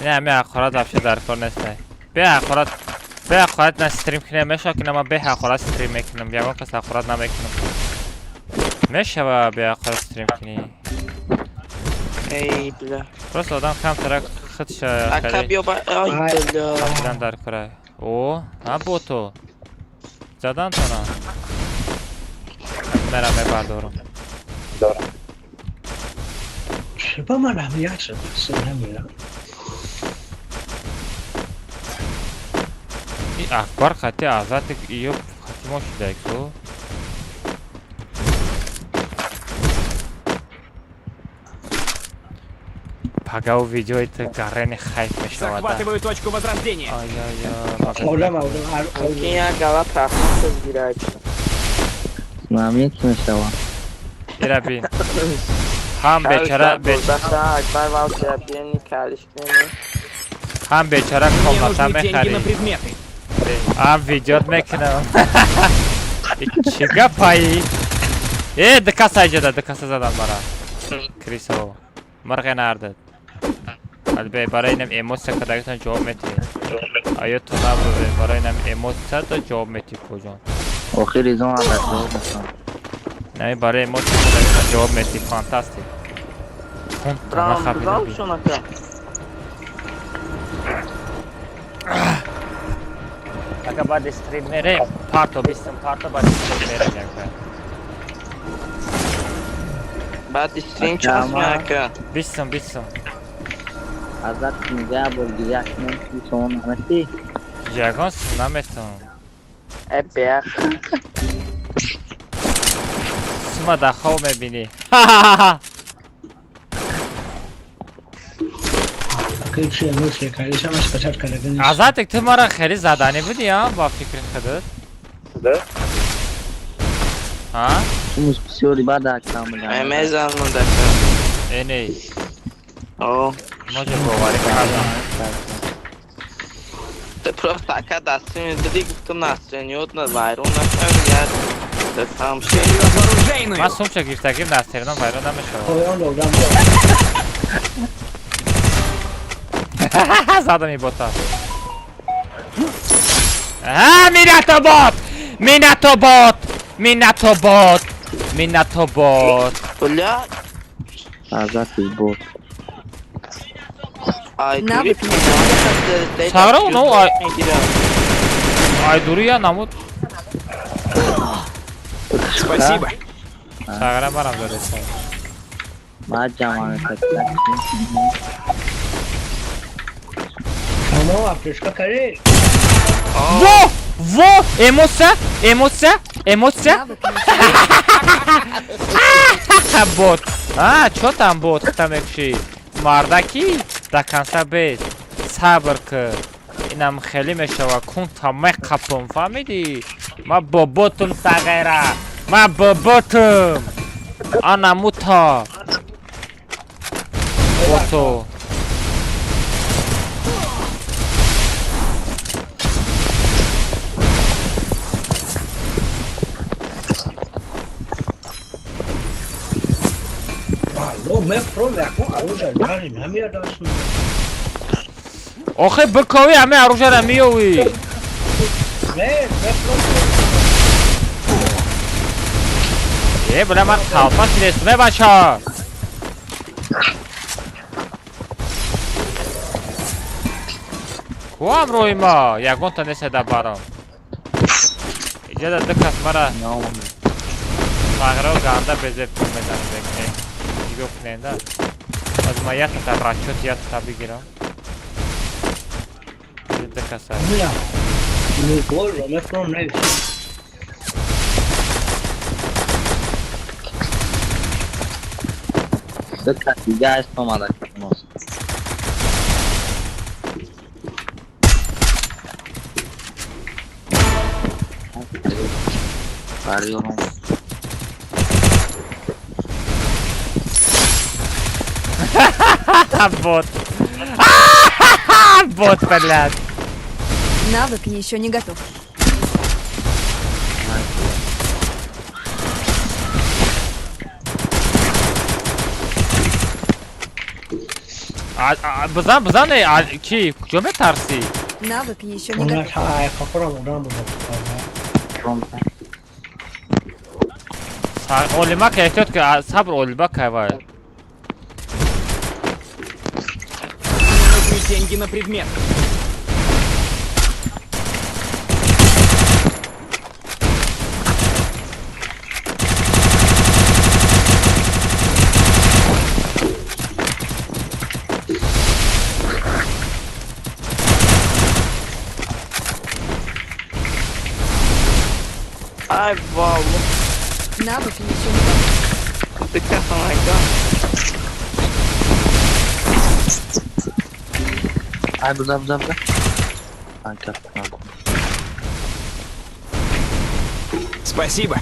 Не, ҳами ҳақорат вообще дар кор нестай. Бе ҳақорат, бе ҳақорат на стрим кунем мешава ки на ман бе ҳақорат стрим мекунам, ягон кас ҳақорат намекунам. Мешава бе ҳақорат стрим кунӣ? Эй, бля. Просто одам камтарак худша Ака биё ба ай бля. Хафидан дар кора. О, на бото. Задан тона. Мерам мебардорам. И Акбар хати азат ё хати мо шудай ку. Пагау видеои ту гарени хайп мешавад. Захватываю точку возрождения. Ай-ай-ай. Мумкин як гала прахмат гирад. Мамит мешава. Ира бин. Ҳам бечара Акбар валча биёни калиш кунем. Ҳам бечара Мне комната нужны деньги на мехарӣ. предметы. Ҳам видеот мекунам. Чӣ гапаи? Э, дикаса иҷода, дикаса задан мара. Крисо. Мирғе нардад. Албе барои инам эмоция кардагитон ҷавоб метиҳед. Оё ту набуде барои инам эмоция то ҷавоб метиҳ куҷон? Охир изон ҳам ҷавоб метиҳам. Не, барои эмоция кардагитон ҷавоб метиҳ. Фантастик. Хун Брам, шон ака. Ака баъди стрим мерем, парто бистам парто баъди стрим мерем якбар. Баъди стрим час меака. 20 сум, 20 сум. Азат мига бор гиряк мен сомон намести. Ягон сум наметум. Э беах. Сума дар хоб мебинӣ. Азатик, ту мара хеле заданӣ будӣ, а, ба фикри худат? А? Сумус бисёри бад акам. Э мезанам дака. Э не. О. Може боварӣ кардам. Ты просто ака дастини диди, гуфтам настроениёт на вайрон нашав я. Да там Оружейную! Ман сумча гирифтагим, настроениям вайрон намешавад. Задам и бота. А, минатобот! Минатобот! Минатобот! Минатобот! Бля. Азат бот. Ай Навык Сагра ну ай ай дурия намуд. Спасибо. Сагра барам дореса. Ма ҷамъ Во! Во! Эмоция! Эмоция! Эмоция! Навык еще Бот! А, чё там бот? Хта мекуши? Мардаки? До конца без. Сабр ки. Инам хеле мешава. Кун та меқапам, фаҳмидӣ? Ма боботум сағира. Ма боботум. Ана мута. Бото. Охе бикови ҳаме оружиеро миёвӣ. Е, бля, ман қалпа шидестум, е бача. Ку ҳамроҳи ма? Ягонта нест дар барам. Иҷода ду кас мара сағиро ганда безеб мезанад. Нигоҳ куненда. Аз ма якта расчёт якта бигирам. Ду каса. Ду кас дига аст омада. Барёром. Бот. Бот, блядь. Навык еще не готов. Бизан, бизан, ки, куҷо метарсӣ? Навык еще не готов. Олимак эҳтиёт ки, сабр олимак кайвай. Нужны деньги на предмет. Ай вау. Навык еще не готов. Ты как она Ай, буза, буза, буза. Ай, как надо. Спасибо.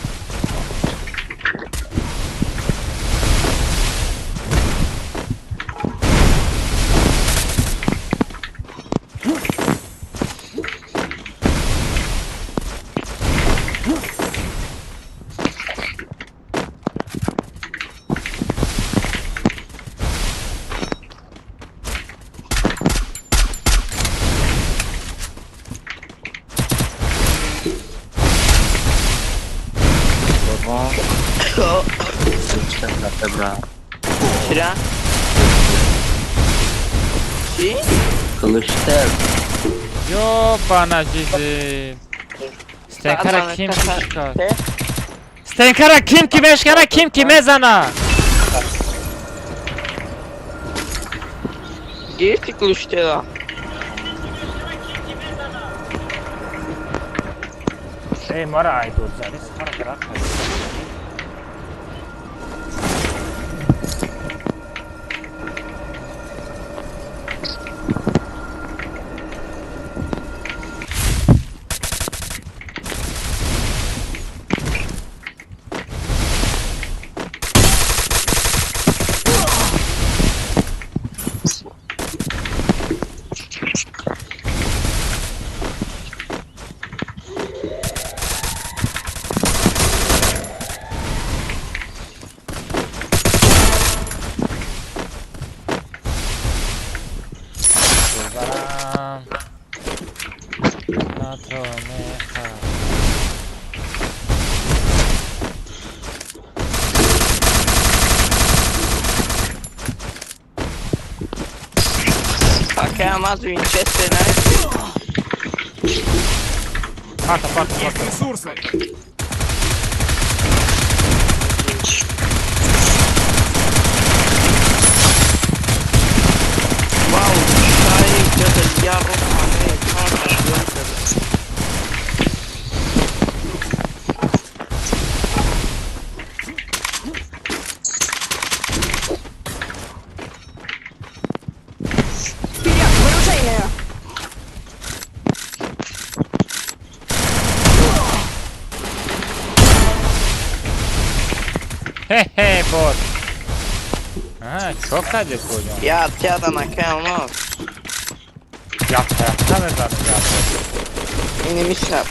Чира? Чӣ? Кылычтар. Ёбана жизнь. Стенкара ким ки шикаст? Стенкара ким ки мешкана, ким ки мезана? Гирифти ключтера. Эй, мара айдод зани, сахара дарах хайдод. Аз Винчестер, знаеш? Парта, парта, парта. Ресурсы! Вау, чай, где-то я Хе-хе, бот. Ага, чё каде понял? Я тяда на кем, Якта, якта мезанам, якта. Не мешай.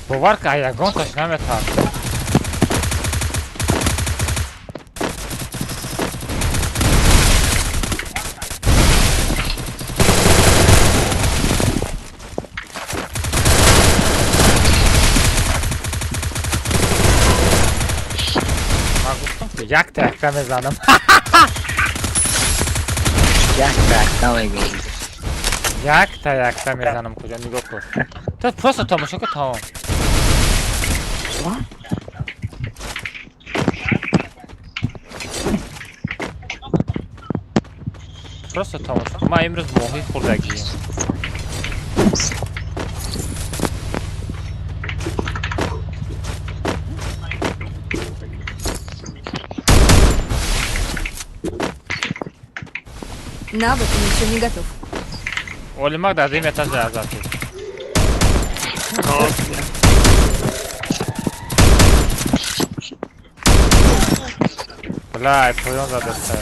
Бовар ка ягон таш наметарсад. Якта якта мезанам. Якта якта мегӯям. Якта якта мезанам куҷо нигоҳ кун. Ту просто тамошо кун тамом. Просто тамошо кун. Ман имрӯз моҳӣ хӯрдагием. Навык еще не готов. Олимак дар дим этажа азад. Блай, поён задаста.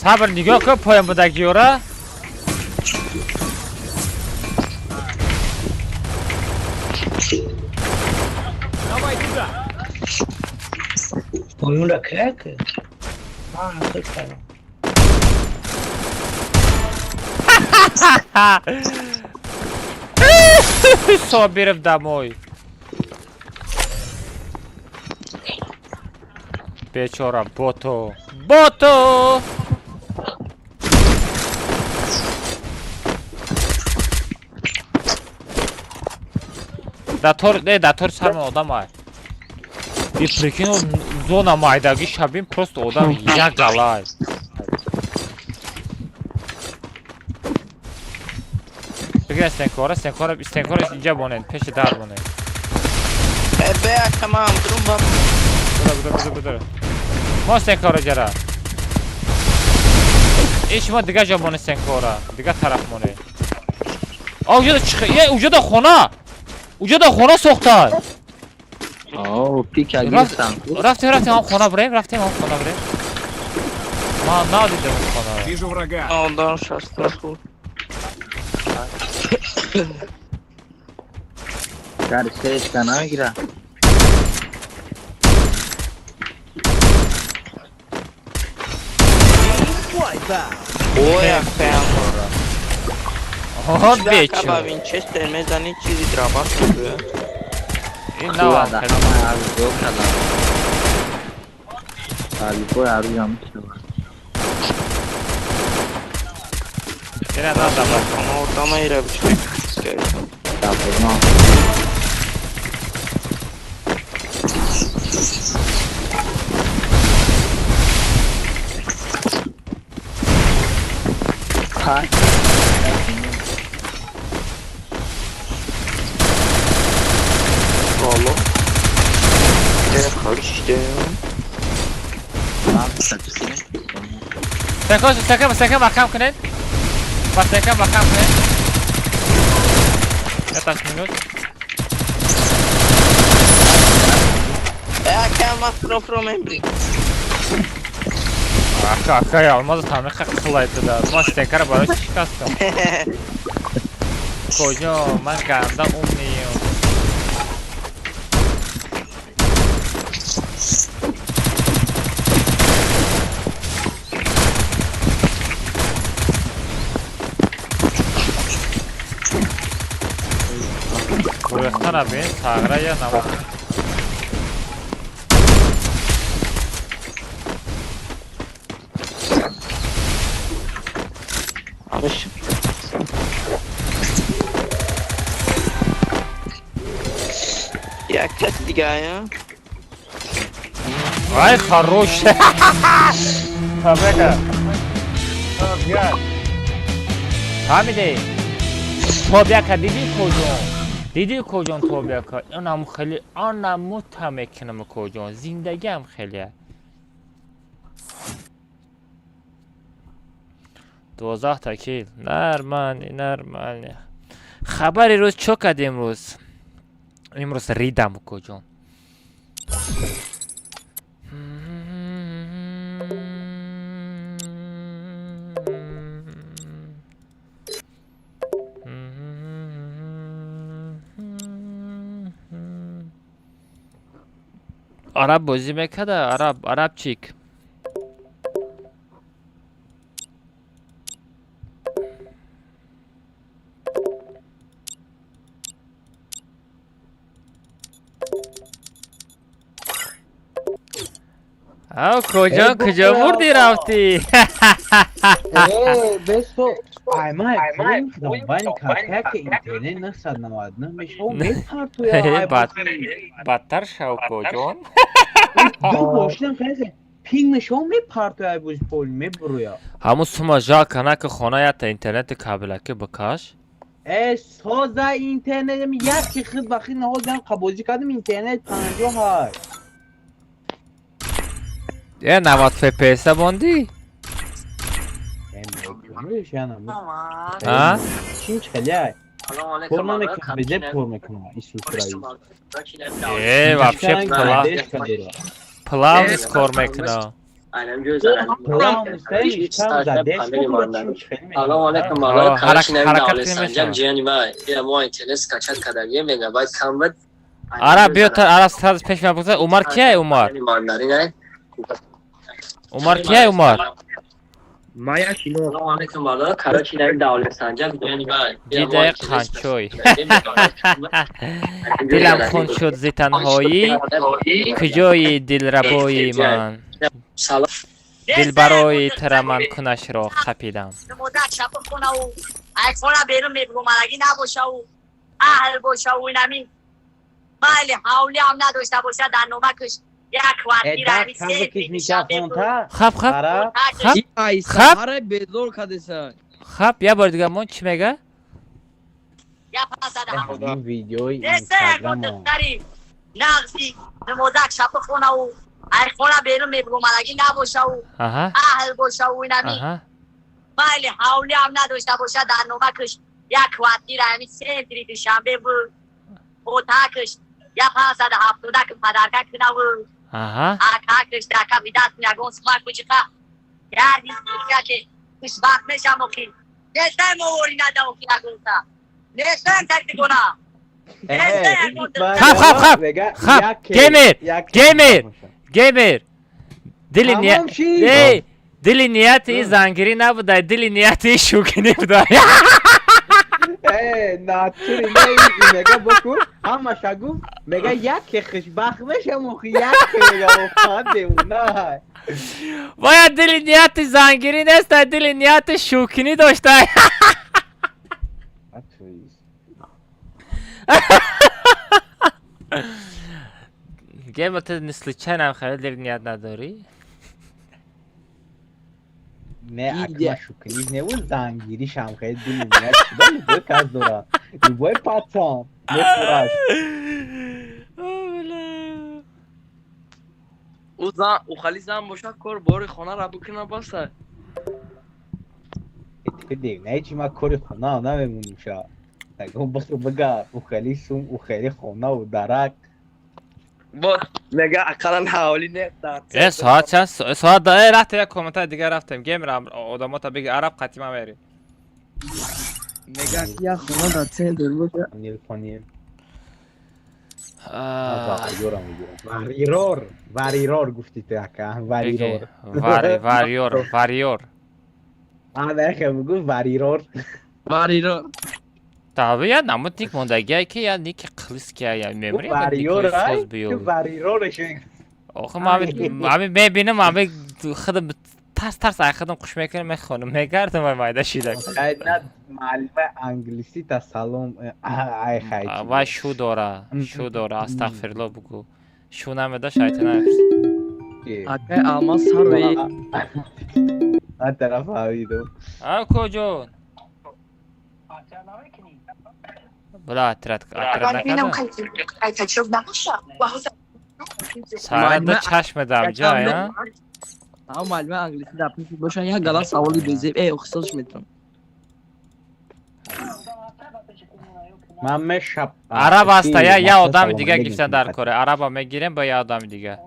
Сабр нигоҳ кун поён будагиёра. Давай туда. Поёнра как? А, хеле. Собиров домой. Бечора, бото. Бото! Датор, не, датор сарма одам ай. И прикинь, зона майдаги шабин просто одам як галай. Бигир стенкора, стенкора, стенкора инҷа монед, пеши дар монед. Бе, акамам, друм ба. Бура, бура, бура, бура. Мо стенкора ҷара. Ин шумо дигар ҷо монед стенкора, дигар тараф монед. А уҷода чих, е, уҷода хона. Уҷода хона сохтан. О, пика гирифтан. Рафтем, рафтем, ҳам хона бирем, рафтем, ҳам хона бирем. Ман надидам хона. Вижу врага. О, да, сейчас страху. Дар сечка намегира. Ой, акаям. Оҳо, бечо. Ака ба Винчестер мезани чизи драбаш мегӯяд. Ин навам Ина надам. Одама ира бичмек. Алло. Секо, секо, секо маҳкам кунед. Ба секо маҳкам кунед. Яташ минут. Ака, ака, алмазу тамиқа қилайтуда. Ман стенкара барои чӣ шикастам? Куҷо? Ман ганда умнием. Гурехтана бин, сағра я нама. Як кас дига. Ай, хорош. Табека. Фаҳмидӣ? Тобяка дидӣ куҷон? Дидӣ куҷон тобяка? Онам хеле онаму та мекунам куҷон. Зиндагиам хеле. 12 та кил. Нормально, нормально. Хабари рӯз чо кардем имрӯз? Имрӯз ридам куҷон. Араб бозӣ мекарда, араб, арабчик. Ав куҷо, куҷо бурдӣ рафтӣ? Э, бесто, ай ман пулим кардам, ки интернет 999 мешава, мепартоя. Ай Бадтар шав куҷон. Ду бошидам касе пинг мешава, мепартоя, ай бози пол мебуроя. Ҳамун сума жалко наки хона ята интернети кабелаки бикаш. Э, соза интернетам яки хид ба хид наҳозам қабозӣ кардам интернет 58. Э, 90 фпс бондӣ? А? Чим чхелай? Пур намекунам, безе пур мекунам, Исус раис. Э, вообще плавно кор мекунам. Салом алейкум, алло, короче, намедонам, ҷияни ма, я мо интернет скачать кардагем, мегабайт кам буд. Араб биё та араб сразу пеш ма бигзар. Умар кияй Умар? Умар кияй Умар? Салом алейкум, алло, короче, намедонам, ҷияни ма, я мо Дидаи интернет қанчой. Дилам хун шуд зи танҳоӣ, куҷои дилрабои ман? Салом. Дилбарои тираман кунашро хапидам. Муддат шаб хонаву ай хона берун мебуромадагӣ набошаву аҳл бошаву инами майли ҳавли ҳам надошта боша, дар номакаш як квартира ҳами Хаб, хаб, хаб, хаб, Безор кадеса. Хаб, як бори дига мон чӣ мега? Видеои Неста ягон духтари нағзи намозак шаб хонаву ай хона берун мебуромадагӣ набошаву аҳл бошаву инами майли ҳавли ҳам надошта боша, дар номакаш як квартира ҳами центри Душанбе буд, отакаш як 570 падарка кунаву акакаш дар кафи даст ягон сумак кучиқа як ки хушбахт мешам охи. Нестаем овори надаохи ягонта, нестаем тактикона. Хаб, хаб, хаб, хаб, геймер, геймер, геймер. Дили ният, эй, дили нияти и зангирӣ набудай, дили нияти и шӯкинӣ будай. Э, натури не, мега боку, ҳамаша гуфт, мега яке хушбахт мешам охи, яке мега офат девона. Бояд дили нияти зангирӣ нестай, дили нияти шӯкинӣ доштай. Геймер, ту не случайно хеле дили ният надорӣ? Не, акма шукриш не буд, зангириш ҳам хеле дили меяд. Чида любой кас дора. Любой пацан мефураш. Ӯ зан, ӯ хали зан бошад, кор бори хонара бикуна баса. Ты не чи ма кори хона намемоним ша. Нагон бахр бага, ӯ хели сум, ӯ хели хона ӯ дарак. Бо мега ақаллан ҳавли не дар. Э, соат чанд? Соат да, э, рафтем як комментар дигар рафтем. Гемра одамота биги араб қатима мери. Мега ки як хона дар центр боша. Нилфонил. Варирор, варирор гуфти ту ака, варирор. Вариор, вариор. А, нахе бугу варирор. Варирор. Таби я намуд ник мондагия ки я ники қилиския я мемри. Вариор, ай? Ту варирор шин. Охи ами мебинам, ами худам тарс тарс ай худам хуш мекунам, мехонам, мегардам ай майда шидак. Ай на муаллима англиси та салом ай хай. Вай шу дора, шу дора, астағфирулло бугу. Шу намеда шайтон. Акай алмаз сарви. Ман тараф фаҳмидам. А куҷо? Бла отряд, отряд накарда. Сарада чашм дам ҷой, а? А муаллима англиси дар пеши боша як гала саволи безеб, э, охисозш метавон. Ман мешаб. Араб аста, я я одами дига гирифтан дар коре. Араба мегирем ба я одами дига.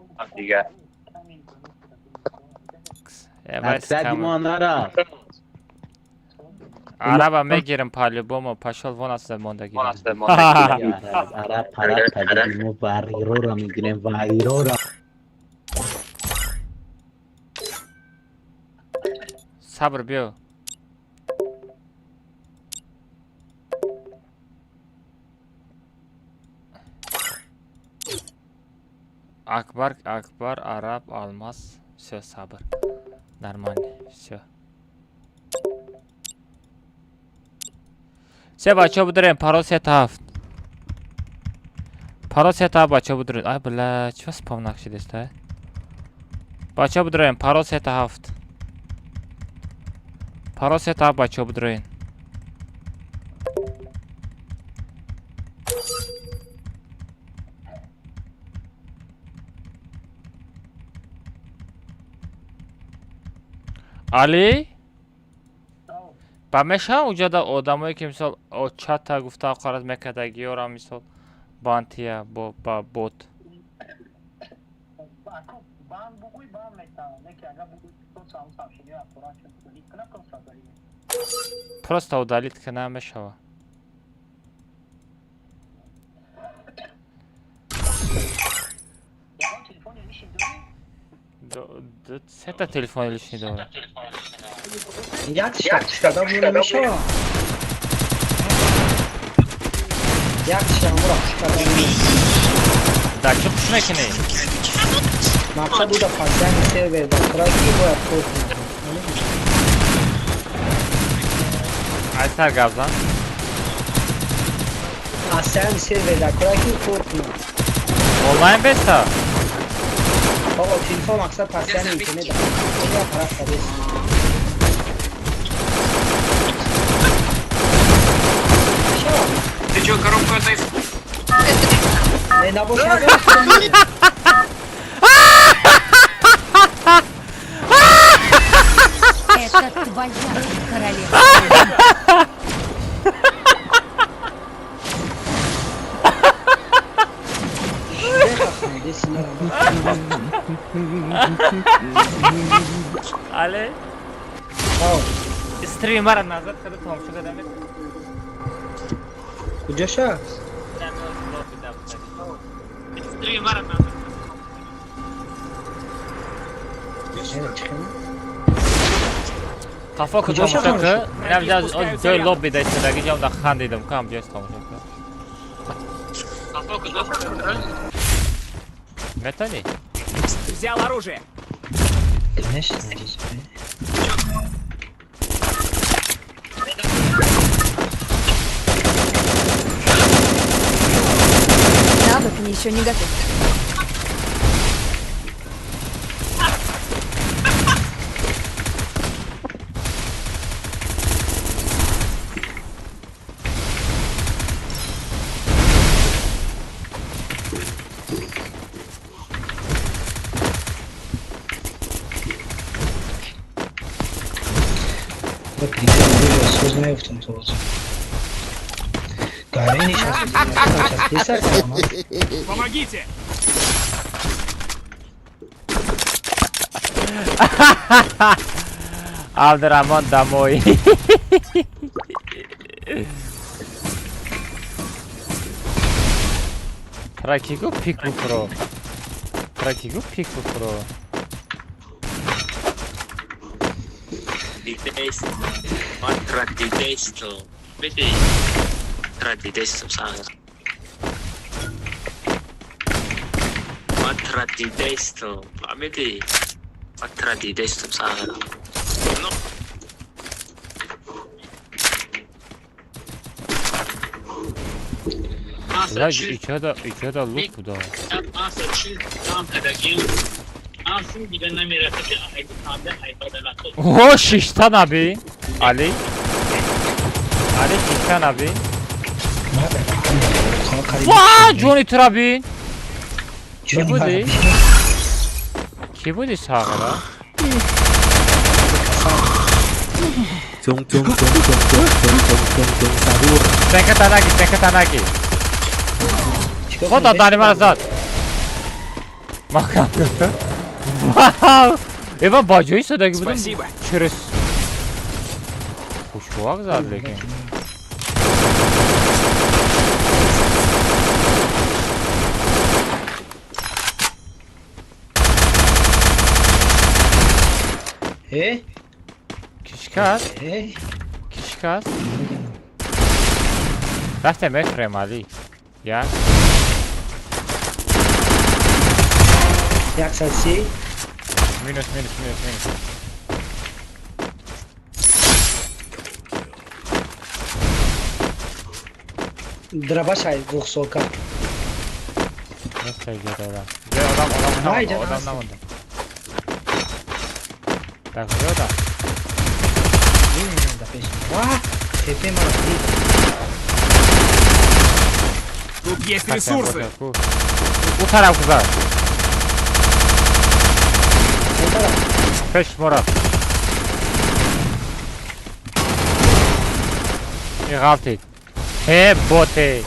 Отряди мо нара. Араба мегирем по-любому, пошел вон отсюда мондаги. Араб, араб, араб, мо варирора мегирем, варирора. Сабр биё. Акбар, Акбар, Араб, Алмаз. Все, сабр. Нормально, все. Се бача будурем, парол 3 7. Парол 3 7 бача будурем. Ай бля, чӣ спам накшидест, а? Бача будурем, парол 3 7. Парол 3 7 бача будурем. Али? Ба мешавам уҷода одамое ки мисол очата гуфта қараз мекардагиёра мисол бантия бо ба бот. Просто удалить кана мешава. Сета телефони лишний дора. Як шкада намешава. Як шамура шкада. Да чӣ хуш мекунӣ? Мақсад уда пасяни сервер да краки бояд код кунам. Айсар гап зан. Пасяни сервер да краки код кунам. Онлайн беста? Бобо телефон мақсад пасяни интернет да. Тараф кадест. Ты чё, коробку этой... Не, набошад. Это твоя королева. Але? Стримера назад када тамошо кардам. Куҷо ша? Стримера назад. Қафо ку тамошо ку. Инам ҷа ҷои лобби да истодаги ҷам да хандидам кам ҷои тамошо ку. Қафо ку тамошо ку. Метони? Взял оружие. Конечно. Навык еще не готов. Намеёфтам то бозӣ. Гари нишаст. Помогите! Абдурахмон домой. Тракигу пик буфро. Тракигу пик буфро. Ичода лук буда. О, шишта наби. Али. Али шишта наби. Ва, ҷони тура бин. Ки буди? Ки буди сағира? Цун цун цун цун цун цун цун цун цун сахур. Стенка танаги, стенка танаги. Худо дани мара зад. Макам. Вау! Эва ба ҷои садаги будам. Через хушвақ зад лекин. Кишкас? Кишкас? Рафте мефрем али. Як. 130. Минус, минус, минус, минус. Дробаш ай двухсока. Нест ай одам. Одам, одам, одам намонда. Так, куҷо одам? Тут есть ресурсы. У тараф гузар. Пеш мора. И ғалтид. Э боте.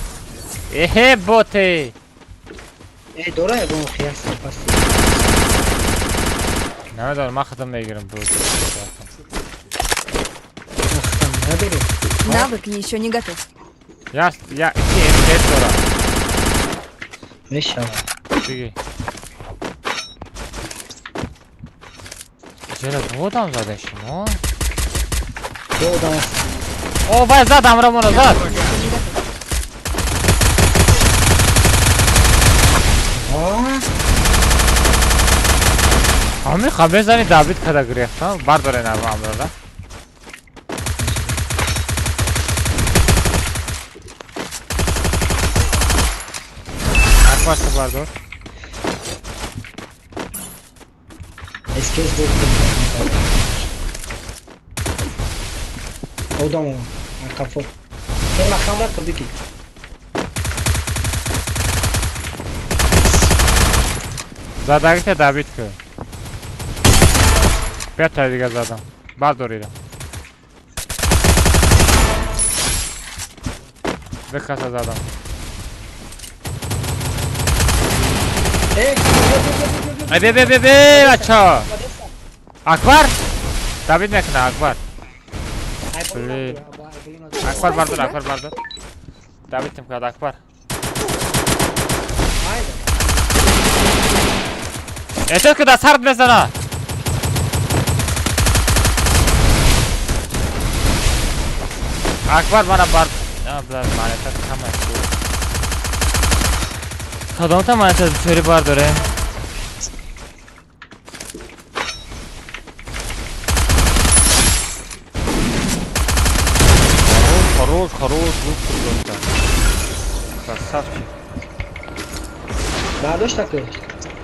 Э боте. Э дора ягон хияс паси. Намедонам, ман худам мегирам бо. Навык еще не готов. Я МТС дора. Мешава. Биги. Чера одам зада шумо? Ду одам. О, вай зад амрамона зад. Ами хабезани Давид када гирехта, бардоре на амрора. Акбар бардор. Эскез буд. Одам акафо. Ема хамра кабики. Задагите Давид ку. Пята дига задам. Бардорира. Бекаса задам. Ай бе бе бе бе бача. Акбар? Давид мекна Акбар. Блин. Акбар бардор, Акбар бардор. Давид тим кад Акбар. Эҳтиёт ки дар сард мезана. Акбар мана бар. Бла монета кам аст. Кадомта монета бисёри бардоре? Хорош, хорош, лук гузошта. Красавчик. Бардошта ку?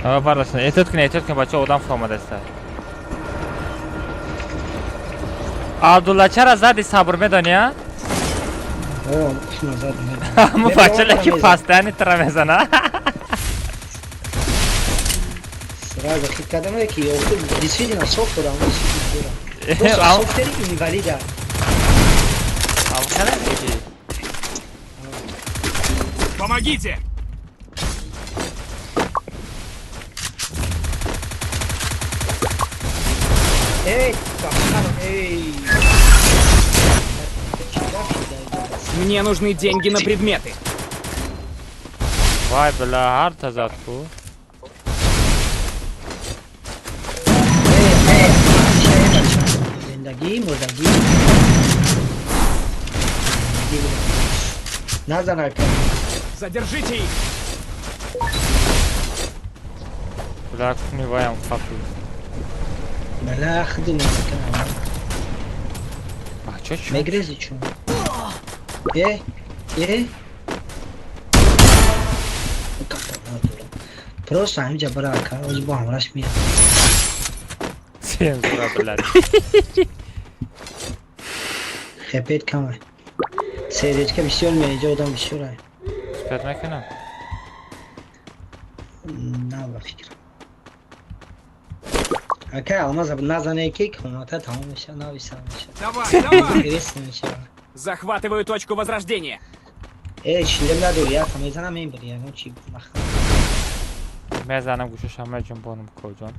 А, бардошта. Эҳтиёт кунед, эҳтиёт кунед, бачаҳо, одам фаромадаста. Абдулла чара зади сабр медонӣ, а? О, шуна зад. Ҳамун бача ки пастани тра мезана. Сразу хит кардам, ки действительно софт дорам, действительно. Софтери инвалида. Помогите! Эй, эй. Мне нужны деньги на предметы. Вай, бля, харта задку. زندگی مردگی نزن. Задержите их! Бля, миваям хафи. Бля, ходи на. А чё чё? Мегрези чё? Э? Э? Просто ҳаминҷа бара ака, оз бо ҳамраш меяд. Цензура, блядь. Хепет камай. Сердечка бисёр меяд, инҷа одам бисёр ай. Успеть мекунам? На, ба фикрам. Ака, алмаз назане ки комната тамом мешавад, нависа мешавад. Давай, давай! Интересно мешавад. Захватываю точку возрождения. Эй, шлем надори, я там мезанам, мебари, ягон чи махам. Мезанам гӯшашам меҷунбонам коҷон.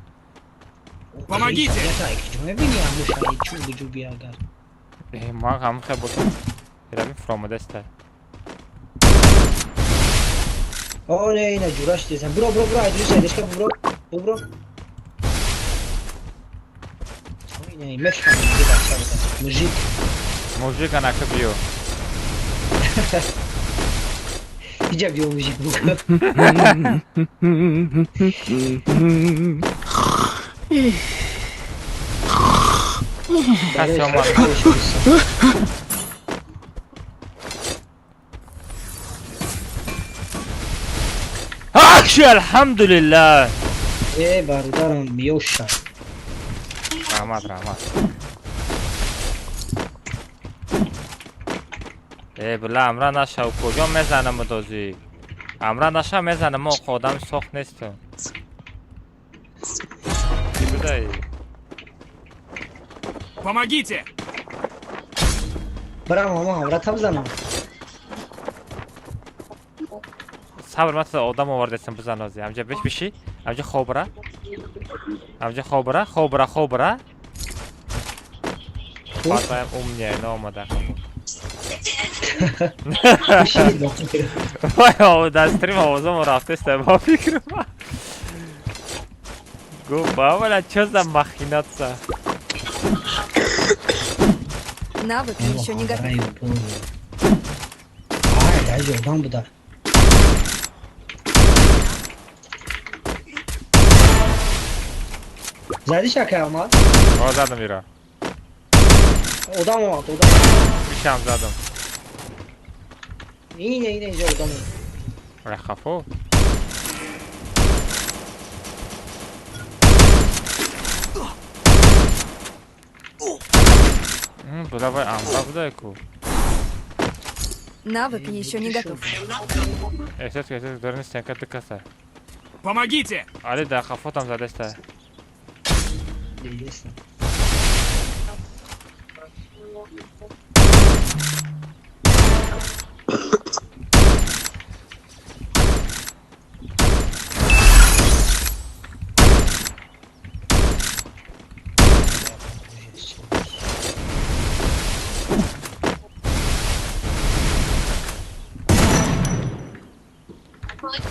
Помогите! Куҷо мебини ҳамушаи чӯб ҷуби агар? Э, ман ҳам хе бошам. Равим фромадаста. О, не, ина ҷураш дезам. Буро, буро, буро, айдури сайдешка буро, буро. Ина мефаҳмам, ки бача буда. Мужик. Мужик анака биё. Иҷа биё, мужик бука. Каси омад. Акши, алҳамдулиллаҳ. Э, бародарам, ёша. Раҳмат, раҳмат. Э, била, амра нашав, куҷо мезанам дозӣ? Амра наша мезанам, мо одами сохт нестам. Чӣ будаи? Помогите! Барам, ҳама ҳамра табзанам. Сабр, ман одам овардастам, бизан озӣ. Амҷа беш биши, амҷа хобра. Амҷа хобра, хобра, хобра. Баъд умния наомада. Вай, дар стрим овозамо рафтеста ба фикр. Гуфт, бабала, чё за махинация? Навык еще не готов. Ай, дар одам буда. Задиш ака омад? О, задам ира. Одам омад, одам. Бишам задам. Ине, ине, инҷа одам омад. Ра хафо. Буда вай амра буда ку. Навык еще не готов. Эҳсос эҳсос дорни стенка дикаса. Помогите! Али да хафо там задаста. Интересно.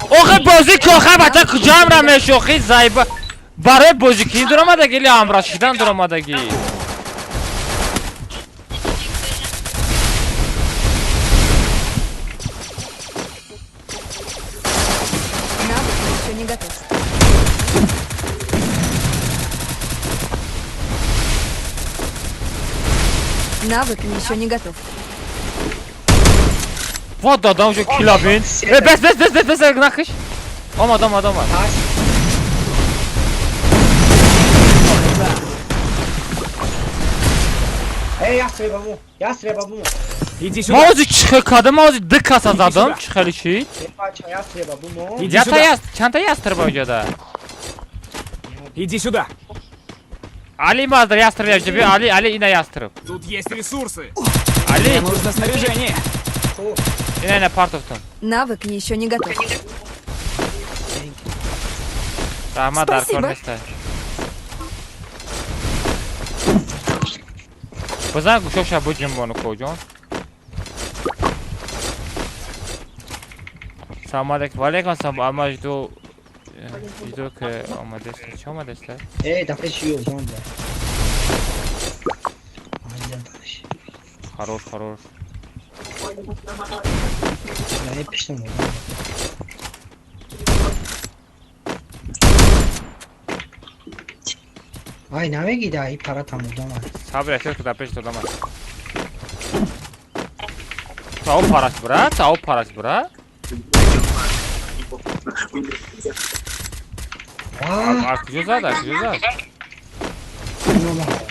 Охе бозӣ кохе бача куҷо амра мешохи зайба барои бозикунӣ дуромадагӣ или амра шидан дуромадагӣ? Навык еще не готов. Навык еще не готов. Вот додам уже килабин. Э, бес, бес, бес, бес, бес, нахиш. Омад, омад, омад. Эй, ястреба бу, ястреба бу. Иди сюда! Ма ози чӣ кадам, ма ози ду каса задам, чӣ хеле чӣ? Э, бача, ястреба бу мо. Иди Ята сюда! яст, чанда ястрба оҷода? Иди сюда! Али маздар ястрб яҷиби, Али, Али ина ястрб. Тут есть ресурсы! Али! Мне нужно снаряжение. Ина партовтон. Навык еще не готов. Раҳмат, дар кор Спасибо. неста. Бизан гӯшоша буҷунбону коҷон. Салом алейкум. Ва алейкум ассалом. Ама жду жду ки омадеста. Чӣ омадеста? Эй, да пеш ёзон да. Айдан таниш. Хорош, хорош. Эй, пештам. Ай, намеги да, и пара там удама. Сабр эҳтиёт ки дар пеши одам аст. Тао парас бра, тао парас бра. Аз куҷо зад, аз куҷо зад?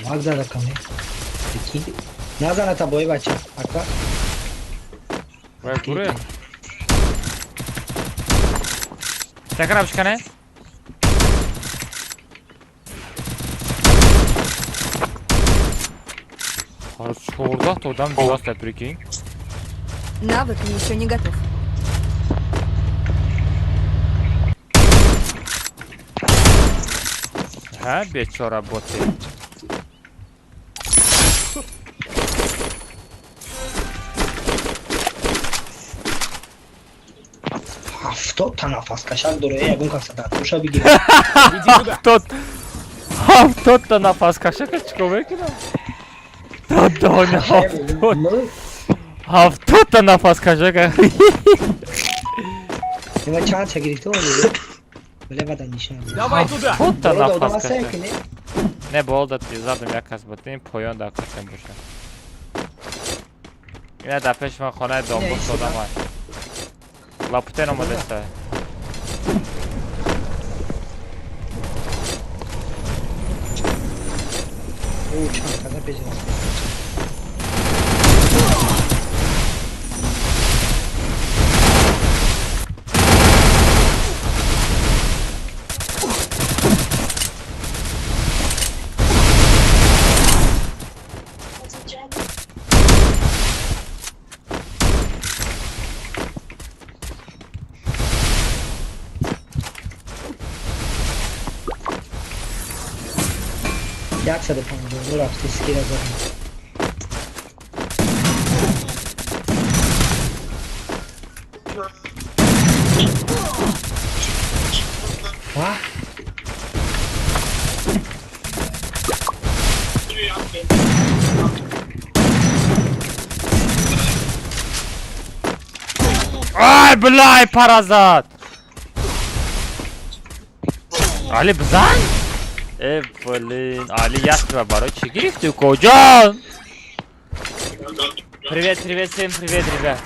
Мак зада каме. Прикинь. Назана та бой бача. Ака. Вай гуре. Чакара бишкане? Ҳар 14 та одам ҷоаста, прикинь. Навык еще не готов. Ҳа, бечора боте. 70 та нафаскашак дора, ягон каса дар куша бигир. 70 та нафаскашака чикор мекунам? Додони 70. 70 та нафаскашака. Нима чанд та гирифта оли? Бале бада нишон. Давай туда. 70 та Боло да одам нафаскашак. ҳастае ки не? Не, бол да задам як кас буд. Ин поён дар касем боша. Ина дар пеши ман хонаи домбос одам аст. Лапутен омадаста. О, чанд каса пеши раст. 152 рафти скира задам. Ва? Ай, блай, паразат! Али, бизан? Э, блин, Али, ястреба барои чӣ гирифтӣ, коҷон? Привет, привет, всем привет, ребят.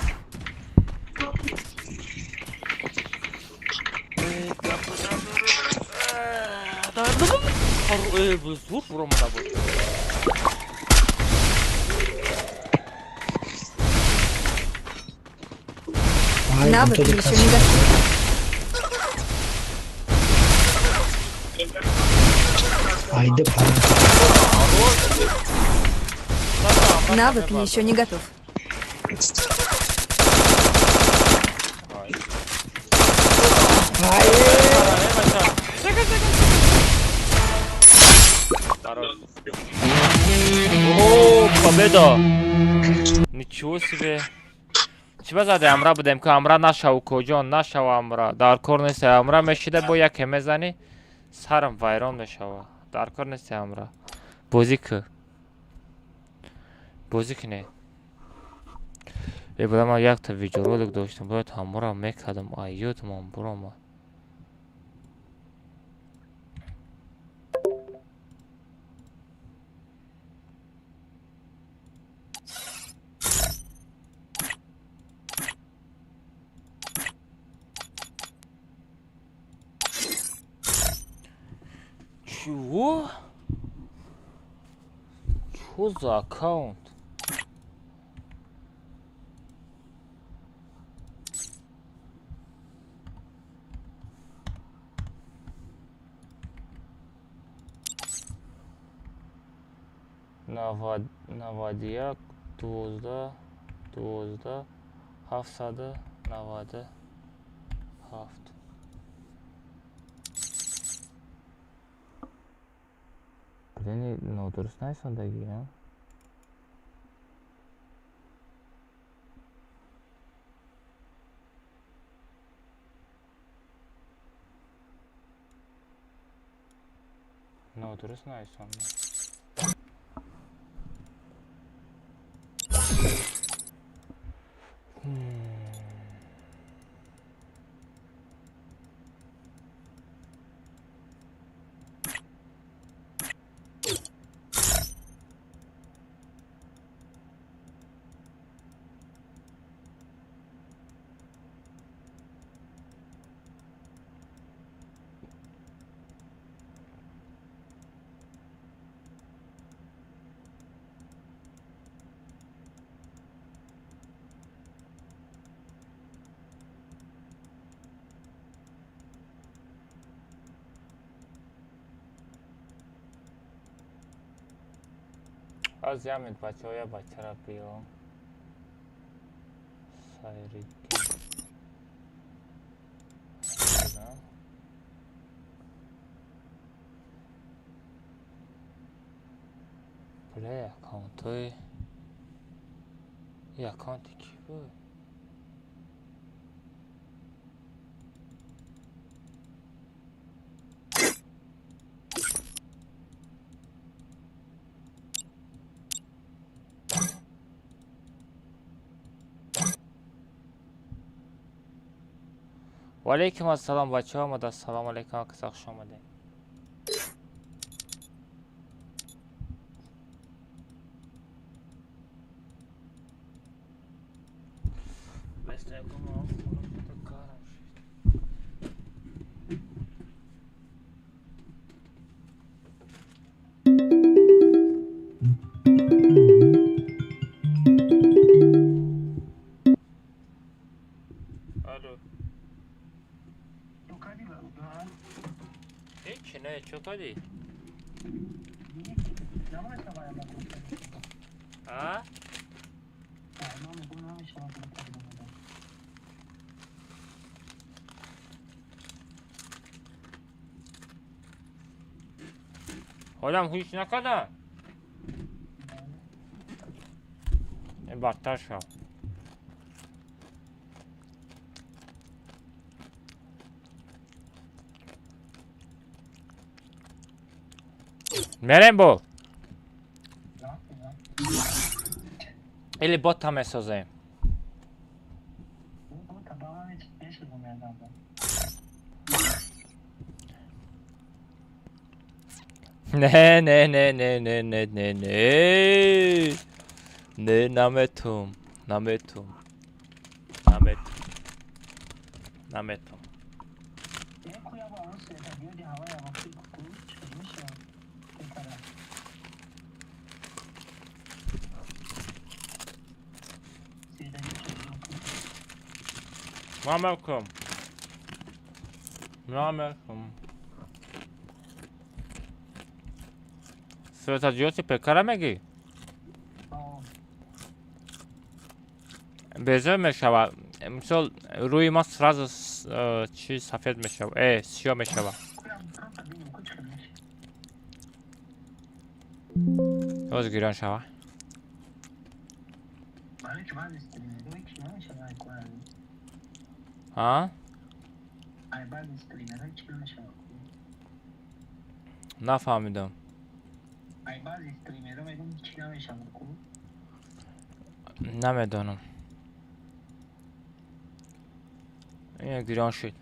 Зур буромада буд. Ай, Навык тоже еще не готов. Айда пара. Навык еще не готов. Ай! О, победа! Ничего себе! Чӣ базаде амра будем ки амра нашав коҷон, нашав амра. Дар кор нест амра мешида бо яке мезанӣ, сарам вайрон мешава. Дар кор нест амра. Бозӣ ку. Бозӣ кунед. Э, буда ман якта видеоролик доштам, бояд ҳамора мекардам, ай ёдмон буромад. Чего? Чё за аккаунт? Навадияк 12 12 797. Блин, нодуруст нависондагиам. Нодуруст нависондам. Аз ямед бачаҳо, я бачара биём. Сайриддин. Бля, аккаунтҳои и аккаунти кӣ буд? Ваалейкум ассалом, бачаҳо омада. Ассалому алейкум, акаса хуш омадед. Ҳолам ҳуш накарда? Бадтар шав. Мерем бо? Или бота месозем? Не, не, не, не, не, не, не, не. Не, наметум, наметум. Наметум. Наметум. Намекум. Намекум. Светодиоди пекара мегӣ? Безор мешавад. Мисол, рӯи ма сразу чи сафед мешавад, сиёҳ мешавад. Боз гирён шава. А? Нафаҳмидам. Намедонам. Ина гирён шуд.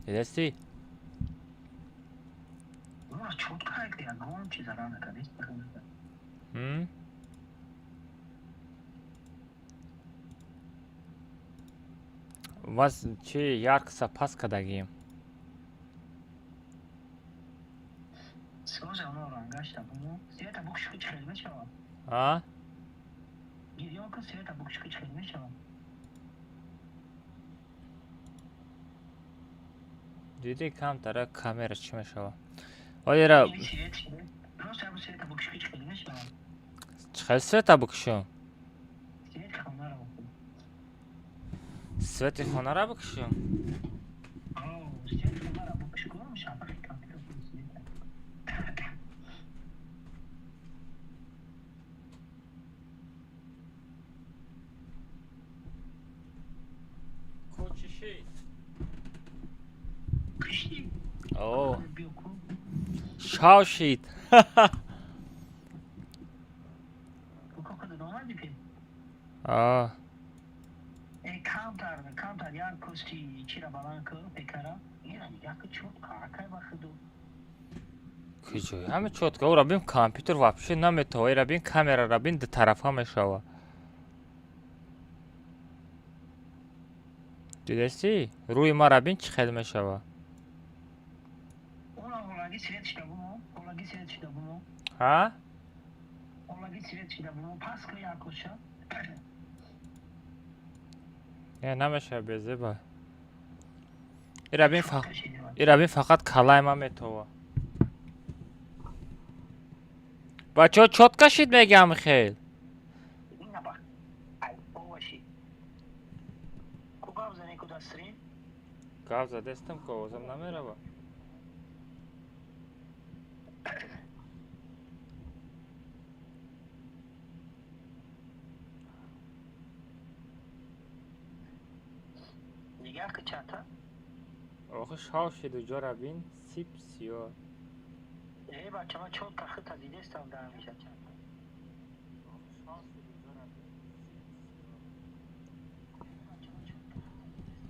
Дидастӣ? Вас чи яркса пас кардагием? А? Диди камтара камера чӣ мешавад? Оера Чӣ хел света бикушам? Свети хонара бикушам? О, шав шид. А. Куҷо? Ҳама чётко. Ора бин, компютер вообще наметава. Ира бин, камерара бин, дутарафа мешава. Дидасӣ? Рӯи мара бин, чӣ хел мешава. Ҳа? Не, намешава, безеба. Ира бин, фақат калаи ман метова. Бачаҳо, чётко шид, мегам хел. Гап задестам, ко овозам намерава. Охи, шав шиду, ҷора бин, сип сиёҳ.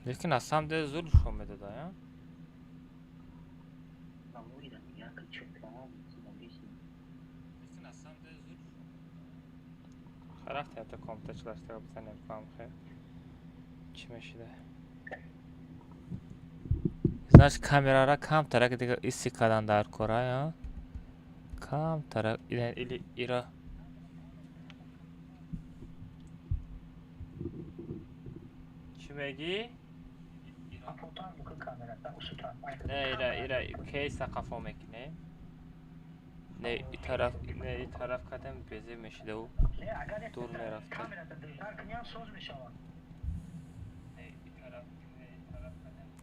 Лекин аз самом деле зур нишон медода, я? Рафта ята компютер чилаштага бизанем, кам хел. Чӣ мешида? Знаешь, камерара камтарак дига иси кадан дар кора, я? Камтарак или ира. Чӣ мегӣ? Не, ира, ира, кейса қафо мекунем. Не, и тараф, не, и тараф кадем, безе мешидаву. Дур мерафта.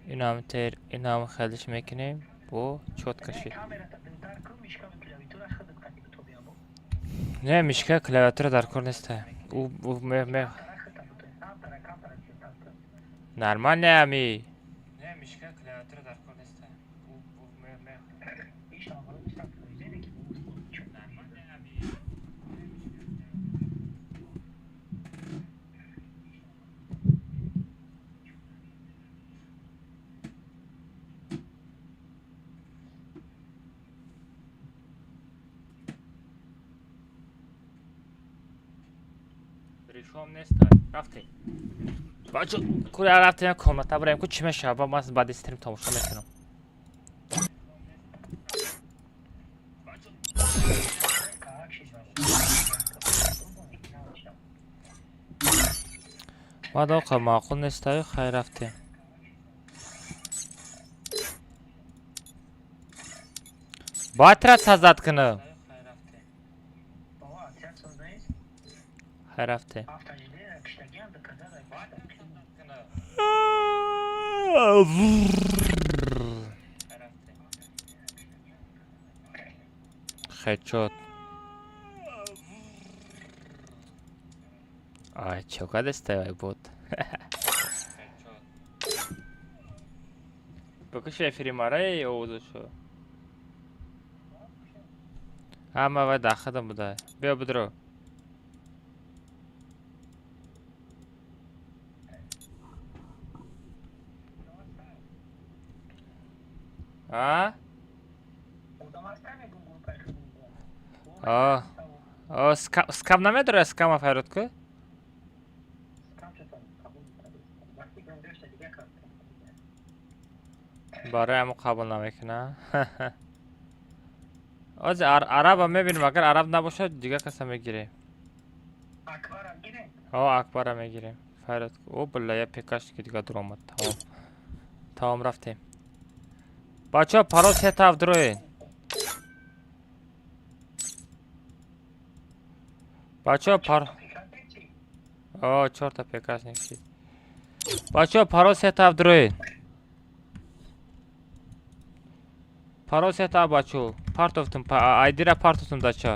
Инам тер, инам хелиш мекунем, бо чётко шид. Не, мишка клавиатура дар кор неста. У ме ме Нормально ами. Не, мишка клавиатура дар кор неста. У ме ме Ришом неста. Рафтем. Бачо, кура рафтем, комната бираем, ку чӣ мешава, ман баъди стрим тамошо мекунам. Баъд оқа маъқул нестаю, хай, рафтем. Бояд создать кунам. Хай, рафтем. Хедшот. Ай, чё кадестай бот. Бикуши эфири мара овозашо. Ҳама вай дар хадам буда. Биё, бидро. А? А. О, скам намедора, скама файрод ку? Барои ҳамон қабул намекуна. Ози араба мебинем, агар араб набошад, дигар каса мегирем. О, Акбара мегирем. Файрод ку. О, била, я пекашки дига дуромад. Тамом. Тамом, рафтем. Бачаҳо, парол сетав дуроед. Бачаҳо пар о чорта пекашник шид. Бачаҳо, паро сетав дроед. Паро сетав, бачаҳо. Партофтум, айдира партофтум дача.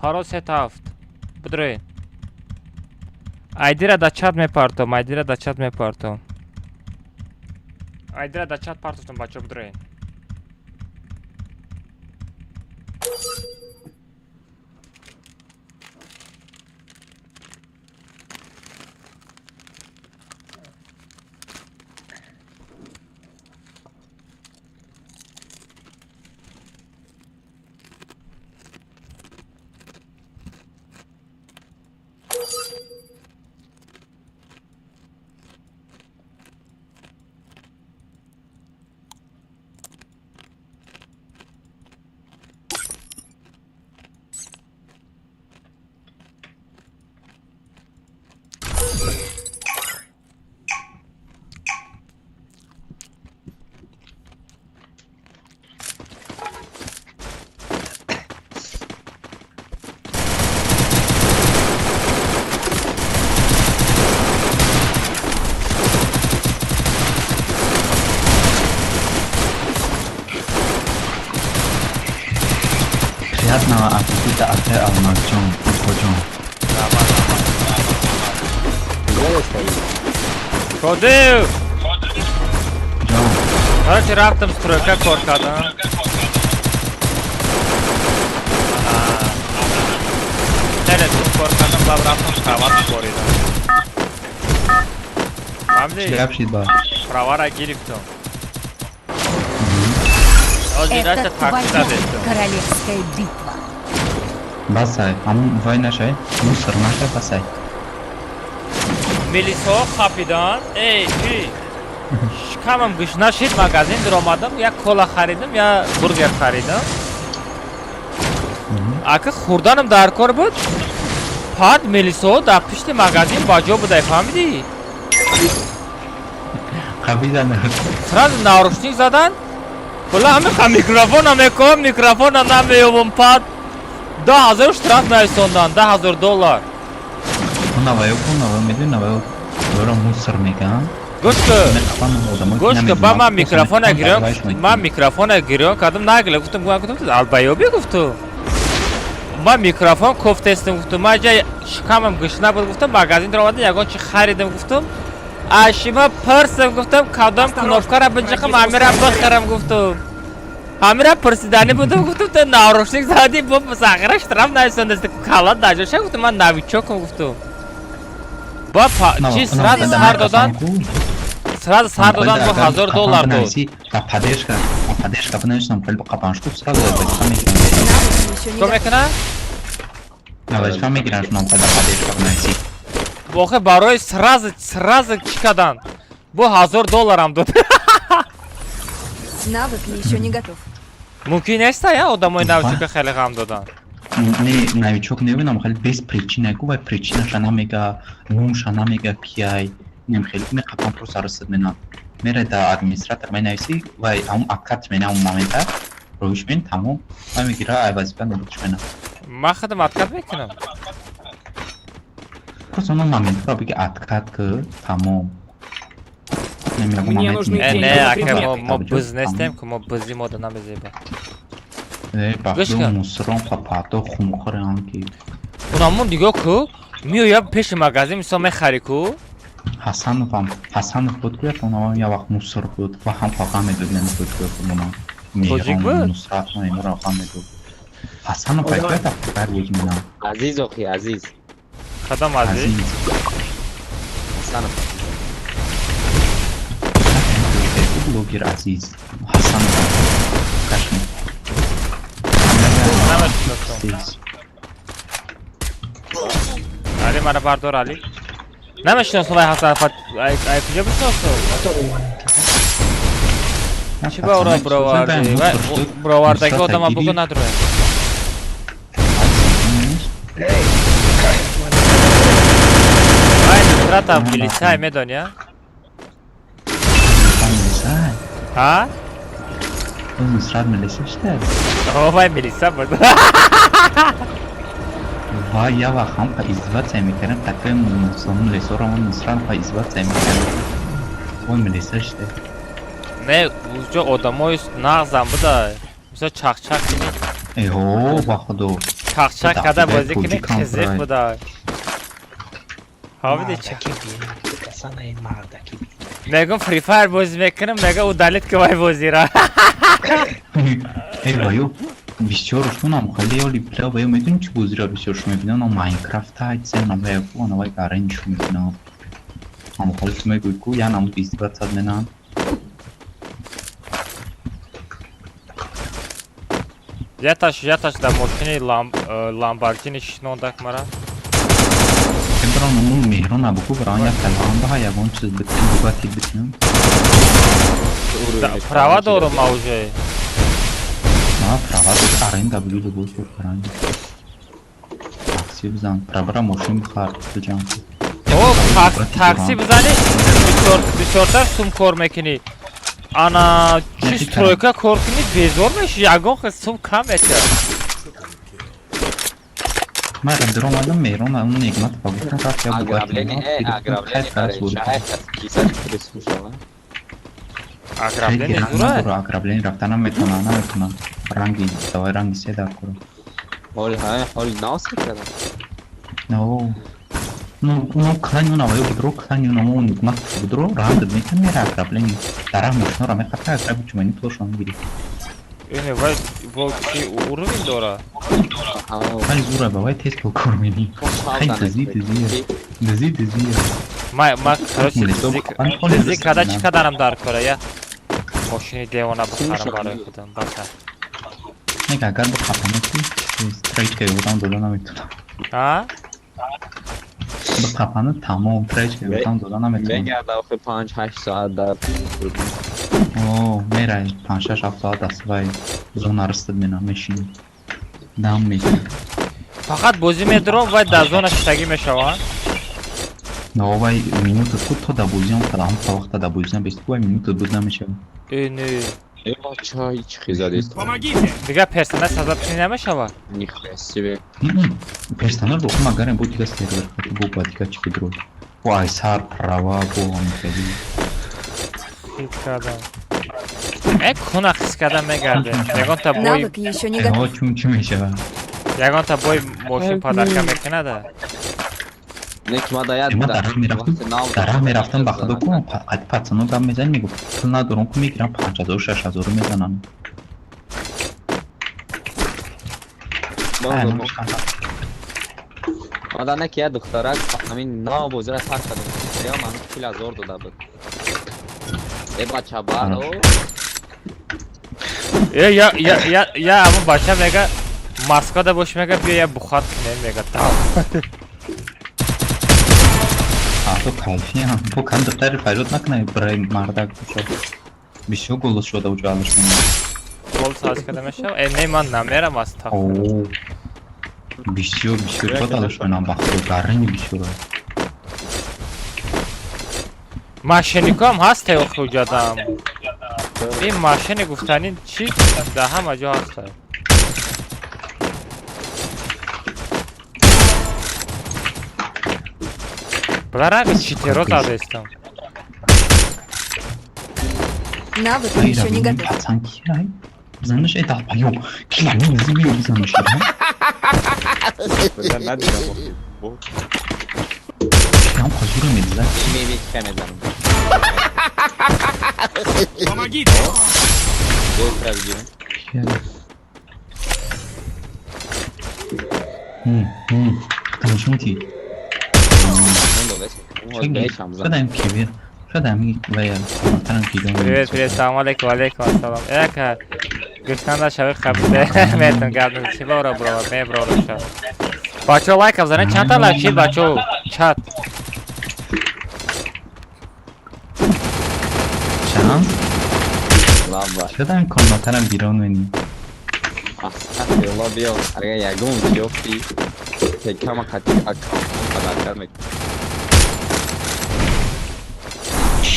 Паро сетафт. Бидроед. Айдира да чат мепартом, айдира да чат мепартом. Айдира да чат партофтум, бачаҳо, бидроед. Приятного аппетита, Ате Алмазджон, Укоджон. Кодив! Ҷон. Короче, рафтам стройка кор кардам. Телефон кор кардам, баъд рафтам права боридам. Фаҳмидӣ? Чӣ гап шид ба? Правара гирифтам. Ҳозир Это раста такси твоя задестам. королевская битва. Басай, ҳамун вай нашай, мусор нашай, басай. Милисҳо қапидан. Эй, чӣ? Шикамам гушна шид, магазин даромадам, як кола харидам, як бургер харидам. Ака хӯрданам дар кор буд. Пад милисҳо дар пишти магазин ба ҷо будай, фаҳмидӣ? Қапидан. Сразу наручник задан. Кулла ҳамиқа микрофона мекунам, микрофона намеёбам, пад 10 000 штраф нависондан, 10 000 доллар. Наваё ку, наваё медони, наваё вайро мусор мекунанд. Гӯш ку. Меқапан одамое ки Гӯш ку, ба намедонанд, ман просто микрофона мекунанд, гирён, вайш мекунанд. ман микрофона гирён кардам, нагила, гуфтам, албаёбӣ гуфту. Ман микрофон кофтестам, гуфтум, ман ҷа шикамам гушна буд, гуфтам, магазин даромадам, ягон чи харидам, гуфтум. Ашима пирсам, гуфтам, кадом кнопкара биҷиқам, ҳамира бихарам, гуфтум. Ҳамира пурсиданӣ будам, гуфтум, ту наручник задӣ, бо сахира штраф нависондаст, кала даҷоша, гуфтум, ман новичокам, гуфтум. Ба чи сразу сар додан, сразу сар додан, бо 1000 доллар дод. Ба поддержка, ба поддержка бинависам, хеле қапанш ку, сразу вазифа мегиранд. Навык еще не Чикор готов. мекунад? Вазифа мегиранд, шуно ба поддержка бинависӣ. Охе, барои сразу чӣ кардан? Бо 1000 долларам дод. Навык еще не готов. Мумкин неста, я одамои новичока хеле ғам додан. Не, новичок намебинам, хеле без причина ку, вай причинаша намега, номша намега, кияй. Нем хеле меқапан, просто расад менам. Мере да администратор менависӣ, вай ҳамун откат мена, ҳамун момента роҳиш мен тамом, вай мегира, ай вазифа нобудш мена. Ман худам откат мекунам. Просто он моментро биги откат ку, тамом. Мне нужны Э, деньги не, на ака, предметы. мо биз нестем ку, мо бизи мода намезеба. Э, Гӯш бахтиёр кун. мусорон қапато хунхӯранд ки. Унамун нигоҳ ку, меоя пеши магазин, мисол мехарӣ ку. Ҳасановам, Ҳасанов буд ку, яконавам як вақт мусор буд ва ҳам қоға медод, нами буд ку худмона. Тоҷик буд? Нусрат имро ға медод. Ҳасанов айката бар буд мена. Азиз охи, Азиз. Кадом Азиз? Азиз. Ҳасанов. Блогер Азиз. Ҳасанов. Кашми. Намешиносам. Али, мара бардор, Али. Намешиносам вай Ҳасанов, ай ай куҷо бишиносам? Чӣ ба ӯро бировардӣ? Вай бировардаги одама бугу надроя. Вай Нусрата милисай медони, а? Милисай? Ҳа? Нусрат милиса шуда? О, вай милиса буд. Ва я вақт ҳам издеваться мекардем, такой мулесоро мо нусрат па издеваться мекардем. Ой, мулеса шуда. Не, уҷо одамои нағзам буда. Мисол чақчақ кини. Эҳо, ба худо. Чақчақ када бозӣ кини қизиқ буда. Ҳа види ча. Мегум Free Fire бозӣ мекунам, мега удалить ки вай бозира. Эй, ваю, бисёр шунам хеле ёли бля, ваю медонӣ чӣ бозиро бисёр шу мебинам? Майнкрафт ҳайце, навай ку, навай гарен шу мебинам. Ам хеле ту мегӯй ку, я намуд издеваться менам. Яташ дар мошини Ламборгини шинондак мара. Брон ну меҳрон абуку брон як калам ба ягон чиз битин бугати битин. Права дорум ма уже. А права дор аренда блюдо боз каран. Такси бизан, правара мошин бихар биҷан. О, такси бизани, бисёртар сум кор мекунӣ. Ана чи стройка кор кунӣ безор мешӣ, ягон хел сум кам метиҳад. Ман даромадам меҳрон он негмат ба гуфтам рафт я бугати. Ограбление зура? Ограбление рафтанам метавонам, наметавонам. Ранги, давай ранги се дар курам. Ҳол ҳа, ҳол нав се кардам. Но. Ну, ну, кланю наваю будро, кланю намо нигмат будро, ранг метан мера ограбление. Дара мошинро мехапа, аграби чумани пулашон мегирӣ. Эне вай во чи уровень дора? Вай зура ба вай тез пул кор менӣ. Хай дизӣ дизӣ. Дизӣ дизӣ. Ма ма короче дизӣ када чӣ кадарам дар кора я? Мошини девона бихарам барои худам баса. Не, агар бихапам ки страйчка ёрдам дода наметавонам. А? Бихапану тамом страйчка ёрдам дода наметавонам. Мегарда охи 5-8 соат дар О, мерай 5-6-7 соат аст вай зона растад менам мешинам. Дам мегирам. Фақат бозӣ медурам вай дар зона шиштагӣ мешаванд? Но вай минута ку то да бозиам када ҳам та вақта да бозиам бест ку вай минута буд намешавад. Э, не. Э, бача, ҳеч хизадест. Помогите! Дигар персонаж создать кунӣ намешавад? Нихуя себе. Персонаж бо магарем бо дига сервер хати бо ба дига чӣ бидро. Бо айсар права бо ҳамихели. Хит кардам. Э, куна хис кардам мегардем. Ягонта бой Навык еще не готов. Чун чӣ мешавад? Ягонта бой мошин подарка мекунада? Не ки ма да яд Ма дар раҳ мерафтам ба худо ку қад пацано гап мезанӣ мегуфт пул надорам ку мегирам 5000 6000 мезанам. Ма да не ки я духтарак ҳамин нав бозира сар кардам. Я ман 40000 дода буд. Э бача баъд о. Э я я я я амон бача мега Москвада бош мега биё я бухат кунем мега тав. То кайфиям. Бо кам духтари файрод накунай барои мардак бошад. Бисёр голос шуда уҷо алаш мемонад. Голос аз када мешава? Э, не, ман намерам аз таф. Бисёр бисёр бад алаш менам ба худо гарини бисёр. Машиникам ҳаст охи уҷадам. Ин машини гуфтанӣ чӣ дар ҳама ҷо ҳаст. Бля, ранги читеро задестам. Навык еще не готов. Пацан кирай. Бизанаш эй долбоёб. Ки ламин зибиё бизанаш. Кам хозура медзад. Ми мезанам. Помогите! Тамошонти. Шудаем ки шудаем вая тарам ки Привет, привет, салом алейкум, алейкум ассалом. Эка гӯштанда шави қабиде метон гап чи бора бро, меброра ша. Бачо лайк бизанед, чанд та лайк шид бачо? Чат. Чанд? Шудаем комнатарам гирон мени. Астағфируллоҳ биё, агар ягон ёфти, кама қати аккаунт падаркар мекунӣ.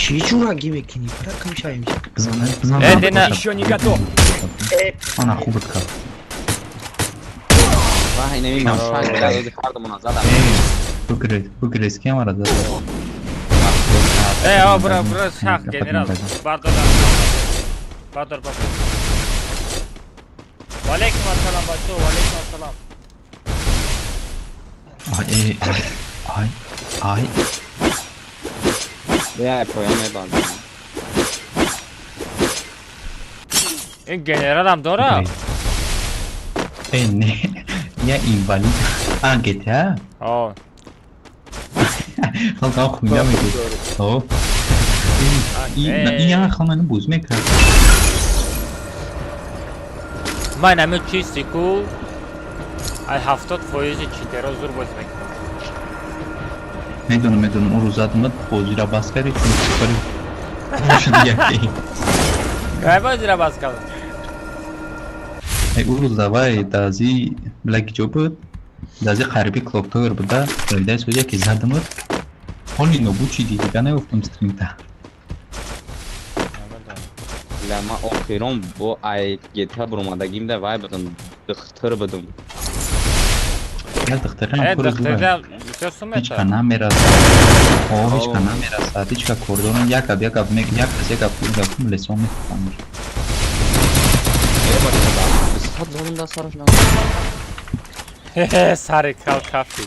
Чӣ ҷурагӣ мекунӣ? Бара кам шавем. Э, дина Еще не готов. Ана хуб кард. Ваҳ, инами мошак додӣ хардамона задам. Бугрез ки амара зад. Э, о, бро, бро, шах, генерал. Бардор. Бардор, бардор. Валейкум ассалам, бачо, валейкум ассалам. Ай, ай, ай. Я поён мебандам. Ин генералам дора? Э, не, я инвалид. А, GTA? О. Халқа хуйня мегӯ. О. Ин я хал ману буз мекард. Ман ҳамин чисти ку ай 70% читеро зур боз мекунам. Медонам, медонам, он рӯз задамад бозиро бас кардӣ, чун чикори шуд яке. Кай бозиро бас кардам? Эй, ӯ рӯз давай дази блак ҷо буд, дази қариби Клок Товер буда, давидаи суд яке задамад. Ҳоли нобуд шиди, дига наёфтам стримта. Ла ма охирон бо ай GTA буромадагим да вай будам, духтур будам. Я духтарам пур духтарам бисёр сум ҳеч ка намерасад. О, ҳеч ка намерасад, ҳеч ка кордорон як гап, як гап, як кас як гап, як гап лесон мехӯрам. Э, бача, бисёр зонум да сараш на. Хе, сари кал кафи.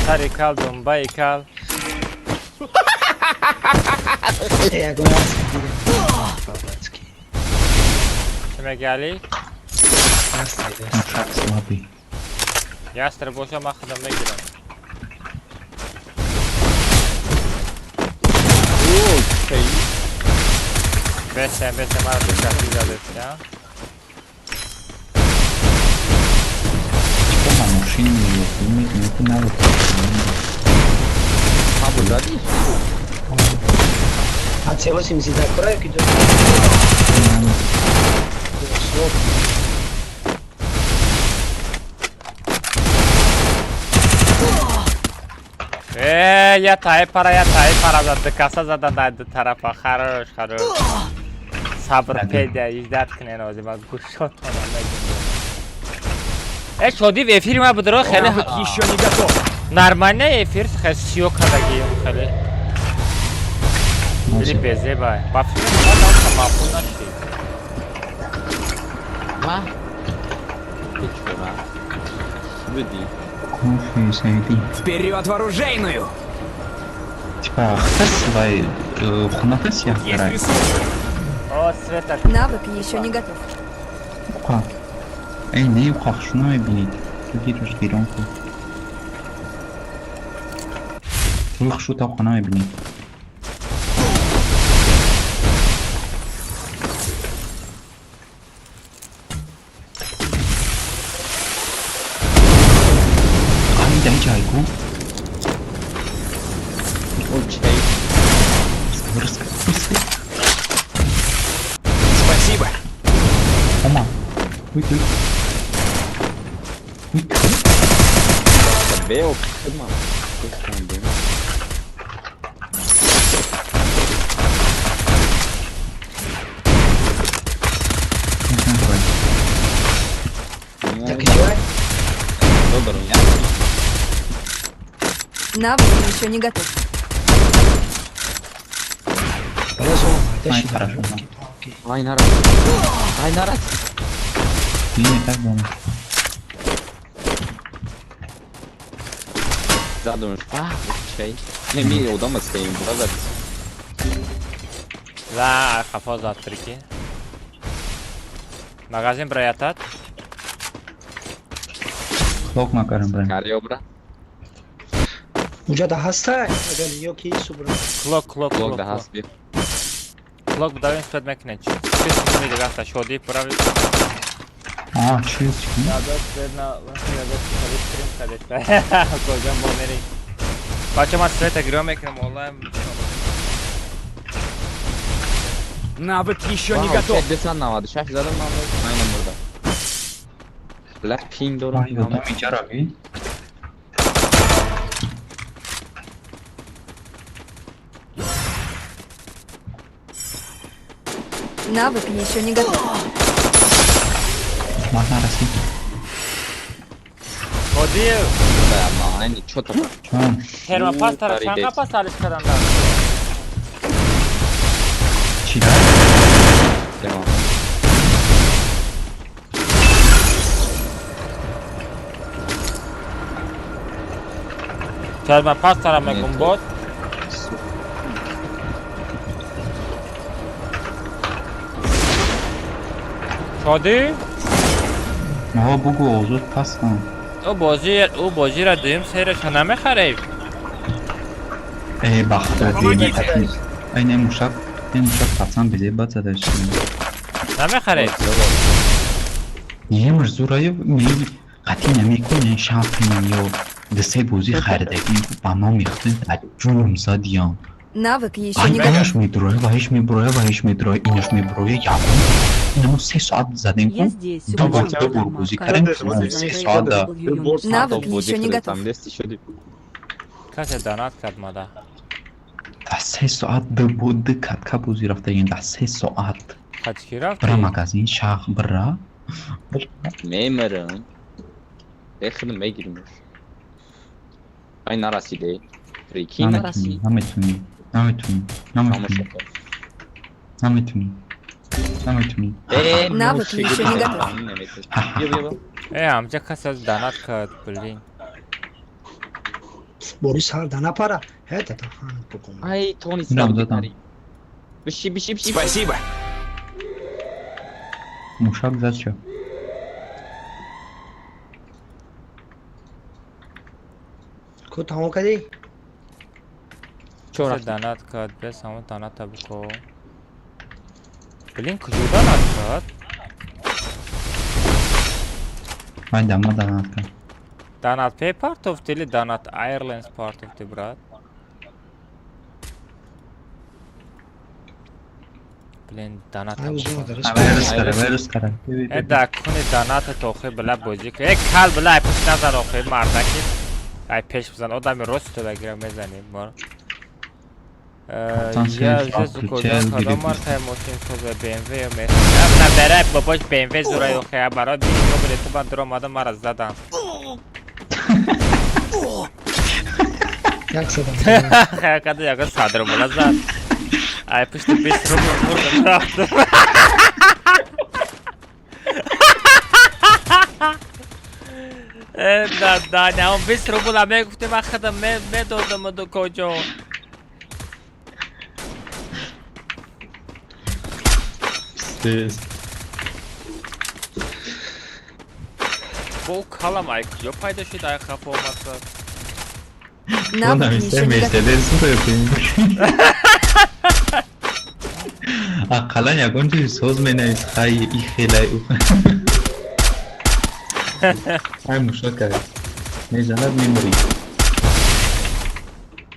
Сари кал думбаи кал. Чӣ мегӯӣ, Али? Мушак слабый. Ястр боша, ман худам мегирам. Бесе, бесе, маро душафӣ задед, а? Чӣ ма мошин меёфтӣ, метавонӣ ки навод. Ҳабу задӣ? А C80 закрою, ки Э, я тай пара, я тай пара зад, каса задан дар ду тарафа. Хорош, хорош. Сабр педа, издат кунен ози ма гӯшотона мегӯм. Э, шодив эфири ма будро хеле ещё не готов. Нормально эфир хеле сиё кардагием хеле. Или безеба. Ба фикр мекунам маъқул нашид. Ва? Бечора. Чӣ будӣ? Кофе саиди. Вперед в оружейную! Типа, хтас вай хунатас я Есть ресурсы! О, Света. Навык еще не готов. Уқа. Эй, не уқа, шуна мебинед. Ту гираш гирон кун. Туи хушу та хона мебинед. Ай, дай чайку. Окей. Спасибо. Ома. Уй, уй. Уй. Бео, мам. Навык еще не готов. Ай, хорошо. Ай, нараз. Ай, нараз. Не, так дома. Задумаешь. А, окей. Не, ми одама стоим, брат. Ла, хафо зад, прикинь. Магазин браятат. Клок макарам брат. Карио, брат. Уҷа да ҳаста, агар ё ки субра. Клок, клок, клок да ҳаст би. Клок будавин свет мекунед. Чи чиз дига ҳаста, шоди прави. А, чиз чи? Да, да, свет на, да, стрим кадет. Кожам бо мери. Бача ман света гиро мекунам, онлайн. Навык еще не готов. 296 задам навык, майна мурда. Бля, пинг дорам. Ай, одам иҷара би. Навык еще не готов. Можно расти. Шодиев. Айни чё-то. Термопастара чанд қапас алиш кардандар? Чӣ? Термопастара мегум бод. Шодӣ? Ҳо, бугу, озод пастам. Ӯ бозиро дуюм серияша намехарем? Э, бахта дуюми қатӣ. Ай, не мушак, не мушак пацан безе бад задаш. Намехарем? Немаш зураю ми қатӣ намекунем шанс ё ду се бозӣ харидагӣ ба номи худ дар ҷурм задиям. Навык еще не готов. Ҳамаш медуроя, ваҳиш мебуроя, ваҳиш медуроя, инаш мебуроя, ягон инамо 3 соат задем ку Я здесь. ду бор, ду бор бозӣ кардем, 3 соат да. Навык еще не готов. Касе донат кард мада? Дар 3 соат ду ду катка бозӣ рафтагем дар 3 соат. Қачки рафт? Бира магазин шах, бира. Мемирам. Бехудам мегиримш. Ай, нарасиде. Прикинь, нарасид. Наметунӣ, наметунӣ, наметунӣ, наметунӣ, наметунӣ. Э, Навык еще не готов. Э, амҷа касе аз донат кард, блин. Борис сар напара. Это хан букун. Ай, Тони, Мирам, задам. Биши, биши, биши. Спасибо. Мушак зад шо. Ку тамом кардӣ? Касе донат кард, бес ҳамон доната буко. Блин, куҷо донат кард? Ай, дама донат кард. Донат Pay партофт или донат Airlines партофти, брат? Блин, донат. Ай, узма дарас. Вайрус кара, вайрус кара. Э, да куни доната тохи била бозӣ ка. Э, кал била ай пеш назан охи мардаки. Ай пеш бизан, одами рост то багира мезанем мо. Пацан, Я сен уже включаем куҷо кадом дигар. маркаи мошин соза, BMW ё Mercedes? На берай бобош BMW зурай охи, барои 20 рубл ту бан дуромада мара задан. Як садам. Када ягон 100 рубла зад. Ай пушти 20 рубл бурдам рафтам. Э, да, да, не, он 20 рубла мегуфти, ман худам медодам ду куҷо. Пиздец. Бо калам ай куҷо пайдо шуд, ай хафо омадсад? Навык еще не готов. Мерседес зура. Ақаллан ягон чизи соз менавис, хай и хелай у. Ай, мушака. Мезанад, мемурӣ.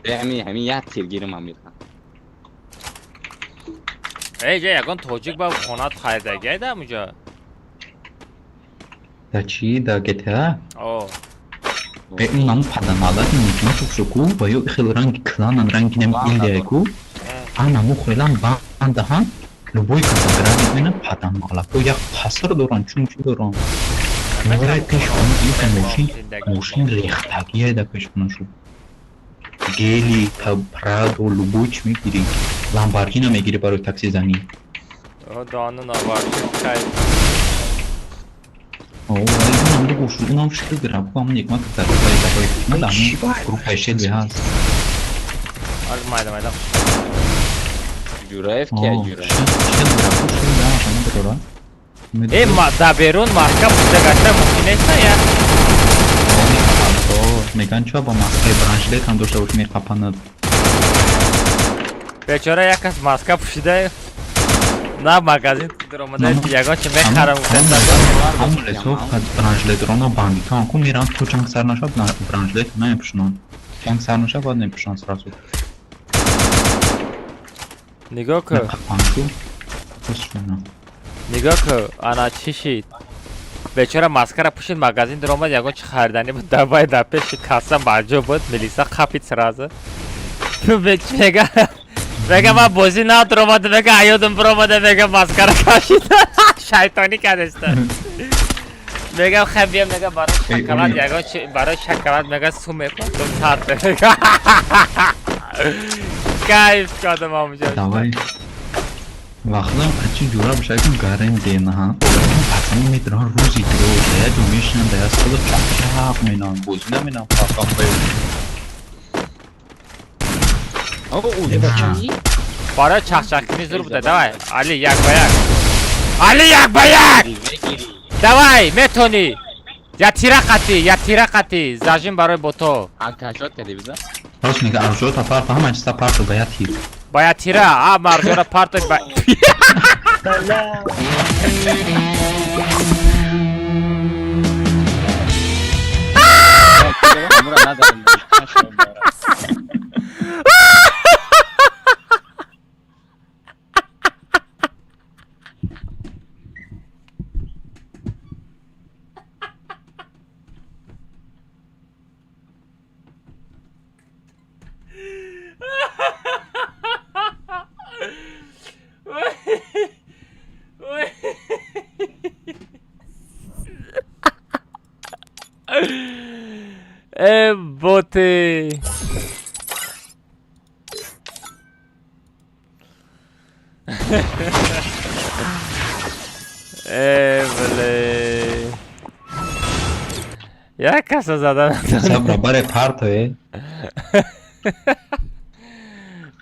Ҳами ҳами як тир гирим амирхан. Эй, ҷа ягон тоҷик ба хонат харидагиай да муҷа? Да чӣ? Да GTA? О. Э, ин наму паданалати никматов шуку ва ё хел ранги кланан, ранги нем гильдия ку. Анаму хелан бандаҳан любой каса гради мена паданалако як қаср доран, чун чӣ доран. Морай пеш хона ита мошин, мошин рехтагия да пеш хона шу. Гели, Прадо, любой чӣ мегирӣ. Ламборгино мегирӣ барои такси занӣ. О, дону наварши кай. О, унам бугу шу, унам шил гира, бу ҳамун Никматов дар рӯпаи давои на да ҳамун группаи шелби ҳаст. Ал майда майда. Ҷураев О, ки Ҷураев. Шил гира, бу шил да ҳамун дорора. Э, ма да берун маска пушта гашта мумкин нест я? Меган чо ба маскаи бронежилет ҳам дошта бош меқапанад. Бечора як кас маска пӯшида на магазин дуромада, ягон чи мехарам. Ҳамун лесо бронежилетрона бандитон ку меран, то ҷанг сар нашавад бронежилет намепӯшонанд. Ҷанг сар нашавад, баъд мепӯшонанд сразу. Нигоҳ кун. Меқапанд ку. Пӯшонанд. Нигоҳ кун, ана чӣ шид. Бечора маскара пӯшид, магазин дуромад, ягон чи хариданӣ буд, давай дар пеши касса маҷо буд, милиса қапид сразу. Мега, ман бозӣ надуромада, мега, аёдам биромада, мега, маскара кашида. Шайтонӣ кардеста. Мегам хай биям, мега барои шоколад, ягон чи барои шоколад мега сум мепартом сар мега. Кайф кардам ҳамҷо. Давай. Вақтам қачи ҷура бошакум гарем денаҳа. Пацани метрон рӯзи дроз да як ҷо мешинан да як стола чап-чап менан, бозӣ наменан фарқам ба. Барои чахчахкунӣ зур буда. Давай, Али як ба як. Али як ба як! Давай, метонӣ. Я тира қатӣ, я тира қатӣ. Зажим барои бото. Акашот кардӣ биза? Рост мега, арҷота парто, ҳама чиза парто ба як тир. Ба я тира, а марҷора парто ба. Э, боты. Э, блин. Як каса задан. Сабра баре парто э.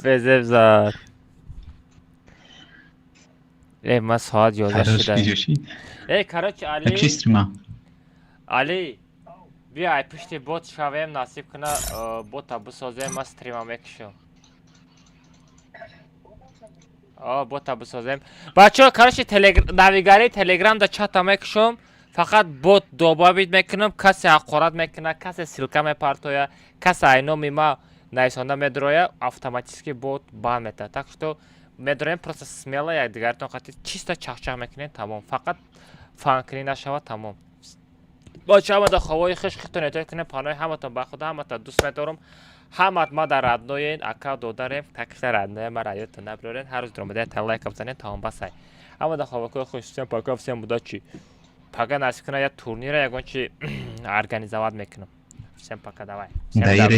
Безеб зад. Э, ма соат 11 Хорош шуда. киҷоши. Э, короче, Али. Чи стрима? Али, биё ай пушти бот шавем, насиб куна бота бисозем, ман стрима мекушам. О, бота бисозем. Бачаҳо, короче, навигари Телеграм да чата мекушам. Фақат бот добавить мекунам, касе ҳақорат мекуна, касе ссылка мепартоя, касе ай номи ма нависонда медроя, автоматически бот бан метавад. Так что медроем просто смело якдигаратон қати чисто чахчах мекунем, тамом. Фақат фанкунӣ нашавад, тамом. Бача, ҳамада ховои хуш, хитон эҳтиёт кунем, паноҳи ҳаматон ба худо, ҳаматон дӯст медорам. Ҳамат ма дар родноен, ака додарем, такшта родноe ма раётон набирорен, ҳар рӯз даромада та лайка бизанен, тамом басай. Ҳамада ховакои хуш, всем пока, всем удачи. Пага насиб куна я турнира ягон чи организовать мекунам. Всем пока, давай. Всем Даире. добра.